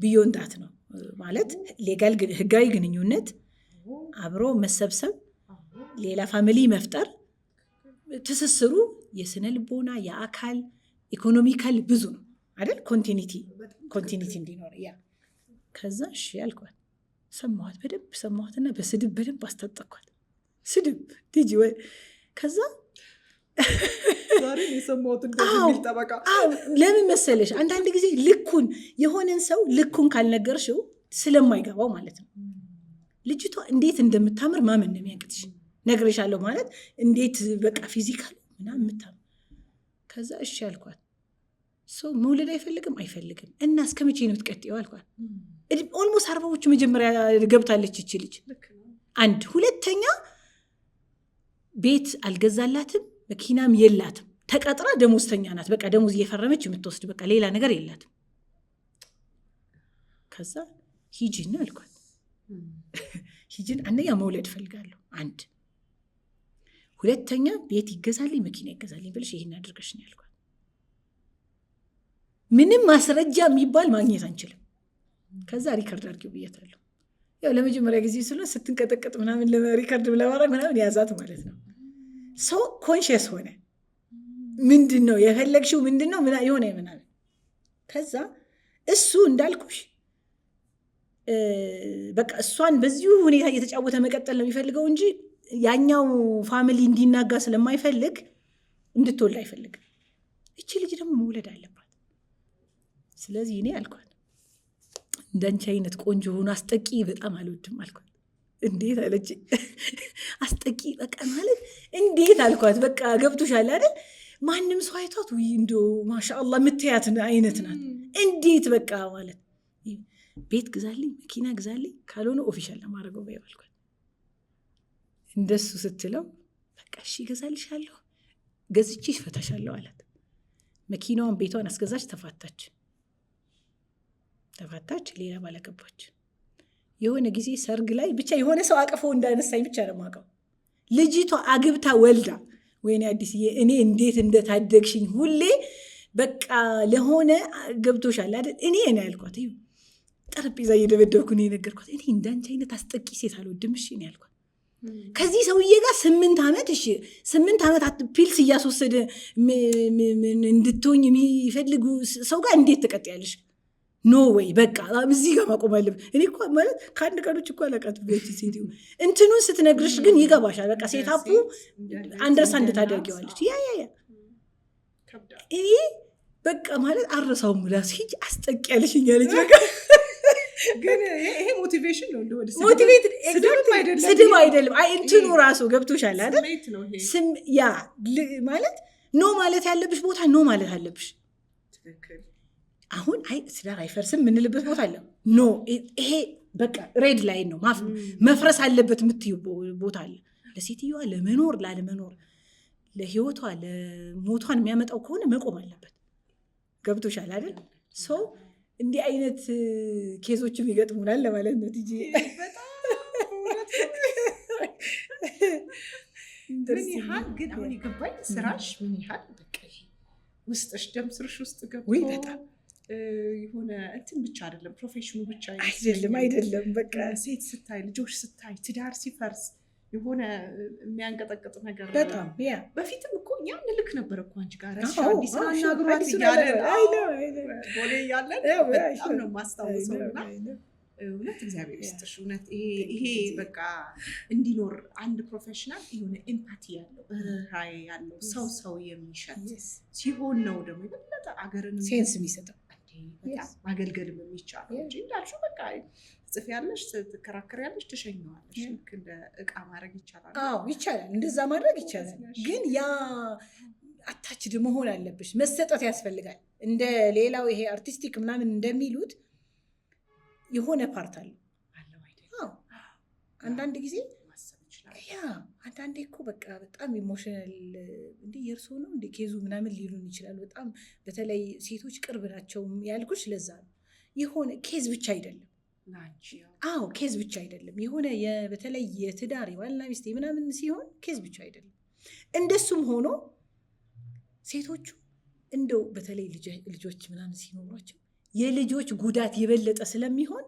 beyond that ነው ማለት legal ህጋዊ ግንኙነት፣ አብሮ መሰብሰብ፣ ሌላ family መፍጠር፣ ትስስሩ የስነ ልቦና፣ የአካል፣ economical ብዙ ነው አይደል? Continuity እንዲኖር፣ yeah። ከዛ እሺ አልኳት። ሰማኋት፣ በደንብ ሰማኋትና በስድብ በደንብ አስታጠቅኳት። ስድብ ቲጂ ወይ ከዛ ዛሬ የሰማሁት እንደዚህ የሚል ጠበቃ። ለምን መሰለሽ፣ አንዳንድ ጊዜ ልኩን የሆነን ሰው ልኩን ካልነገርሽው ስለማይገባው ማለት ነው። ልጅቷ እንዴት እንደምታምር ማመን ነው የሚያቅትሽ። ነግሬሻለሁ ማለት እንዴት በቃ physical ምናምን የምታምር። ከዛ እሺ አልኳት። So መውለድ አይፈልግም አይፈልግም። እና እስከ መቼ ነው የምትቀጥይው አልኳት። Almost 40ዎቹ መጀመሪያ ገብታለች ይቺ ልጅ። አንድ ሁለተኛ ቤት አልገዛላትም፣ መኪናም የላትም። ተቀጥራ ደሞዝተኛ ናት። በቃ ደሞዝ እየፈረመች የምትወስድ፣ በቃ ሌላ ነገር የላትም። ከዛ ሂጂና አልኳት። ሂጂን አንደኛ መውለድ እፈልጋለሁ፣ አንድ ሁለተኛ ቤት ይገዛልኝ መኪና ይገዛልኝ ብለሽ ይሄን አድርገሽ ነው ያልኳት። ምንም ማስረጃ የሚባል ማግኘት አንችልም። ከዛ record አድርጊው ብያታለሁ። ያው ለመጀመሪያ ጊዜ ስለሆነ ስትንቀጠቀጥ ምናምን record ለማድረግ ምናምን ያዛት ማለት ነው። ሰው conscious ሆነ። ምንድን ነው የፈለግሽው? ምንድን ነው የሆነ ምናምን። ከዛ እሱ እንዳልኩሽ በቃ እሷን በዚሁ ሁኔታ እየተጫወተ መቀጠል ነው የሚፈልገው እንጂ ያኛው family እንዲናጋ ስለማይፈልግ እንድትወልድ አይፈልግም። እቺ ልጅ ደግሞ መውለድ አለባት። ስለዚህ እኔ አልኳት፣ እንዳንቺ አይነት ቆንጆ ሆኖ አስጠቂ በጣም አልወድም አልኳት። እንዴት አለች። አስጠቂ በቃ ማለት እንዴት አልኳት። በቃ ገብቶሻል አይደል? ማንም ሰው አይቷት ውይ እንደው ማሻአላህ የምትያት አይነት ናት። እንዴት በቃ ማለት ቤት ግዛልኝ፣ መኪና ግዛልኝ፣ ካልሆነ official ለማድረገው በይው አልኳት። እንደሱ ስትለው በቃ እሺ እገዛልሻለሁ፣ ገዝቼ እፈታሻለሁ አላት። መኪናዋን ቤቷን አስገዛች፣ ተፋታች ተፋታች። ሌላ ባል አገባች። የሆነ ጊዜ ሰርግ ላይ ብቻ የሆነ ሰው አቅፎ እንዳነሳኝ ብቻ ነው የማውቀው። ልጅቷ አግብታ ወልዳ፣ ወይኔ አዲስዬ እኔ እንዴት እንደታደግሽኝ ሁሌ በቃ ለሆነ ገብቶሻል አይደል? እኔ ነው ያልኳት። ይኸው ጠረጴዛ እየደበደብኩ ነው የነገርኳት። እኔ እንዳንቺ አይነት አስጠቂ ሴት አልወድም። እሺ ነው ያልኳት። ከዚህ ሰውዬ ጋር 8 ዓመት፣ እሺ 8 ዓመት pills እያስወሰደ እንድትሆኝ የሚፈልጉ ሰው ጋር እንዴት ትቀጥያለሽ? No way፣ በቃ እዚህ ጋር ማቆም አለብን። እኔ እኮ ማለት ከአንድ ቀኖች እኮ አላውቃትም። ያቺ ሴትዮ እንትኑን ስትነግርሽ ግን ይገባሻል። በቃ setup ኡ understand ታደርጊዋለች። Yeah፣ እኔ በቃ ማለት አረሳውም። ላስ ሂጅ አስጠቂ ያለሽኝ ያለች በቃ ግን ይሄ motivation ነው እንደወደ motivate ስድብ አይደለም። አይ እንትኑ ራሱ ገብቶሻል አይደል? ስሜት ነው ይሄ። ስም yeah ማለት no ማለት ያለብሽ ቦታ no ማለት አለብሽ። ትክክል። አሁን አይ ትዳር አይፈርስም የምንልበት ቦታ አለ። No፣ ይሄ በቃ red line ነው፣ መፍረስ አለበት የምትዩ ቦታ አለ። ለሴትዮዋ ለመኖር ላለመኖር፣ ለህይወቷ ለሞቷን የሚያመጣው ከሆነ መቆም አለበት። ገብቶሻል አይደል? So እንዲህ አይነት case ኦችም ይገጥሙናል ለማለት ነው። ቲጂ። በጣም በእውነት ምን ያህል ግን አሁን የገባኝ ስራሽ ምን ያህል በቃ ይሄ ውስጥሽ ደም ስርሽ ውስጥ ገብቶ ውይ በጣም። የሆነ እንትን ብቻ አይደለም፣ profession ኑ ብቻ አይደለም። አይመስለኝም። አይደለም በቃ። ሴት ስታይ፣ ልጆች ስታይ፣ ትዳር ሲፈርስ የሆነ የሚያንቀጠቅጥ ነገር። በጣም yeah። በፊትም እኮ እኛ እንልክ ነበር እኮ አንቺ ጋር አዲስ አናግሯት አዲሱን እያለን አይ ነው፣ አይ ነው። ቦሌ እያለን በጣም ነው የማስታውሰው። እና እውነት እግዚአብሔር ይስጥሽ። እውነት ይሄ በቃ እንዲኖር አንድ professional የሆነ empathy ያለው፣ ርህራሄ ያለው፣ ሰው ሰው የሚሸት ሲሆን ነው ደግሞ የበለጠ አገርን sense የሚሰጠው። በጣም ማገልገልም የሚቻለው እንጂ እንዳልሽው በቃ ትጽፊያለሽ፣ ትከራከሪያለሽ፣ ትሸኘዋለሽ። ልክ እንደ እቃ ማድረግ ይቻላል። አዎ ይቻላል፣ እንደዛ ማድረግ ይቻላል። ግን ያ attached መሆን አለብሽ፣ መሰጠት ያስፈልጋል። እንደ ሌላው ይሄ artistic ምናምን እንደሚሉት የሆነ part አለው። አለው አይደል? አዎ አንዳንድ ጊዜ ማሰብ ይችላል። Yeah፣ አንዳንዴ እኮ በቃ በጣም emotional እንዴ የእርሶ ነው እንዴ case ኡ ምናምን ሊሉን ይችላሉ። በጣም በተለይ ሴቶች ቅርብ ናቸው ያልኩሽ ለዛ ነው። የሆነ case ብቻ አይደለም። ለአንቺ ያው አዎ case ብቻ አይደለም። የሆነ በተለይ የትዳር የባልና ሚስት ምናምን ሲሆን case ብቻ አይደለም። እንደሱም ሆኖ ሴቶቹ እንደው በተለይ ልጆች ምናምን ሲኖሯቸው የልጆች ጉዳት የበለጠ ስለሚሆን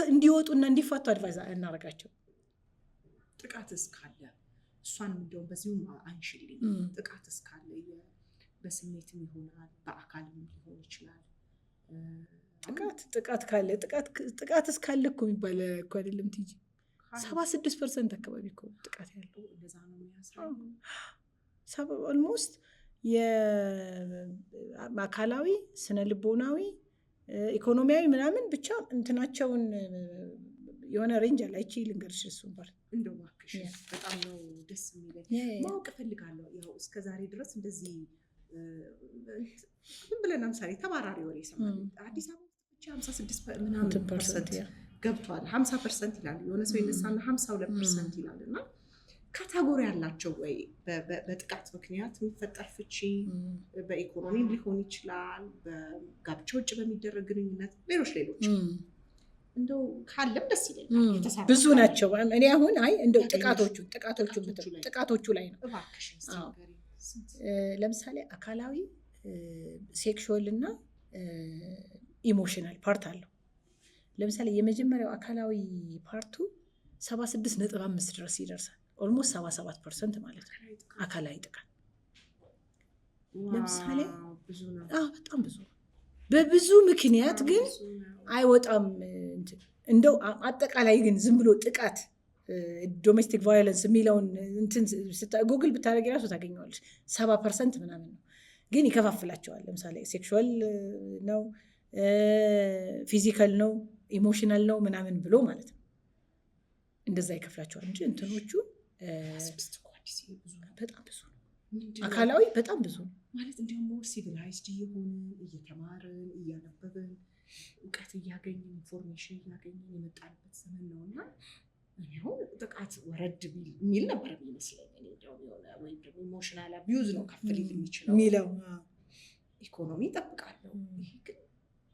እንዲወጡና እንዲፋቱ advise እናደርጋቸው። ጥቃት እስካለ እሷንም እንደውም በዚሁም አንሽልኝ። ጥቃት እስካለ በስሜትም ይሆናል፣ በአካልም ሊሆን ይችላል። ጥቃት ካለ፣ ጥቃት እስካለ እኮ የሚባል እኮ አይደለም ቲጂ፣ 76% አካባቢ እኮ ጥቃት ያለው። እንደዛ ነው የሚያሳየው። Almost የአካላዊ፣ ስነ ልቦናዊ፣ ኢኮኖሚያዊ ምናምን ብቻ እንትናቸውን የሆነ range አለ። አይቼ ልንገርሽ እሱን part። እንደው እባክሽ በጣም ነው ደስ የሚለኝ። ማወቅ እፈልጋለሁ። ያው እስከ ዛሬ ድረስ እንደዚህ ዝም ብለን ለምሳሌ ተባራሪ ወሬ ይሰማል። አዲስ አበባ ውስጥ ብቻ 56 ምናምን percent ገብቷል። 50% ይላል የሆነ ሰው ይነሳና 52% ይላል። እና category ያላቸው ወይ በጥቃት ምክንያት የሚፈጠር ፍቺ በኢኮኖሚም ሊሆን ይችላል፣ በጋብቻ ውጭ በሚደረግ ግንኙነት፣ ሌሎች ሌሎች እንደው ካለም ደስ ይለኛል። የተሰራ ብዙ ካለ ናቸው። እኔ አሁን አይ እንደው ያገኘሽው ጥቃቶቹ ጥቃቶቹ ላይ። ጥቃቶቹ ላይ ነው። እባክሽን እስኪ ንገሪኝ። ስንት? ለምሳሌ አካላዊ፣ sexual እና emotional part አለው። ለምሳሌ የመጀመሪያው አካላዊ part ኡ 76.5 ድረስ ይደርሳል። Almost 77% ማለት ነው። አካላዊ ጥቃት። አካላዊ ጥቃት ለምሳሌ Wow፣ ብዙ ነው። አዎ በጣም ብዙ ነው። በብዙ ምክንያት ግን ብዙ ነው። አይወጣም። እንትን እንደው አጠቃላይ ግን ዝም ብሎ ጥቃት domestic violence የሚለውን እንትን ጉግል ብታደርጊ ራሱ ታገኘዋለሽ። 70% ምናምን ነው፣ ግን ይከፋፍላቸዋል። ለምሳሌ sexual ነው፣ physical ነው፣ emotional ነው ምናምን ብሎ ማለት ነው። እንደዛ ይከፍላቸዋል እንጂ እንትኖቹ 6 እኮ አዲስ ብዙ ነው። በጣም ብዙ ነው። አካላዊ በጣም ብዙ ነው። ማለት እንዲሁም more civilized እየሆንን፣ እየተማርን፣ እያነበብን፣ እውቀት እያገኘን፣ information እያገኘን የመጣንበት ዘመን ነው። እና እኔ አሁን ጥቃት ወረድ የሚል ነበር የሚመስለኝ። እኔ እንደውም የሆነ ወይም ደግሞ emotional abuse ነው ከፍ ሊል የሚችለው የሚለው። ኢኮኖሚ እጠብቃለሁ። ይሄ ግን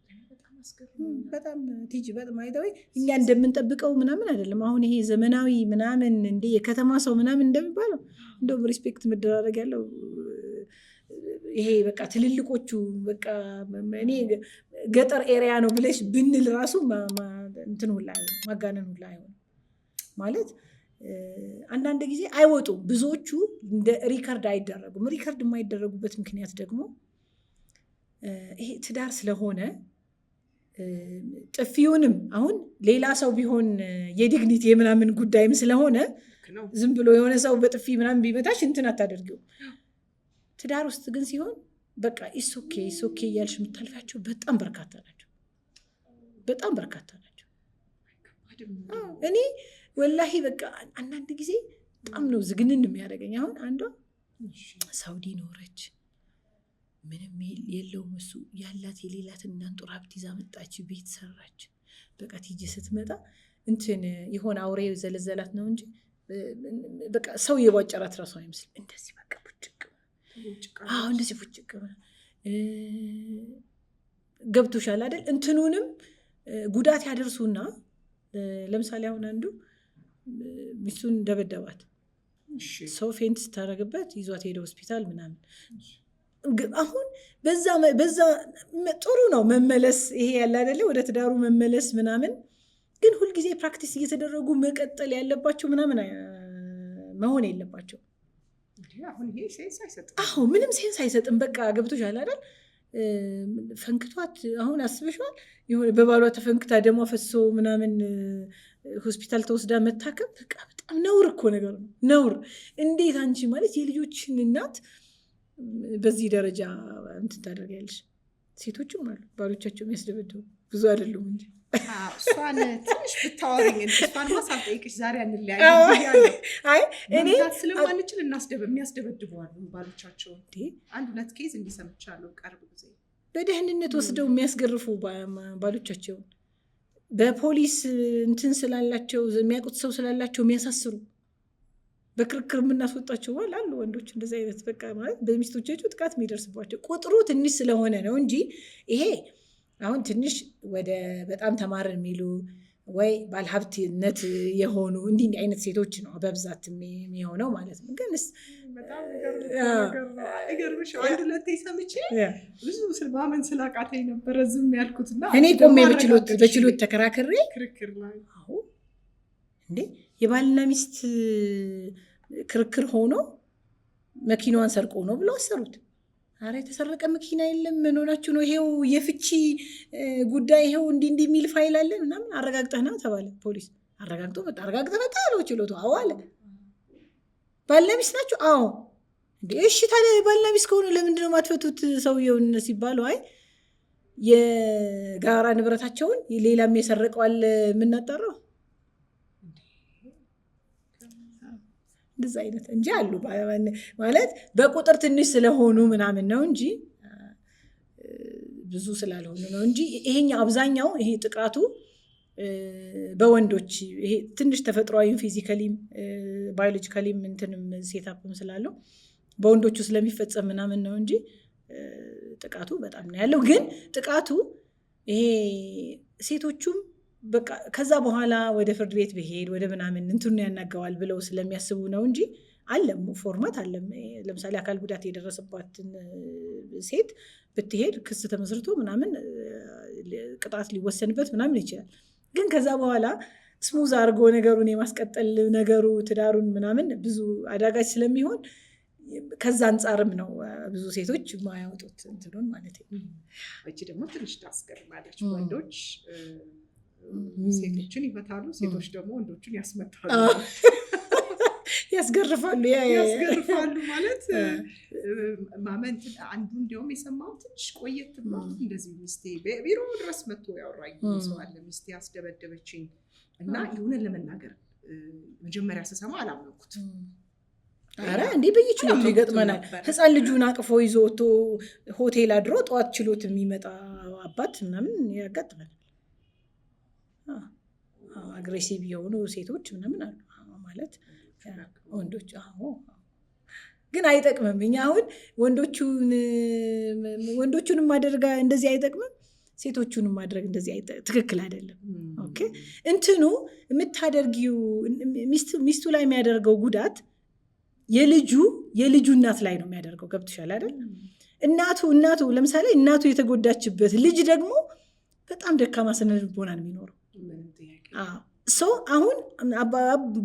ለእኔ በጣም አስገርሞኛል። በጣም ቲጂ፣ በጣም አይተወይ እኛ እንደምንጠብቀው ምናምን አይደለም። አሁን ይሄ ዘመናዊ ምናምን እንደ የከተማ ሰው ምናምን እንደሚባለው እንደውም respect መደራረግ ያለው ይሄ በቃ ትልልቆቹ፣ በቃ እኔ ገጠር area ነው ብለሽ ብንል ራሱ እንትን ሁላ አይሆንም፣ ማጋነን ሁላ አይሆንም። ማለት አንዳንድ ጊዜ አይወጡም፣ ብዙዎቹ እንደ record አይደረጉም። Record የማይደረጉበት ምክንያት ደግሞ ይሄ ትዳር ስለሆነ ጥፊውንም አሁን ሌላ ሰው ቢሆን የ dignity የምናምን ጉዳይም ስለሆነ ልክ ነው። ዝም ብሎ የሆነ ሰው በጥፊ ምናምን ቢመታሽ እንትን አታደርጊው። ትዳር ውስጥ ግን ሲሆን በቃ it's okay, it's okay እያልሽ የምታልፊያቸው በጣም በርካታ ናቸው። በጣም በርካታ ናቸው። ከባድም ነው። እኔ ወላሂ በቃ አንዳንድ ጊዜ በጣም ነው ዝግንን የሚያደርገኝ። አሁን አንዷ ሳውዲ ኖረች፣ ምንም የለውም እሱ፣ ያላት የሌላትን እናንጡር ሀብት ይዛ መጣች፣ ቤት ሰራች። በቃ ቲጂ ስትመጣ እንትን የሆነ አውሬ ዘለዘላት ነው እንጂ በቃ ሰው የቧጨራት ራሱ አይመስልም። እንደዚህ በቃ ቡጭቅ፣ አዎ እንደዚህ ቡጭቅ። ገብቶሻል አይደል? እንትኑንም ጉዳት ያደርሱና ለምሳሌ አሁን አንዱ ሚስቱን ደበደባት። ሰው faint ስታደርግበት ይዟት ሄደ ሆስፒታል ምናምን። አሁን በዛ ጥሩ ነው መመለስ፣ ይሄ ያለ አይደለ ወደ ትዳሩ መመለስ ምናምን፣ ግን ሁልጊዜ practice እየተደረጉ መቀጠል ያለባቸው ምናምን መሆን የለባቸው። አሁን ይሄ sense አይሰጥም። አዎ፣ ምንም sense አይሰጥም። በቃ ገብቶሻል አይደል? ፈንክቷት አሁን አስበሽዋል? የሆነ በባሏ ተፈንክታ ደሟ ፈሶ ምናምን ሆስፒታል ተወስዳ መታከም በቃ በጣም ነውር እኮ ነገር ነው። ነውር። እንዴት አንቺ ማለት የልጆችን እናት በዚህ ደረጃ እንትን ታደርጊያለሽ? ሴቶችም አሉ ባሎቻቸው የሚያስደበድቡ፣ ብዙ አይደሉም እንጂ። እሷን ትንሽ ብታወሪኝ፣ እሷንማ ሳልጠይቅሽ ዛሬ አንለያይም። አይ እኔ መምታት ስለማንችል የሚያስደበድቡ አሉ ባሎቻቸውን። አንድ ሁለት case እንዲሰምቻለሁ ቅርብ ጊዜ። በደህንነት ወስደው የሚያስገርፉ ባሎቻቸውን፣ በፖሊስ እንትን ስላላቸው፣ የሚያውቁት ሰው ስላላቸው የሚያሳስሩ፣ በክርክር የምናስወጣቸው አሉ ወንዶች። እንደዚህ አይነት በቃ ማለት በሚስቶቻቸው ጥቃት የሚደርስባቸው ቁጥሩ ትንሽ ስለሆነ ነው እንጂ ይሄ አሁን ትንሽ ወደ በጣም ተማርን የሚሉ ወይ ባለሀብትነት የሆኑ እንዲህ እንዲህ አይነት ሴቶች ነው በብዛት የሚሆነው ማለት ነው። ግን በጣም ይገርምሽ፣ አንድ ሁለቴ ሰምቼ ብዙ ማመን ስላቃተኝ ነበረ ዝም ያልኩት። እና እኔ ቆሜ በችሎት ተከራክሬ ክርክር ላይ አዎ እንዴ፣ የባልና ሚስት ክርክር ሆኖ መኪናዋን ሰርቆ ነው ብለው አሰሩት። አረ የተሰረቀ መኪና የለም፣ ምን ሆናችሁ ነው? ይሄው የፍቺ ጉዳይ፣ ይሄው እንዲህ እንዲህ የሚል ፋይል አለን ምናምን፣ አረጋግጠህና ተባለ። ፖሊስ አረጋግጦ መጣ። አረጋግጠህ መጣ አለው ችሎቱ። አዎ አለ። ባልና ሚስት ናቸው? አዎ። እንዴ እሺ ታዲያ ባልና ሚስት ከሆኑ ለምንድን ነው የማትፈቱት ሰውየውን ሲባሉ፣ አይ የጋራ ንብረታቸውን ሌላም የሰረቀው አለ የምናጣራው፣ እንደዛ አይነት እንጂ አሉ። ማለት በቁጥር ትንሽ ስለሆኑ ምናምን ነው እንጂ፣ ብዙ ስላልሆኑ ነው እንጂ ይሄኛው አብዛኛው ይሄ ጥቃቱ በወንዶች ይሄ ትንሽ ተፈጥሯዊም physically ም biologically ም እንትንም setup ም ስላለው በወንዶቹ ስለሚፈጸም ምናምን ነው እንጂ ጥቃቱ በጣም ነው ያለው። ግን ጥቃቱ ይሄ ሴቶቹም በቃ ከዛ በኋላ ወደ ፍርድ ቤት ብሄድ ወደ ምናምን እንትኑ ያናገዋል ብለው ስለሚያስቡ ነው እንጂ አለ፣ format አለ። ለምሳሌ አካል ጉዳት የደረሰባትን ሴት ብትሄድ ክስ ተመስርቶ ምናምን ቅጣት ሊወሰንበት ምናምን ይችላል። ግን ከዛ በኋላ smooth አድርጎ ነገሩን የማስቀጠል ነገሩ ትዳሩን ምናምን ብዙ አዳጋች ስለሚሆን ከዛ አንጻርም ነው ብዙ ሴቶች የማያወጡት እንትኑን ማለት ነው። እቺ ደግሞ ትንሽ ታስገርማለች። ወንዶች ሴቶችን ይመታሉ፣ ሴቶች ደግሞ ወንዶችን ያስመታሉ፣ ያስገርፋሉ። ያስገርፋሉ ማለት ማመን አንዱ እንዲያውም የሰማው ትንሽ ቆየት ብሎ እንደዚህ ሚስቴ ቢሮ ድረስ መጥቶ ያወራኝ ሰው አለ። ሚስቴ ያስደበደበችኝ እና የሆነ ለመናገር መጀመሪያ ስሰማ አላመንኩትም። አረ እንዴ በየችሎቱ ይገጥመናል። ህፃን ልጁን አቅፎ ይዞ ወጥቶ ሆቴል አድሮ ጠዋት ችሎት የሚመጣ አባት ምናምን ያጋጥመናል። Aggressive የሆኑ ሴቶች ምናምን አሉ ማለት ወንዶች። አዎ ግን አይጠቅምም። እኛ አሁን ወንዶቹንም ማድረግ እንደዚህ አይጠቅምም፣ ሴቶቹንም ማድረግ እንደዚህ ትክክል አይደለም። Okay እንትኑ የምታደርጊው ሚስቱ ላይ የሚያደርገው ጉዳት የልጁ እናት ላይ ነው የሚያደርገው። ገብቶሻል አይደል? እናቱ ለምሳሌ እናቱ የተጎዳችበት ልጅ ደግሞ በጣም ደካማ ስነ ልቦና ነው የሚኖረው። ሰው አሁን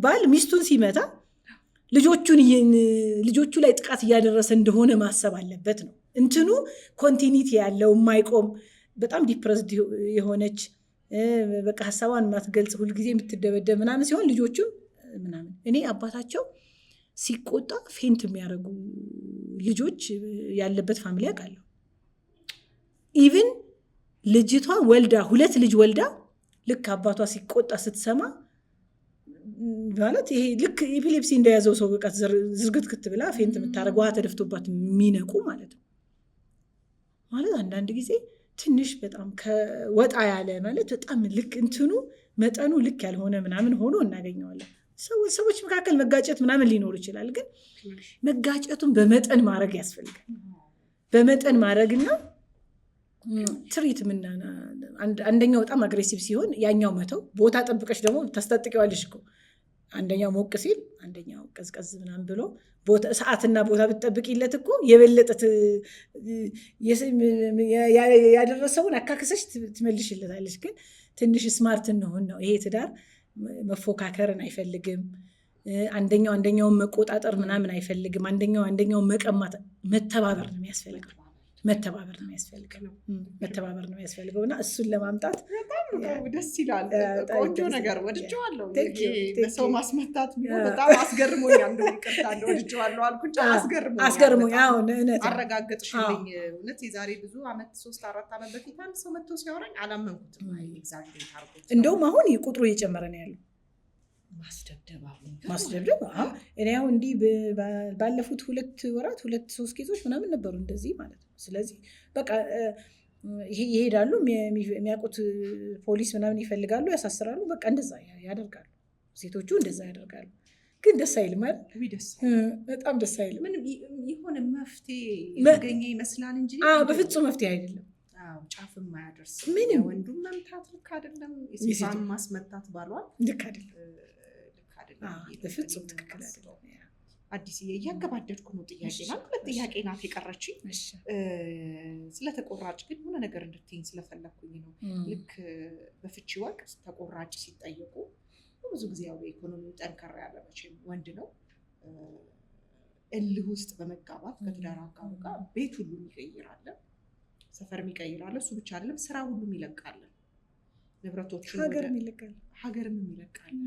ባል ሚስቱን ሲመታ ልጆቹ ላይ ጥቃት እያደረሰ እንደሆነ ማሰብ አለበት ነው እንትኑ። Continuity ያለው የማይቆም፣ በጣም depressed የሆነች፣ በቃ ሀሳቧን የማትገልጽ፣ ሁልጊዜ የምትደበደብ ምናምን ሲሆን ልጆቹም ምናምን። እኔ አባታቸው ሲቆጣ faint የሚያደርጉ ልጆች ያለበት family አውቃለሁ። Even ልጅቷ ወልዳ፣ ሁለት ልጅ ወልዳ፣ ልክ አባቷ ሲቆጣ ስትሰማ ማለት ይሄ ልክ epilepsy እንደያዘው ሰው በቃ ዝርግትግት ብላ faint የምታደርግ፣ ውሃ ተደፍቶባት የሚነቁ ማለት ነው። ማለት አንዳንድ ጊዜ ትንሽ በጣም ከወጣ ያለ፣ ማለት በጣም ልክ እንትኑ መጠኑ ልክ ያልሆነ ምናምን ሆኖ እናገኘዋለን። ሰዎች መካከል መጋጨት ምናምን ሊኖር ይችላል፣ ግን መጋጨቱን በመጠን ማድረግ ያስፈልጋል። በመጠን ማድረግና treat አንደኛው በጣም aggressive ሲሆን ያኛው መተው፣ ቦታ ጠብቀሽ ደግሞ ታስታጥቂዋለሽ እኮ። አንደኛው ሞቅ ሲል አንደኛው ቀዝቀዝ ምናምን ብሎ ሰዓትና ቦታ ብትጠብቂለት እኮ የበለጠ ያደረሰውን አካክሰሽ ትመልሽለታለሽ። ግን ትንሽ smart እንሁን ነው። ይሄ ትዳር መፎካከርን አይፈልግም። አንደኛው አንደኛውን መቆጣጠር ምናምን አይፈልግም። አንደኛው አንደኛውን መቀማት፣ መተባበር ነው የሚያስፈልገው። መተባበር ነው የሚያስፈልገው። መተባበር ነው የሚያስፈልገው እና እሱን ለማምጣት በጣም ደስ ይላል። ቆንጆ ነገር፣ ወድጄዋለሁ። በሰው ማስመታት ቢሆን በጣም አስገርሞኛል። እንደው ይቅርታ፣ እንደው ወድጄዋለሁ አልኩ እንጂ አስገርሞኛል። አስገርሞኛል። እውነት። አረጋገጥሽልኝ። እውነት የዛሬ ብዙ ዓመት፣ 3-4 ዓመት በፊት አንድ ሰው መጥቶ ሲያወራኝ አላመንኩትም። Exaggerate አድርጎት። እንደውም አሁን ቁጥሩ እየጨመረ ነው ያለው። ማስደብደብ አሁን ማስደብደብ። እኔ አሁን እንዲህ ባለፉት 2 ወራት ሁለት ሶስት case ኦች ምናምን ነበሩ እንደዚህ ማለት ነው። ስለዚህ በቃ ይሄዳሉ፣ የሚያውቁት ፖሊስ ምናምን ይፈልጋሉ፣ ያሳስራሉ። በቃ እንደዛ ያደርጋሉ። ሴቶቹ እንደዛ ያደርጋሉ። ግን ደስ አይልም አይደል? በጣም ደስ አይልም። ምንም የሆነ መፍትሄ የተገኘ ይመስላል እንጂ በፍጹም መፍትሄ አይደለም። ጫፍ የማያደርስ። ምንም። ወንዱም መምታት ልክ አይደለም። የሴቷን ማስመታት ባሏል ልክ አይደለም። በፍጹም ትክክል አይደለም። አዲስዬ፣ እያገባደድኩ ነው። ጥያቄ ናት፣ ሁለት ጥያቄ ናት የቀረችኝ። ስለ ተቆራጭ ግን የሆነ ነገር እንድትይኝ ስለፈለግኩኝ ነው። ልክ በፍቺ ወቅት ተቆራጭ ሲጠየቁ ብዙ ጊዜ ያው በኢኮኖሚው ጠንከር ያለ መቼም ወንድ ነው። እልህ ውስጥ በመጋባት ከትዳር አጋሩ ጋር ቤት ሁሉ የሚቀይር አለ፣ ሰፈር የሚቀይር አለ። እሱ ብቻ አይደለም፣ ስራ ሁሉ የሚለቃለን፣ ንብረቶቹን ሀገርም ይለቃል። ሀገርም የሚለቃለን።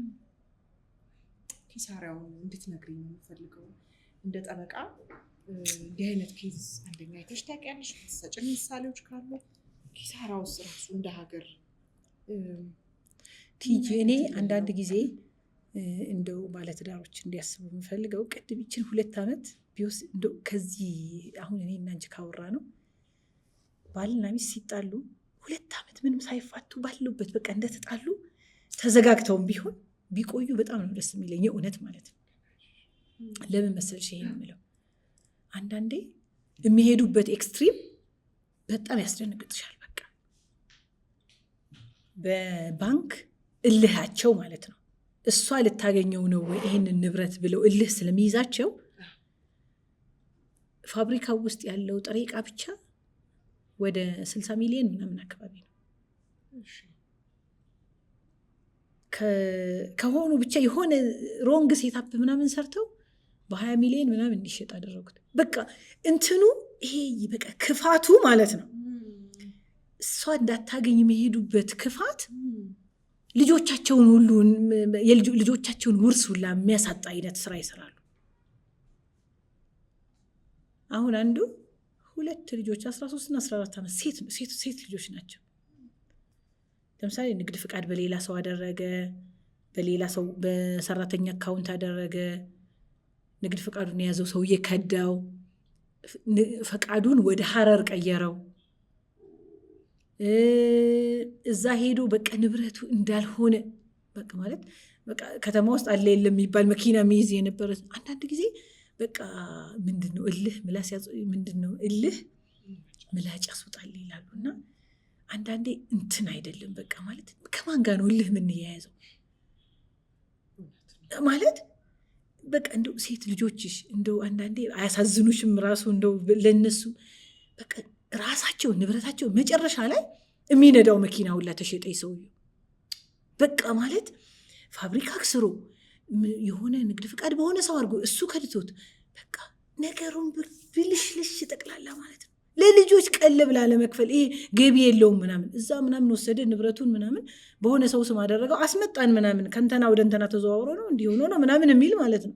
ኪሳራውን እንድትነግሪኝ ነው የምፈልገው። እንደ ጠበቃ እንዲህ አይነት case አንደኛ አይተሽ ታውቂያለሽ? ሰጭን ምሳሌዎች ካሉ ኪሳራውስ ራሱ እንደ ሀገር? ቲጂ፣ እኔ አንዳንድ ጊዜ እንደው ባለትዳሮች እንዲያስቡ የምፈልገው ቅድም ይችን 2 ዓመት ቢወስድ እንደው ከዚህ አሁን እኔ እና አንቺ ካወራነው ባልና ሚስት ሲጣሉ 2 ዓመት ምንም ሳይፋቱ ባሉበት በቃ እንደተጣሉ ተዘጋግተውም ቢሆን ቢቆዩ በጣም ነው ደስ የሚለኝ፣ የእውነት ማለት ነው። ለምን መሰልሽ ይሄን የምለው? አንዳንዴ የሚሄዱበት extreme በጣም ያስደነግጥሻል። በቃ በባንክ እልሃቸው ማለት ነው፣ እሷ ልታገኘው ነው ወይ ይህንን ንብረት ብለው እልህ ስለሚይዛቸው ፋብሪካው ውስጥ ያለው ጥሬ ዕቃ ብቻ ወደ 60 ሚሊዮን ምናምን አካባቢ ነው። ከሆኑ ብቻ የሆነ wrong setup ምናምን ሰርተው በ20 ሚሊዮን ምናምን እንዲሸጥ አደረጉት። በቃ እንትኑ ይሄ በቃ ክፋቱ ማለት ነው። እሷ እንዳታገኝ የሚሄዱበት ክፋት ልጆቻቸውን ሁሉ፣ ልጆቻቸውን ውርስ ሁላ የሚያሳጣ አይነት ስራ ይሰራሉ። አሁን አንዱ ሁለት ልጆች 13 እና 14 ዓመት ሴት ልጆች ናቸው። ለምሳሌ ንግድ ፍቃድ በሌላ ሰው አደረገ፣ በሌላ ሰው በሰራተኛ account አደረገ። ንግድ ፈቃዱን የያዘው ሰውዬ ከዳው። ፈቃዱን ወደ ሀረር ቀየረው። እዛ ሄዶ በቃ ንብረቱ እንዳልሆነ፣ በቃ ማለት በቃ ከተማ ውስጥ አለ የለም የሚባል መኪና የሚይዝ የነበረ። አንዳንድ ጊዜ በቃ ምንድን ነው፣ እልህ ምላስ፣ ምንድን ነው፣ እልህ ምላጭ ያስወጣል ይላሉ። እና አንዳንዴ እንትን አይደለም፣ በቃ ማለት ከማን ጋር ነው እልህ የምንያያዘው? ማለት በቃ እንደው ሴት ልጆችሽ እንደው አንዳንዴ አያሳዝኑሽም? ራሱ እንደው ለነሱ በቃ ራሳቸው ንብረታቸው፣ መጨረሻ ላይ የሚነዳው መኪና ሁላ ተሸጠ። ሰውዬው በቃ ማለት ፋብሪካ አክስሮ፣ የሆነ ንግድ ፍቃድ በሆነ ሰው አድርጎ፣ እሱ ከድቶት፣ በቃ ነገሩን ብልሽልሽ ጠቅላላ ማለት ነው። ለልጆች ቀለብ ላለመክፈል፣ ይሄ ገቢ የለውም ምናምን፣ እዛ ምናምን ወሰደ ንብረቱን ምናምን፣ በሆነ ሰው ስም አደረገው፣ አስመጣን ምናምን፣ ከንተና ወደ እንተና ተዘዋውሮ ነው፣ እንዲህ ሆኖ ነው ምናምን የሚል ማለት ነው።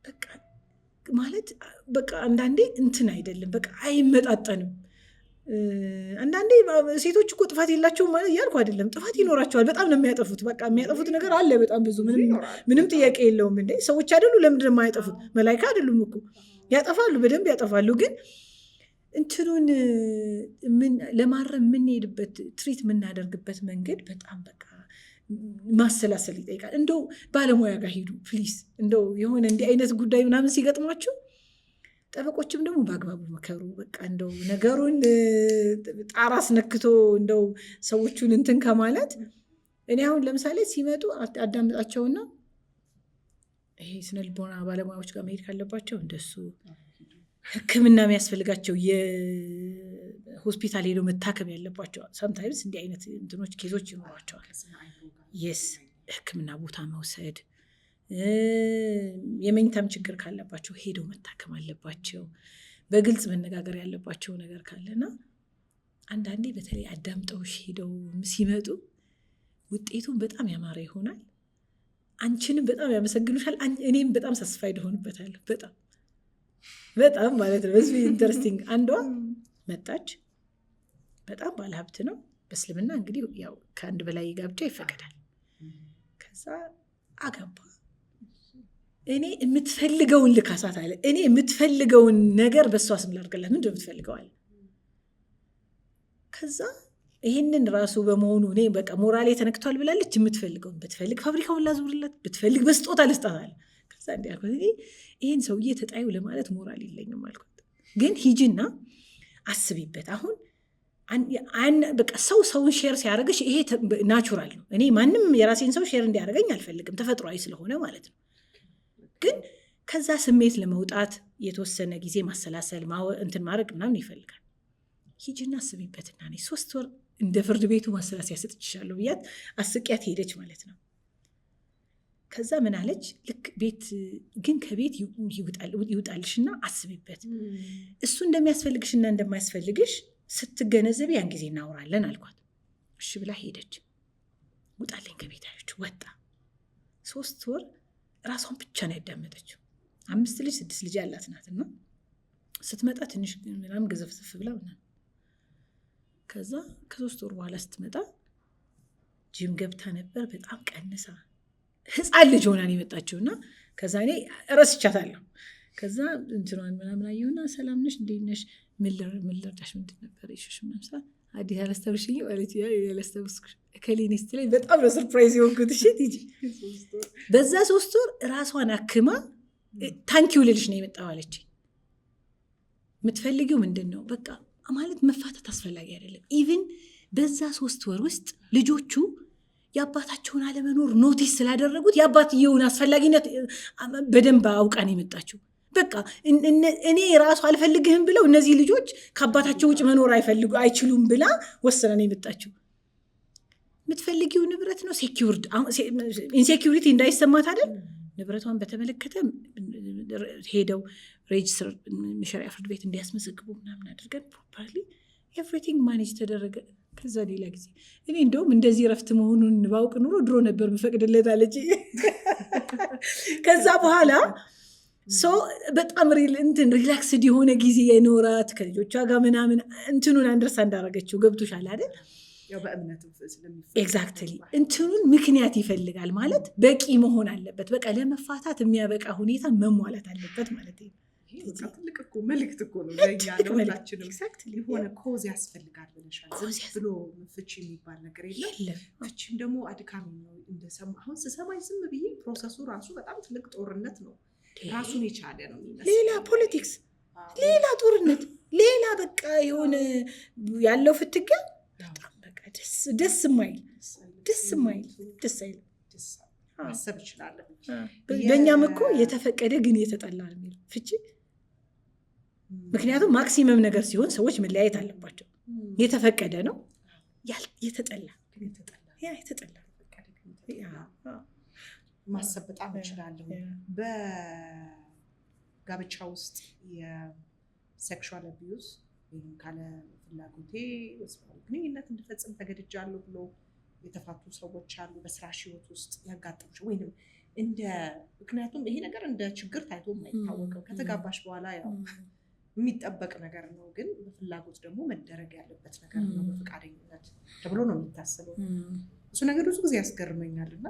በቃ ማለት በቃ አንዳንዴ እንትን አይደለም፣ በቃ አይመጣጠንም። አንዳንዴ ሴቶች እኮ ጥፋት የላቸውም ማለት እያልኩ አይደለም። ጥፋት ይኖራቸዋል። በጣም ነው የሚያጠፉት። በቃ የሚያጠፉት ነገር አለ በጣም ብዙ፣ ምንም ጥያቄ የለውም። እንዴ ሰዎች አይደሉ? ለምንድን ነው የማያጠፉት? መላይካ አይደሉም እኮ፣ ያጠፋሉ፣ በደንብ ያጠፋሉ። ግን እንትኑን ለማረም የምንሄድበት፣ treat የምናደርግበት መንገድ በጣም በቃ ማሰላሰል ይጠይቃል። እንደው ባለሙያ ጋር ሂዱ please። እንደው የሆነ እንዲህ አይነት ጉዳይ ምናምን ሲገጥሟችሁ ጠበቆችም ደግሞ በአግባቡ መከሩ። በቃ እንደው ነገሩን ጣራ አስነክቶ እንደው ሰዎቹን እንትን ከማለት፣ እኔ አሁን ለምሳሌ ሲመጡ አዳምጣቸውና ይሄ ስነ ልቦና ባለሙያዎች ጋር መሄድ ካለባቸው እንደሱ፣ ሕክምና የሚያስፈልጋቸው የሆስፒታል ሄደው መታከም ያለባቸው፣ sometimes እንዲህ አይነት እንትኖች case ኦች ይኖሯቸዋል። Yes፣ ሕክምና ቦታ መውሰድ፣ የመኝታም ችግር ካለባቸው ሄደው መታከም አለባቸው። በግልጽ መነጋገር ያለባቸው ነገር ካለና አንዳንዴ በተለይ አዳምጠውሽ ሄደው ሲመጡ ውጤቱን በጣም ያማረ ይሆናል። አንቺንም በጣም ያመሰግኑሻል። እኔም በጣም satisfied እሆንበታለሁ። በጣም በጣም ማለት ነው። በዚህ interesting አንዷ መጣች። በጣም ባለሀብት ነው። በእስልምና እንግዲህ ያው ከአንድ በላይ ጋብቻ ይፈቀዳል። ከዛ አገባ። እኔ የምትፈልገውን ልካሳት አለ። እኔ የምትፈልገውን ነገር በእሷ ስም ላድርግላት። ምንድን ነው የምትፈልገው አለ። ከዛ ይህንን ራሱ በመሆኑ እኔ በቃ ሞራሌ ተነክቷል ብላለች። የምትፈልገውን ብትፈልግ ፋብሪካውን ላዙርላት፣ ብትፈልግ በስጦታ ልስጣት አለ። ከዛ እንዲህ አልኳት፣ እኔ ይህን ሰውዬ ተጣዩ ለማለት ሞራል የለኝም አልኳት። ግን ሂጂና አስቢበት። አሁን በቃ ሰው ሰውን share ሲያደርግሽ ይሄ natural ነው። እኔ ማንም የራሴን ሰው share እንዲያደርገኝ አልፈልግም፣ ተፈጥሯዊ ስለሆነ ማለት ነው። ግን ከዛ ስሜት ለመውጣት የተወሰነ ጊዜ ማሰላሰል፣ እንትን ማድረግ ምናምን ይፈልጋል። ሂጂና አስቢበትና እኔ 3 ወር እንደ ፍርድ ቤቱ ማሰላሰያ ሰጥቼሻለሁ ብያት አስቂያት ሄደች ማለት ነው። ከዛ ምን አለች? ልክ ቤት ግን ከቤት ይውጣልሽና አስቢበት፣ እሱ እንደሚያስፈልግሽና እንደማያስፈልግሽ ስትገነዘቢ ያን ጊዜ እናወራለን አልኳት። እሺ ብላ ሄደች። ውጣልኝ ከቤት አለች። ወጣ። 3 ወር ራሷን ብቻ ነው ያዳመጠችው። አምስት ልጅ ስድስት ልጅ ያላት ናት እና ስትመጣ ትንሽ ምናምን ገዘፍዘፍ ብላ ምናምን፣ ከዛ ከ3 ወር በኋላ ስትመጣ ጂም ገብታ ነበር። በጣም ቀንሳ ህፃን ልጅ ሆና ነው የመጣችው እና ከዛ እኔ ረስቻታለሁ። ከዛ እንትኗን ምናምን አየሁና ሰላም ነሽ፣ እንዴት ነሽ፣ ምን ልርዳሽ፣ ምንድን ነበር issue ሽ ምናምን ስላት አዲስ ያላስታውሽኝ ማለት ያላስታውስኩሽ እከሌ ነኝ ስትለኝ በጣም ነው surprise የሆንኩት። እሺ ቲጂ፣ በዛ 3 ወር ራሷን አክማ thank you ልልሽ ነው የመጣው አለችኝ። የምትፈልጊው ምንድን ነው? በቃ ማለት መፋታት አስፈላጊ አይደለም። Even በዛ 3 ወር ውስጥ ልጆቹ የአባታቸውን አለመኖር notice ስላደረጉት የአባትየውን አስፈላጊነት በደንብ አውቃ ነው የመጣችው። በቃ እኔ ራሱ አልፈልግህም ብለው እነዚህ ልጆች ከአባታቸው ውጭ መኖር አይፈልጉ አይችሉም ብላ ወስና ነው የመጣችው። የምትፈልጊው ንብረት ነው፣ secured፣ insecurity እንዳይሰማት አይደል? ንብረቷን በተመለከተ ሄደው register ሸሪያ ፍርድ ቤት እንዲያስመዘግቡ ምናምን አድርገን properly everything manage ተደረገ። ከዛ ሌላ ጊዜ እኔ እንደውም እንደዚህ ረፍት መሆኑን ባውቅ ኑሮ ድሮ ነበር ምፈቅድለት አለች። ከዛ በኋላ so በጣም እንትን relaxed የሆነ ጊዜ የኖራት ከልጆቿ ጋር ምናምን፣ እንትኑን understand እንዳረገችው ገብቶሻል አይደል? Exactly እንትኑን ምክንያት ይፈልጋል ማለት በቂ መሆን አለበት። በቃ ለመፋታት የሚያበቃ ሁኔታ መሟላት አለበት ማለት ነው። ትልቅ እኮ መልዕክት እኮ ነው ለእኛ ለሁላችንም። የሆነ cause ያስፈልጋል ብለሻል። ዝም ብሎ ፍቺ የሚባል ነገር የለም። ፍቺም ደግሞ አድካሚ ነው። እንደሰማ አሁን ስሰማኝ ዝም ብዬ process ኡ ራሱ በጣም ትልቅ ጦርነት ነው፣ ራሱን የቻለ ነው የሚመስለው። ሌላ politics፣ ሌላ ጦርነት፣ ሌላ በቃ የሆነ ያለው ፍትጊያ በጣም በቃ ደስ የማይል ደስ የማይል ደስ አይልም። ማሰብ እችላለሁ። በእኛም እኮ የተፈቀደ ግን የተጠላ ነው የሚለው ፍቺ። ምክንያቱም maximum ነገር ሲሆን ሰዎች መለያየት አለባቸው። የተፈቀደ ነው የተጠላ የተጠላ ማሰብ በጣም እችላለሁ። በጋብቻ ውስጥ የ sexual abuse ወይም ካለ ፍላጎቴ ወሲባዊ ግንኙነት እንድፈጽም ተገድጃለሁ ብሎ የተፋቱ ሰዎች አሉ። በስራሽ ህይወት ውስጥ ያጋጠሙሽ ወይንም እንደ ምክንያቱም ይሄ ነገር እንደ ችግር ታይቶ የማይታወቀው ከተጋባሽ በኋላ ያው የሚጠበቅ ነገር ነው፣ ግን በፍላጎት ደግሞ መደረግ ያለበት ነገር ነው፣ በፈቃደኝነት ተብሎ ነው የሚታሰበው። እሱ ነገር ብዙ ጊዜ ያስገርመኛል። እና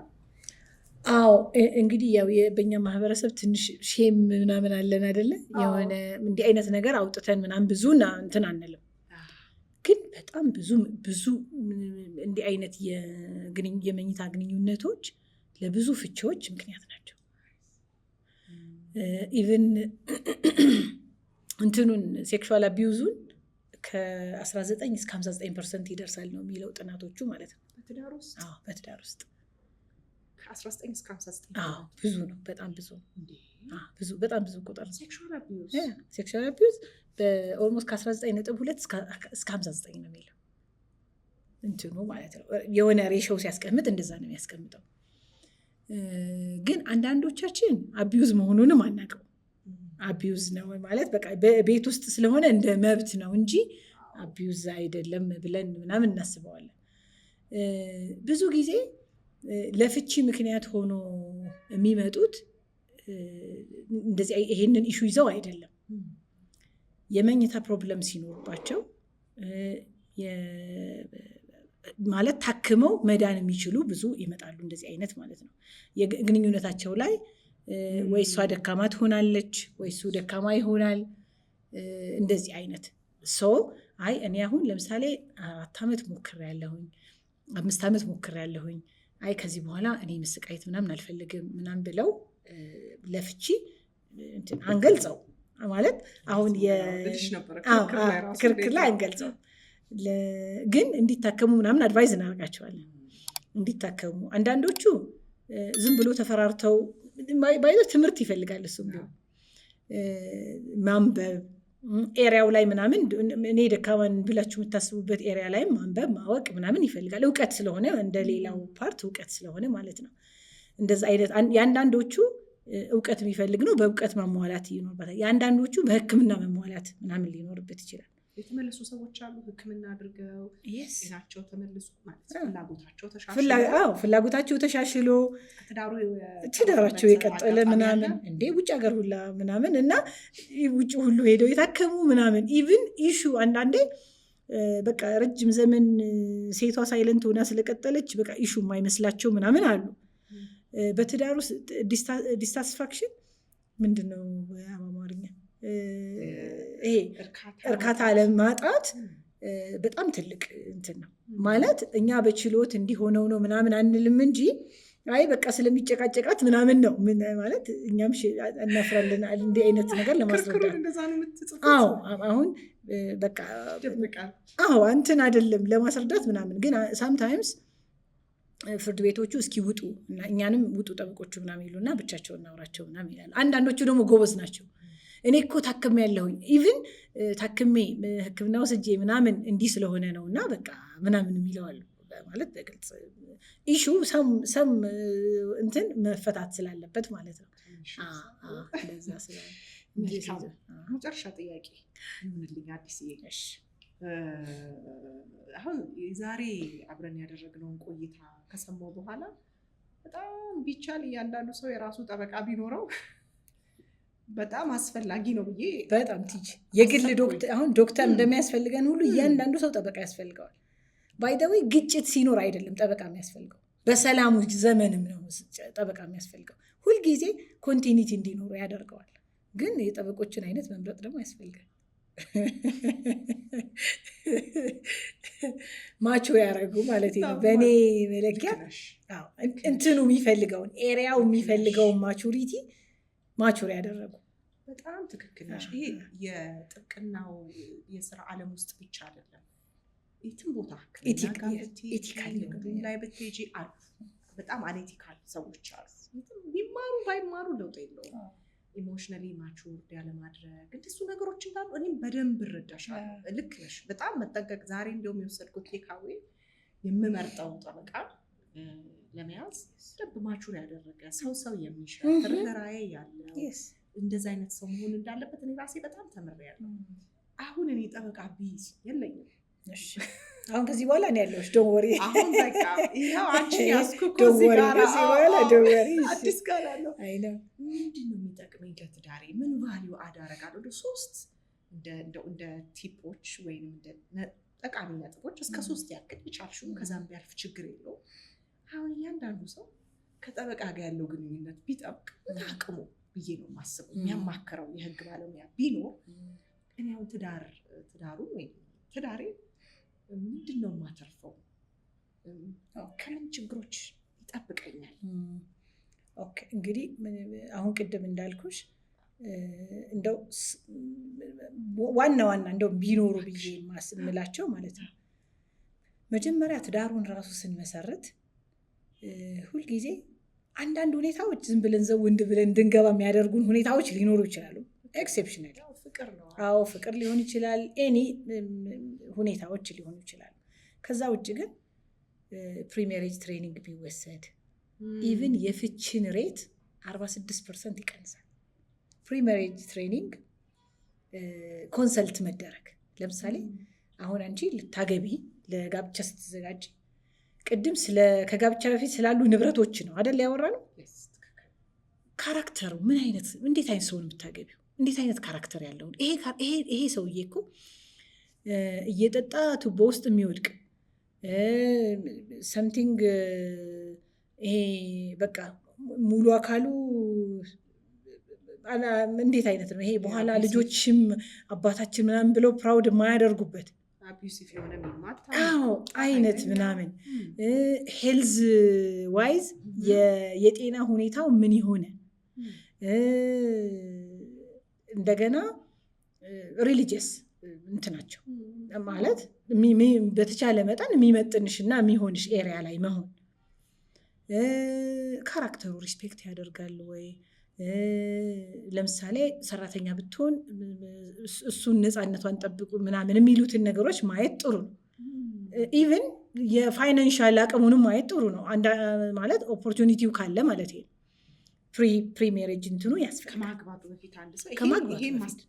አዎ እንግዲህ ያው በእኛ ማህበረሰብ ትንሽ shame ምናምን አለን አይደለ? የሆነ እንዲህ አይነት ነገር አውጥተን ምናምን ብዙ እንትን አንልም። ግን በጣም ብዙ ብዙ እንዲህ አይነት የመኝታ ግንኙነቶች ለብዙ ፍቺዎች ምክንያት ናቸው። Even እንትኑን sexual abuse ኡን ከ19 እስከ 59% ይደርሳል ነው የሚለው ጥናቶቹ ማለት ነው። በትዳር ውስጥ ከ19 እስከ 59? ብዙ ነው። በጣም ብዙ ነው። ብዙ፣ በጣም ብዙ ቁጥር ነው። Sexual abuse በ almost ከ19.2 እስከ 59 ነው የሚለው እንትኑ ማለት ነው። የሆነ ratio ሲያስቀምጥ እንደዛ ነው የሚያስቀምጠው። ግን አንዳንዶቻችን abuse መሆኑንም አናውቀው። Abuse ነው ማለት በቃ ቤት ውስጥ ስለሆነ እንደ መብት ነው እንጂ abuse አይደለም ብለን ምናምን እናስበዋለን። ብዙ ጊዜ ለፍቺ ምክንያት ሆኖ የሚመጡት እንደዚህ ይሄንን issue ይዘው አይደለም። የመኝታ problem ሲኖርባቸው ማለት ታክመው መዳን የሚችሉ ብዙ ይመጣሉ። እንደዚህ አይነት ማለት ነው። የግንኙነታቸው ላይ ወይ እሷ ደካማ ትሆናለች ወይ እሱ ደካማ ይሆናል። እንደዚህ አይነት so አይ እኔ አሁን ለምሳሌ 4 ዓመት ሞክሬያለሁኝ፣ 5 ዓመት ሞክሬያለሁኝ፣ አይ ከዚህ በኋላ እኔ መሰቃየት ምናምን አልፈልግም ምናምን ብለው ለፍቺ አንገልጸው ማለት አሁን ክርክር ላይ አንገልጸው፣ ግን እንዲታከሙ ምናምን advise እናደርጋቸዋለን። እንዲታከሙ አንዳንዶቹ ዝም ብሎ ተፈራርተው ባይ ትምህርት ይፈልጋል። እሱም ቢሆን ማንበብ area ው ላይ ምናምን እኔ ደካማን ብላችሁ የምታስቡበት area ላይም ማንበብ ማወቅ ምናምን ይፈልጋል። እውቀት ስለሆነ እንደ ሌላው part እውቀት ስለሆነ ማለት ነው። እንደዛ አይነት የአንዳንዶቹ እውቀት የሚፈልግ ነው፣ በእውቀት ማሟላት ይኖርበታል። የአንዳንዶቹ በሕክምና መሟላት ምናምን ሊኖርበት ይችላል። የተመለሱ ሰዎች አሉ፣ ሕክምና አድርገው ጤናቸው ተመልሶ ማለት ፍላጎታቸው ተሻሽሎ ፍላጎታቸው ተሻሽሎ ትዳራቸው የቀጠለ ምናምን እንዴ ውጭ ሀገር ሁላ ምናምን እና ውጭ ሁሉ ሄደው የታከሙ ምናምን even issue አንዳንዴ በቃ ረጅም ዘመን ሴቷ silent ሆና ስለቀጠለች በቃ issue የማይመስላቸው ምናምን አሉ። በትዳር ውስጥ dissatisfaction ምንድን ነው በአማርኛ? ይሄ እርካታ አለማጣት በጣም ትልቅ እንትን ነው። ማለት እኛ በችሎት እንዲሆነው ነው ምናምን አንልም እንጂ አይ በቃ ስለሚጨቃጨቃት ምናምን ነው ማለት እኛም እናፍራለን እንዲህ አይነት ነገር ለማስረዳት። አዎ አሁን በቃ አዎ እንትን አይደለም ለማስረዳት ምናምን፣ ግን sometimes ፍርድ ቤቶቹ እስኪ ውጡ እና እኛንም ውጡ ጠበቆቹ ምናምን ይሉና ብቻቸውን እናውራቸው ምናምን ይላሉ። አንዳንዶቹ ደግሞ ጎበዝ ናቸው። እኔ እኮ ታክሜ ያለሁኝ even ታክሜ ሕክምና ወስጄ ምናምን እንዲህ ስለሆነ ነው እና በቃ ምናምን የሚለው አሉ። ማለት በግልጽ issue some እንትን መፈታት ስላለበት ማለት ነው። እንደዛ ስላለ መጨረሻ ጥያቄ ይሁንልኝ አዲስዬ። አሁን ዛሬ አብረን ያደረግነውን ቆይታ ከሰማሁ በኋላ በጣም ቢቻል እያንዳንዱ ሰው የራሱ ጠበቃ ቢኖረው በጣም አስፈላጊ ነው ብዬ በጣም ቲጂ የግል ዶክተር አሁን ዶክተር እንደሚያስፈልገን ሁሉ እያንዳንዱ ሰው ጠበቃ ያስፈልገዋል። By the way ግጭት ሲኖር አይደለም ጠበቃ የሚያስፈልገው፣ በሰላሙ ዘመንም ነው ጠበቃ የሚያስፈልገው። ሁልጊዜ continuity እንዲኖሩ ያደርገዋል። ግን የጠበቆችን አይነት መምረጥ ደግሞ ያስፈልጋል። Mature ያደረጉ ማለት ነው። በእኔ መለኪያ እንትኑ የሚፈልገውን area ው የሚፈልገውን maturity mature ያደረጉ። በጣም ትክክል ነሽ። ይሄ የጥብቅናው የስራ ዓለም ውስጥ ብቻ አይደለም፣ የትም ቦታ ethical ላይ ብትሄጂ አሉ። በጣም unethical ሰዎች አሉ። ቢማሩ ባይማሩ ለውጥ የለውም። Emotionally matured ያለማድረግ እንደሱ ነገሮች እንዳሉ እኔም በደንብ እረዳሻለሁ። ልክ ነሽ። በጣም መጠንቀቅ። ዛሬ እንደውም የወሰድኩት takeaway የምመርጠው ጠበቃ ለመያዝ ደብ mature ያደረገ ሰው የሚሻ ርኅራኄ ያለው እንደዚ አይነት ሰው መሆን እንዳለበት እኔ ራሴ በጣም ተምሬያለሁ። አሁን እኔ ጠበቃ ቢይዝ የለኝም። አሁን ከዚህ በኋላ እኔ ያለሁሽ don't worry። አሁን በቃ ይኸው አንቺን ያዝኩ እኮ እዚህ ጋር ከዚህ በኋላ don't worry። አዲስ ጋር አለው። ምንድን ነው የሚጠቅመኝ ለትዳሬ? ምን value add አደርጋለሁ? ወደ ሶስት እንደ tip ኦች ወይም እንደ ጠቃሚ ነጥቦች እስከ 3 ያክል የቻልሽውን ከዛም ቢያልፍ ችግር የለውም። አሁን እያንዳንዱ ሰው ከጠበቃ ጋር ያለው ግንኙነት ቢጠብቅ አቅሙ ብዬ ነው የማስበው። የሚያማክረው የህግ ባለሙያ ቢኖር እኔ አሁን ትዳሩን ወይም ትዳሬ ምንድን ነው የማተርፈው? ከምን ችግሮች ይጠብቀኛል? Okay እንግዲህ አሁን ቅድም እንዳልኩሽ እንደው ዋና ዋና እንደው ቢኖሩ ብዬ የማስምላቸው ማለት ነው። መጀመሪያ ትዳሩን ራሱ ስንመሰርት ሁልጊዜ አንዳንድ ሁኔታዎች ዝም ብለን ዘው እንድ ብለን እንድንገባ የሚያደርጉን ሁኔታዎች ሊኖሩ ይችላሉ። Exceptional አዎ ፍቅር ሊሆን ይችላል፣ any ሁኔታዎች ሊሆኑ ይችላሉ። ከዛ ውጭ ግን premarriage training ቢወሰድ even የፍችን rate 46% ይቀንሳል። Premarriage training consult መደረግ ለምሳሌ አሁን አንቺ ልታገቢ ለጋብቻ ስትዘጋጅ ቅድም ከጋብቻ በፊት ስላሉ ንብረቶች ነው አይደል ያወራነው? Character ኡ ምን አይነት እንዴት አይነት ሰው ነው የምታገቢው? እንዴት አይነት character ያለው ይሄ ሰውዬ እኮ እየጠጣ ቱቦ ውስጥ የሚወድቅ something ይሄ በቃ ሙሉ አካሉ እንዴት አይነት ነው ይሄ? በኋላ ልጆችም አባታችን ምናምን ብለው proud የማያደርጉበት አዎ አይነት ምናምን health wise የጤና ሁኔታው ምን ይሆነ እንደገና religious እንትናቸው ማለት በተቻለ መጠን የሚመጥንሽና የሚሆንሽ area ላይ መሆን፣ character ኡ respect ያደርጋል ወይ? ለምሳሌ ሰራተኛ ብትሆን እሱን ነፃነቷን ጠብቁ ምናምን የሚሉትን ነገሮች ማየት ጥሩ ነው። Even የ financial አቅሙንም ማየት ጥሩ ነው። ማለት opportunity ው ካለ ማለት ነው። Premarriage እንትኑ ያስፈልጋል። ከማግባቱ በፊት አንድ ሰው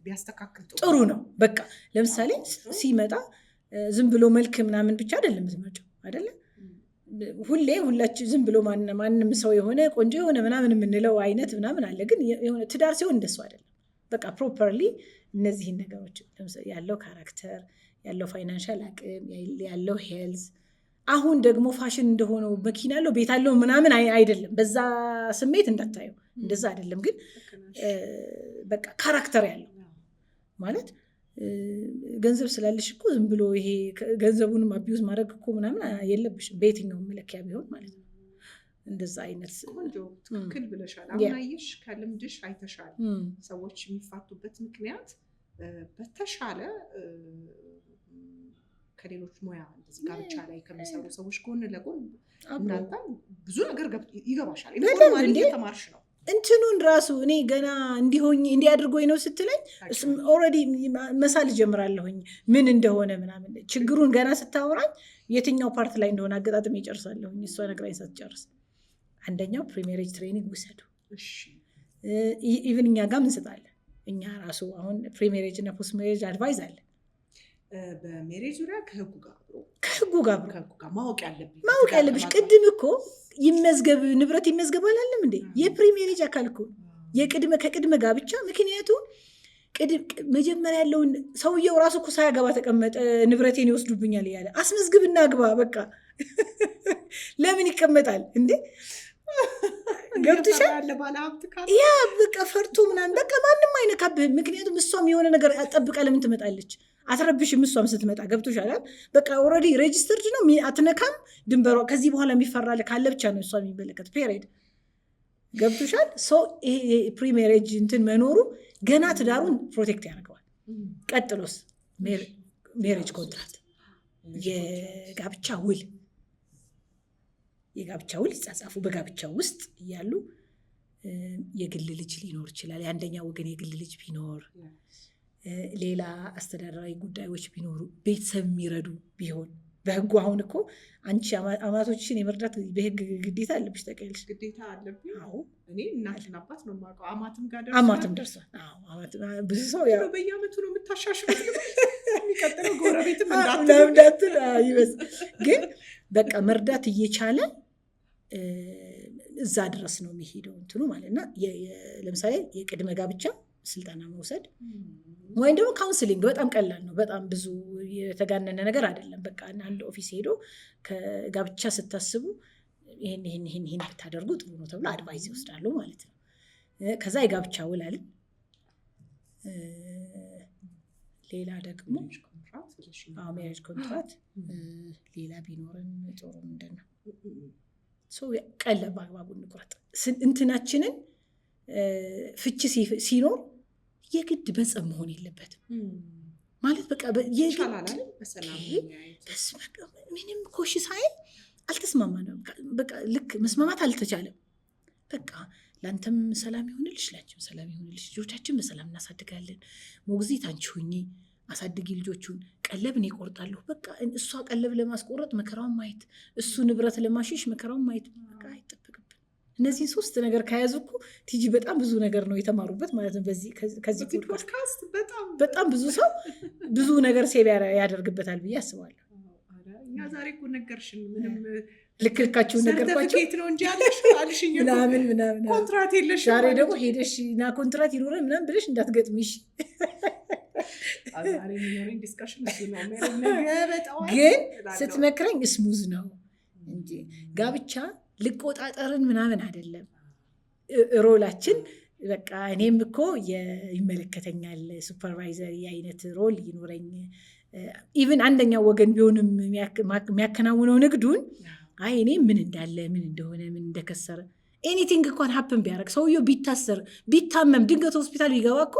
ቢያስተካክል ጥሩ ነው። በቃ ለምሳሌ ሲመጣ ዝም ብሎ መልክ ምናምን ብቻ አይደለም የምትመጪው አይደለ? ሁሌ ሁላችን ዝም ብሎ ማንም ሰው የሆነ ቆንጆ የሆነ ምናምን የምንለው አይነት ምናምን አለ። ግን የሆነ ትዳር ሲሆን እንደሱ አይደለም። በቃ properly እነዚህን ነገሮች ያለው character፣ ያለው financial አቅም፣ ያለው health። አሁን ደግሞ ፋሽን እንደሆነው መኪና አለው ቤት አለው ምናምን አይደለም። በዛ ስሜት እንዳታየው እንደዛ አይደለም። ግን በቃ character ያለው ማለት ገንዘብ ስላለሽ እኮ ዝም ብሎ ይሄ ገንዘቡንም abuse ማድረግ እኮ ምናምን የለብሽም በየትኛውም መለኪያ ቢሆን ማለት ነው። እንደዛ አይነት ቆንጆ ትክክል ብለሻል። አሁን አየሽ ከልምድሽ አይተሻል። ሰዎች የሚፋቱበት ምክንያት በተሻለ ከሌሎች ሙያ እንደዚህ ጋብቻ ላይ ከሚሰሩ ሰዎች ጎን ለጎን እናንተም ብዙ ነገር ይገባሻል። Informally እየተማርሽ ነው። እንትኑን ራሱ እኔ ገና እንዲሆኝ እንዲያድርጎኝ ነው ስትለኝ already መሳል ጀምራለሁኝ ምን እንደሆነ ምናምን። ችግሩን ገና ስታወራኝ የትኛው part ላይ እንደሆነ አገጣጥሜ እጨርሳለሁኝ እሷ ነግራኝ ሳትጨርስ። አንደኛው premarriage training ውሰዱ። Even እኛ ጋር እንሰጣለን። እኛ ራሱ አሁን premarriage እና post marriage advice አለ። በ marriage ዙሪያ ከህጉ ጋር ማወቅ ያለብሽ ቅድም እኮ ይመዝገብ ንብረት ይመዝገብ አላለም እንዴ? የ premarriage አካል እኮ የቅድመ ከቅድመ ጋብቻ። ምክንያቱም መጀመሪያ ያለውን ሰውየው ራሱ እኮ ሳያገባ ተቀመጠ። ንብረቴን ይወስዱብኛል እያለ አስመዝግብና ግባ። በቃ ለምን ይቀመጣል እንዴ? ገብቶሻል? Yeah፣ በቃ ፈርቶ ምናምን በቃ ማንም አይነካብህም። ምክንያቱም እሷም የሆነ ነገር ጠብቃ ለምን ትመጣለች? አትረብሽም። እሷም ስትመጣ ገብቶሻል? በቃ already registered ነው፣ አትነካም። ድንበሯ ከዚህ በኋላ የሚፈራ ካለ ብቻ ነው እሷ የሚመለከት፣ period። ገብቶሻል? So ይሄ pre-marriage እንትን መኖሩ ገና ትዳሩን protect ያደርገዋል። ቀጥሎስ marriage contract፣ የጋብቻ ውል። የጋብቻ ውል ይጻጻፉ። በጋብቻ ውስጥ እያሉ የግል ልጅ ሊኖር ይችላል። የአንደኛ ወገን የግል ልጅ ቢኖር፣ ሌላ አስተዳደራዊ ጉዳዮች ቢኖሩ፣ ቤተሰብ የሚረዱ ቢሆን በህጉ አሁን እኮ አንቺ አማቶችሽን የመርዳት በህግ ግዴታ አለብሽ። ታውቂያለሽ? ግዴታ አለብኝ። አዎ። እኔ እናትና አባት ነው የማውቀው። አማትም ጋር ደርሷል። አማትም ደርሷል። አዎ፣ ብዙ ሰው በየአመቱ ነው የምታሻሽሉት። የሚቀጥለው ጎረቤትም እንዳትል ይበዝ። ግን በቃ መርዳት እየቻለ እዛ ድረስ ነው የሚሄደው እንትኑ ማለት እና ለምሳሌ የቅድመ ጋብቻ ስልጠና መውሰድ ወይም ደግሞ counseling በጣም ቀላል ነው። በጣም ብዙ የተጋነነ ነገር አይደለም። በቃ አንድ office ሄዶ ከጋብቻ ስታስቡ ይህን ይህን ይህን ይህን ብታደርጉ ጥሩ ነው ተብሎ advice ይወስዳሉ ማለት ነው። ከዛ የጋብቻ ውል አለ። ሌላ ደግሞ marriage contract። ሌላ ቢኖርን ጥሩ ምንድን ነው? ቀለብ በአግባቡ እንቁረጥ። እንትናችንን ፍቺ ሲኖር የግድ በጸብ መሆን የለበትም ማለት በቃ የግድ ምንም ኮሽ ሳይል አልተስማማንም። በቃ ልክ መስማማት አልተቻለም። በቃ ለአንተም ሰላም ይሁንልሽ፣ ላንቺም ሰላም ይሁንልሽ፣ ልጆቻችን በሰላም እናሳድጋለን። ሞግዚት አንቺ ሁኚ፣ አሳድጊ ልጆቹን፣ ቀለብ እኔ እቆርጣለሁ። በቃ እሷ ቀለብ ለማስቆረጥ መከራውን ማየት፣ እሱ ንብረት ለማሸሽ መከራውን ማየት በቃ አይጠበቅብን። እነዚህን ሶስት ነገር ከያዙ እኮ ቲጂ በጣም ብዙ ነገር ነው የተማሩበት ማለት ነው። ከዚህ ፖድካስት በጣም ብዙ ሰው ብዙ ነገር save ያደርግበታል ብዬ አስባለሁ። እኛ ዛሬ እኮ ነገርሽን፣ ምንም ልክ ልካችሁን ነገርኳቸው። ሰርተፍኬት ነው እንጂ ያለሽ አልሽኝ እኮ። ምናምን ምናምን። ኮንትራት የለሽም። ዛሬ ደግሞ ሄደሽ ና ኮንትራት ይኖረን ምናምን ብለሽ እንዳትገጥሚሽ። ዛሬ የሚኖረኝ discussion እሱ ነው። ነገ በጠዋት ግን እላለሁ። ስትመክረኝ smooth ነው እንጂ ጋብቻ ልቆጣጠርን ምናምን አይደለም። Role ኣችን በቃ እኔም እኮ ይመለከተኛል፣ supervisory አይነት role ይኖረኝ፣ even አንደኛው ወገን ቢሆንም የሚያከናውነው ንግዱን፣ አይ እኔ ምን እንዳለ፣ ምን እንደሆነ፣ ምን እንደከሰረ፣ anything እንኳን happen ቢያደርግ፣ ሰውየው ቢታሰር፣ ቢታመም፣ ድንገት ሆስፒታል ቢገባ እኮ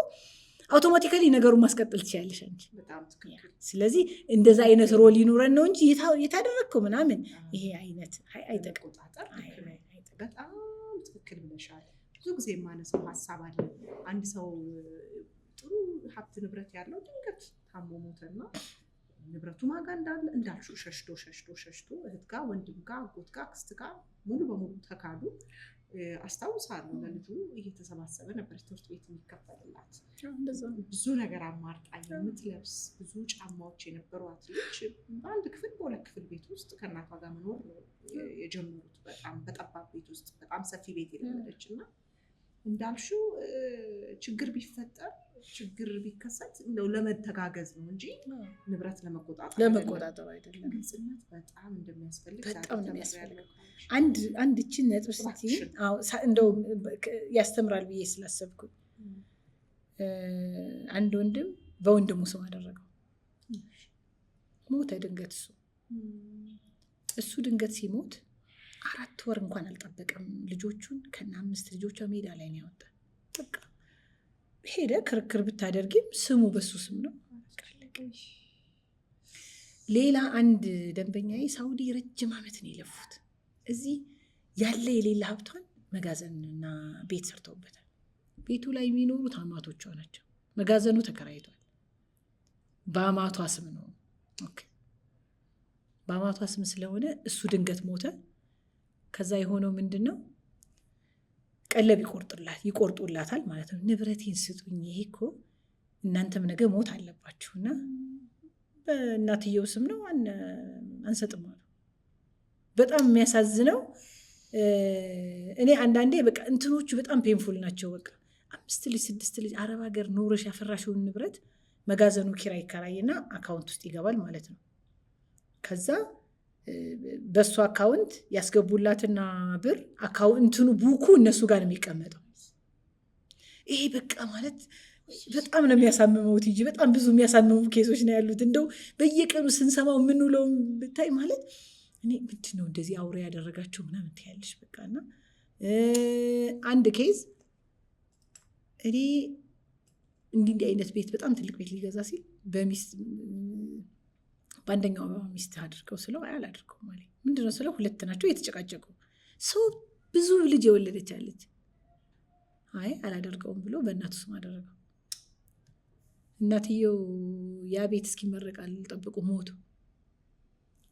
automatically ነገሩን ማስቀጠል ትችያለሽ አንቺ። በጣም ትክክል። ስለዚህ እንደዛ አይነት role ይኑረን ነው እንጂ የታደረግከው ምናምን ይሄ አይነት አይጠቅም። መቆጣጠር ልክ ነው። አይጠቅም። በጣም ትክክል ብለሻል። ብዙ ጊዜ የማነሳው ሀሳብ አለ። አንድ ሰው ጥሩ ሀብት ንብረት ያለው ድንገት ታሞ ሞተና ንብረቱ ማጋ እንዳለ እንዳልሽው ሸሽቶ ሸሽቶ ሸሽቶ እህት ጋር፣ ወንድም ጋር፣ አጎት ጋር፣ አክስት ጋር ሙሉ በሙሉ ተካዱ። አስታውሳለሁ ለልጁ እየተሰባሰበ ነበር ትምህርት ቤት የሚከፈልላት። ብዙ ነገር አማርጣ የምትለብስ፣ ብዙ ጫማዎች የነበሯት ልጅ በአንድ ክፍል በሁለት ክፍል ቤት ውስጥ ከእናቷ ጋር መኖር ነው የጀመሩት። በጣም በጠባብ ቤት ውስጥ፣ በጣም ሰፊ ቤት የለመደች እና እንዳልሽው ችግር ቢፈጠር፣ ችግር ቢከሰት እንደው ለመተጋገዝ ነው እንጂ ንብረት ለመቆጣጠር አይደለም። ለመቆጣጠር አይደለም። ግልጽነት በጣም እንደሚያስፈልግ በጣም ዛሬ እንደሚያስፈልግ። ተምሬያለሁ። አንድ እችን ነጥብ ስትይ እባክሽን። አዎ፣ እንደው ያስተምራል ብዬ ስላሰብኩኝ አንድ ወንድም በወንድሙ ስም አደረገው። ሞተ ድንገት እሱ። እሱ ድንገት ሲሞት 4 ወር እንኳን አልጠበቀም። ልጆቹን ከነ አምስት ልጆቿ ሜዳ ላይ ነው ያወጣ። በቃ ሄደ። ክርክር ብታደርጊም ስሙ በሱ ስም ነው። ሌላ አንድ ደንበኛዬ ሳውዲ ረጅም ዓመት ነው የለፉት። እዚህ ያለ የሌለ ሀብቷን መጋዘንና ቤት ሰርተውበታል። ቤቱ ላይ የሚኖሩት አማቶቿ ናቸው። መጋዘኑ ተከራይቷል። በአማቷ ስም ነው። Okay። በአማቷ ስም ስለሆነ እሱ ድንገት ሞተ። ከዛ የሆነው ምንድን ነው? ቀለብ ይቆርጡላታል ማለት ነው። ንብረቴን ስጡኝ፣ ይሄ እኮ እናንተም ነገ ሞት አለባችሁና በእናትየው ስም ነው፣ አንሰጥም አሉ። በጣም የሚያሳዝነው እኔ አንዳንዴ በቃ እንትኖቹ በጣም painful ናቸው። በቃ አምስት ልጅ፣ ስድስት ልጅ፣ አረብ ሀገር ኖረሽ ያፈራሽውን ንብረት መጋዘኑ ኪራይ ይከራይና account ውስጥ ይገባል ማለት ነው። ከዛ በእሱ account ያስገቡላትና ብር account ኑ book ኡ እነሱ ጋር ነው የሚቀመጠው። ይሄ በቃ ማለት በጣም ነው የሚያሳምመው ቲጂ። በጣም ብዙ የሚያሳምሙ case ኦች ነው ያሉት። እንደው በየቀኑ ስንሰማው የምንውለው ብታይ ማለት እኔ ምንድን ነው እንደዚህ አውሬ ያደረጋቸው ምናምን ትያለሽ። በቃ እና አንድ case እኔ እንዲህ እንዲህ አይነት ቤት፣ በጣም ትልቅ ቤት ሊገዛ ሲል በሚስት፣ በአንደኛው ሚስት አድርገው ስለው አይ አላድርገውም አለኝ። ምንድነው ስለው ሁለት ናቸው እየተጨቃጨቁ፣ ሰው ብዙ ልጅ የወለደች አለች። አይ አላደርገውም ብሎ በእናቱ ስም አደረገው። እናትየው ያ ቤት እስኪመረቅ አልጠብቁ ሞቱ።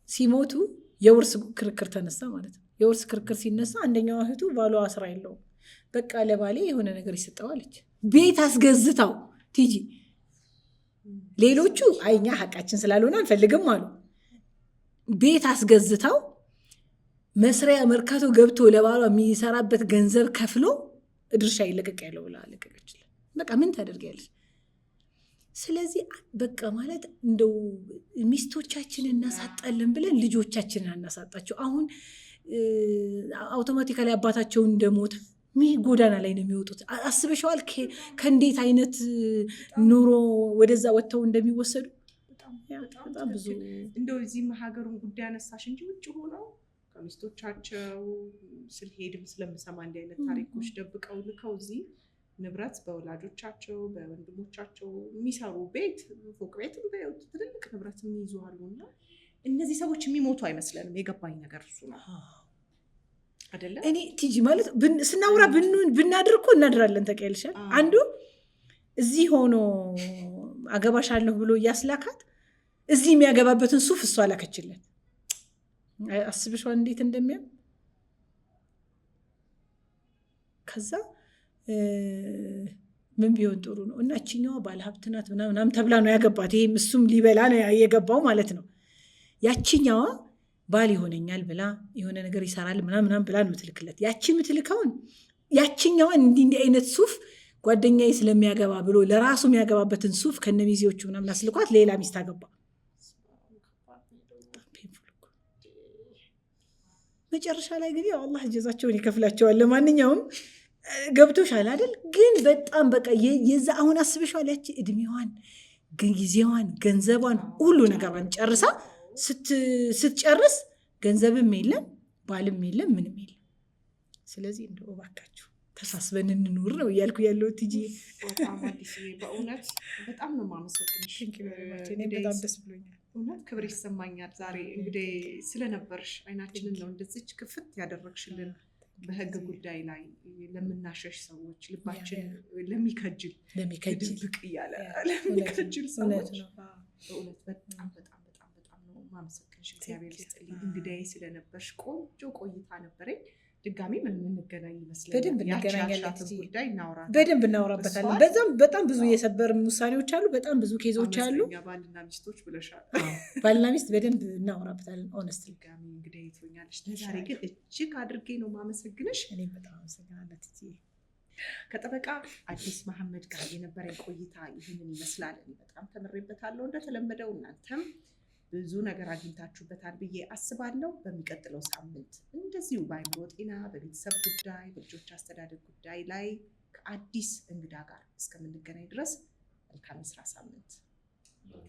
ሲሞቱ የውርስ ክርክር ተነሳ ማለት ነው። የውርስ ክርክር ሲነሳ አንደኛው እህቱ ባሏ ስራ የለውም፣ በቃ ለባሌ የሆነ ነገር ይሰጠዋለች። ቤት አስገዝታው ቲጂ። ሌሎቹ አይ እኛ ሀቃችን ስላልሆነ አንፈልግም አሉ። ቤት አስገዝታው መስሪያ መርካቶ ገብቶ ለባሏ የሚሰራበት ገንዘብ ከፍሎ ድርሻ ይለቀቅ ያለው ብላ ለቀቀችለት። በቃ ምን ታደርጊያለሽ? ስለዚህ በቃ ማለት እንደው ሚስቶቻችንን እናሳጣለን ብለን ልጆቻችንን አናሳጣቸው። አሁን automatically አባታቸው እንደሞተ ጎዳና ላይ ነው የሚወጡት። አስበሽዋል? ከእንዴት አይነት ኑሮ ወደዛ ወጥተው እንደሚወሰዱ? በጣም ብዙ። እንደው እዚህም ሀገሩን ጉዳይ አነሳሽ እንጂ ውጭ ሆነው ከሚስቶቻቸው ስልሄድም ስለምሰማ እንዲህ አይነት ታሪኮች ደብቀው ልከው እዚህ ንብረት በወላጆቻቸው፣ በወንድሞቻቸው የሚሰሩ ቤት፣ ፎቅ ቤትም ትልልቅ ንብረት የሚይዙ አሉ። እና እነዚህ ሰዎች የሚሞቱ አይመስለንም። የገባኝ ነገር እሱ ነው አይደለ? እኔ ቲጂ ማለት ስናውራ ብናድር እኮ እናድራለን። ታውቂያለሽ፣ አንዱ እዚህ ሆኖ አገባሻለሁ ብሎ እያስላካት እዚህ የሚያገባበትን ሱፍ እሷ ላከችለት። አስብሽዋል እንዴት እንደሚያም? ከዛ ምን ቢሆን ጥሩ ነው? እና እችኛዋ ባለሀብት ናት ምናምን ተብላ ነው ያገባት። ይሄም እሱም ሊበላ ነው የገባው ማለት ነው። ያችኛዋ ባል ይሆነኛል ብላ፣ የሆነ ነገር ይሰራል ምናምን ብላ ነው የምትልክለት። ያቺ የምትልከውን ያችኛዋን እንዲህ እንዲህ አይነት ሱፍ ጓደኛዬ ስለሚያገባ ብሎ ለራሱ የሚያገባበትን ሱፍ ከነሚዜዎቹ ምናምን አስልኳት ሌላ ሚስት አገባ። በጣም painful እኮ። መጨረሻ ላይ ግን ያው አላህ ጀዛቸውን ይከፍላቸዋል። ለማንኛውም ገብቶሻል አይደል? ግን በጣም በቃ የዛ አሁን አስበሽዋል? ያቺ እድሜዋን፣ ጊዜዋን፣ ገንዘቧን፣ ሁሉ ነገሯን ጨርሳ ስትጨርስ ገንዘብም የለም፣ ባልም የለም፣ ምንም የለም። ስለዚህ እንደው እባካችሁ ተሳስበን እንኑር ነው እያልኩ ያለሁት ቲጂ። በጣም አዲስዬ፣ በእውነት በጣም ነው የማመሰግንሽ። እኔም በጣም ደስ ብሎኛል። እውነት ክብር ይሰማኛል ዛሬ እንግዲህ ስለነበርሽ። አይናችንን ነው እንደዚች ክፍት ያደረግሽልን። በህግ ጉዳይ ላይ ለምናሸሽ ሰዎች፣ ልባችን ለሚከጅል ለሚከጅል ድብቅ እያለ ለሚከጅል ሰዎች በእውነት በጣም በጣም በጣም በጣም ነው የማመሰግንሽ። እግዚአብሔር ይስጥልኝ። እንግዳዬ ስለነበርሽ ቆንጆ ቆይታ ነበረኝ። ድጋሚ የምንገናኝ ይመስለኛል። በደንብ ያቺ እንገናኛለን። ያልሻትን ጉዳይ እናወራለን። በደንብ እናወራበታለን። እሷን በዛም በጣም ብዙ የሰበር ውሳኔዎች አሉ። በጣም ብዙ case ኦች አሉ። አመፀኛ ባልና ሚስቶች ብለሻል። ባልና ሚስት በደንብ እናወራበታለን። Honestly. ድጋሚ እንግዳዬ ትሆኛለሽ። ለዛሬ ግን እጅግ አድርጌ ነው የማመሰግንሽ። እኔም በጣም አመሰግናለሁ ቲጂ። ከጠበቃ አዲስ መሐመድ ጋር የነበረኝ ቆይታ ይህንን ይመስላል። እኔ በጣም ተምሬበታለሁ። እንደተለመደው እናንተም ብዙ ነገር አግኝታችሁበታል ብዬ አስባለሁ። በሚቀጥለው ሳምንት እንደዚሁ በአእምሮ ጤና፣ በቤተሰብ ጉዳይ፣ በልጆች አስተዳደግ ጉዳይ ላይ ከአዲስ እንግዳ ጋር እስከምንገናኝ ድረስ መልካም የስራ ሳምንት።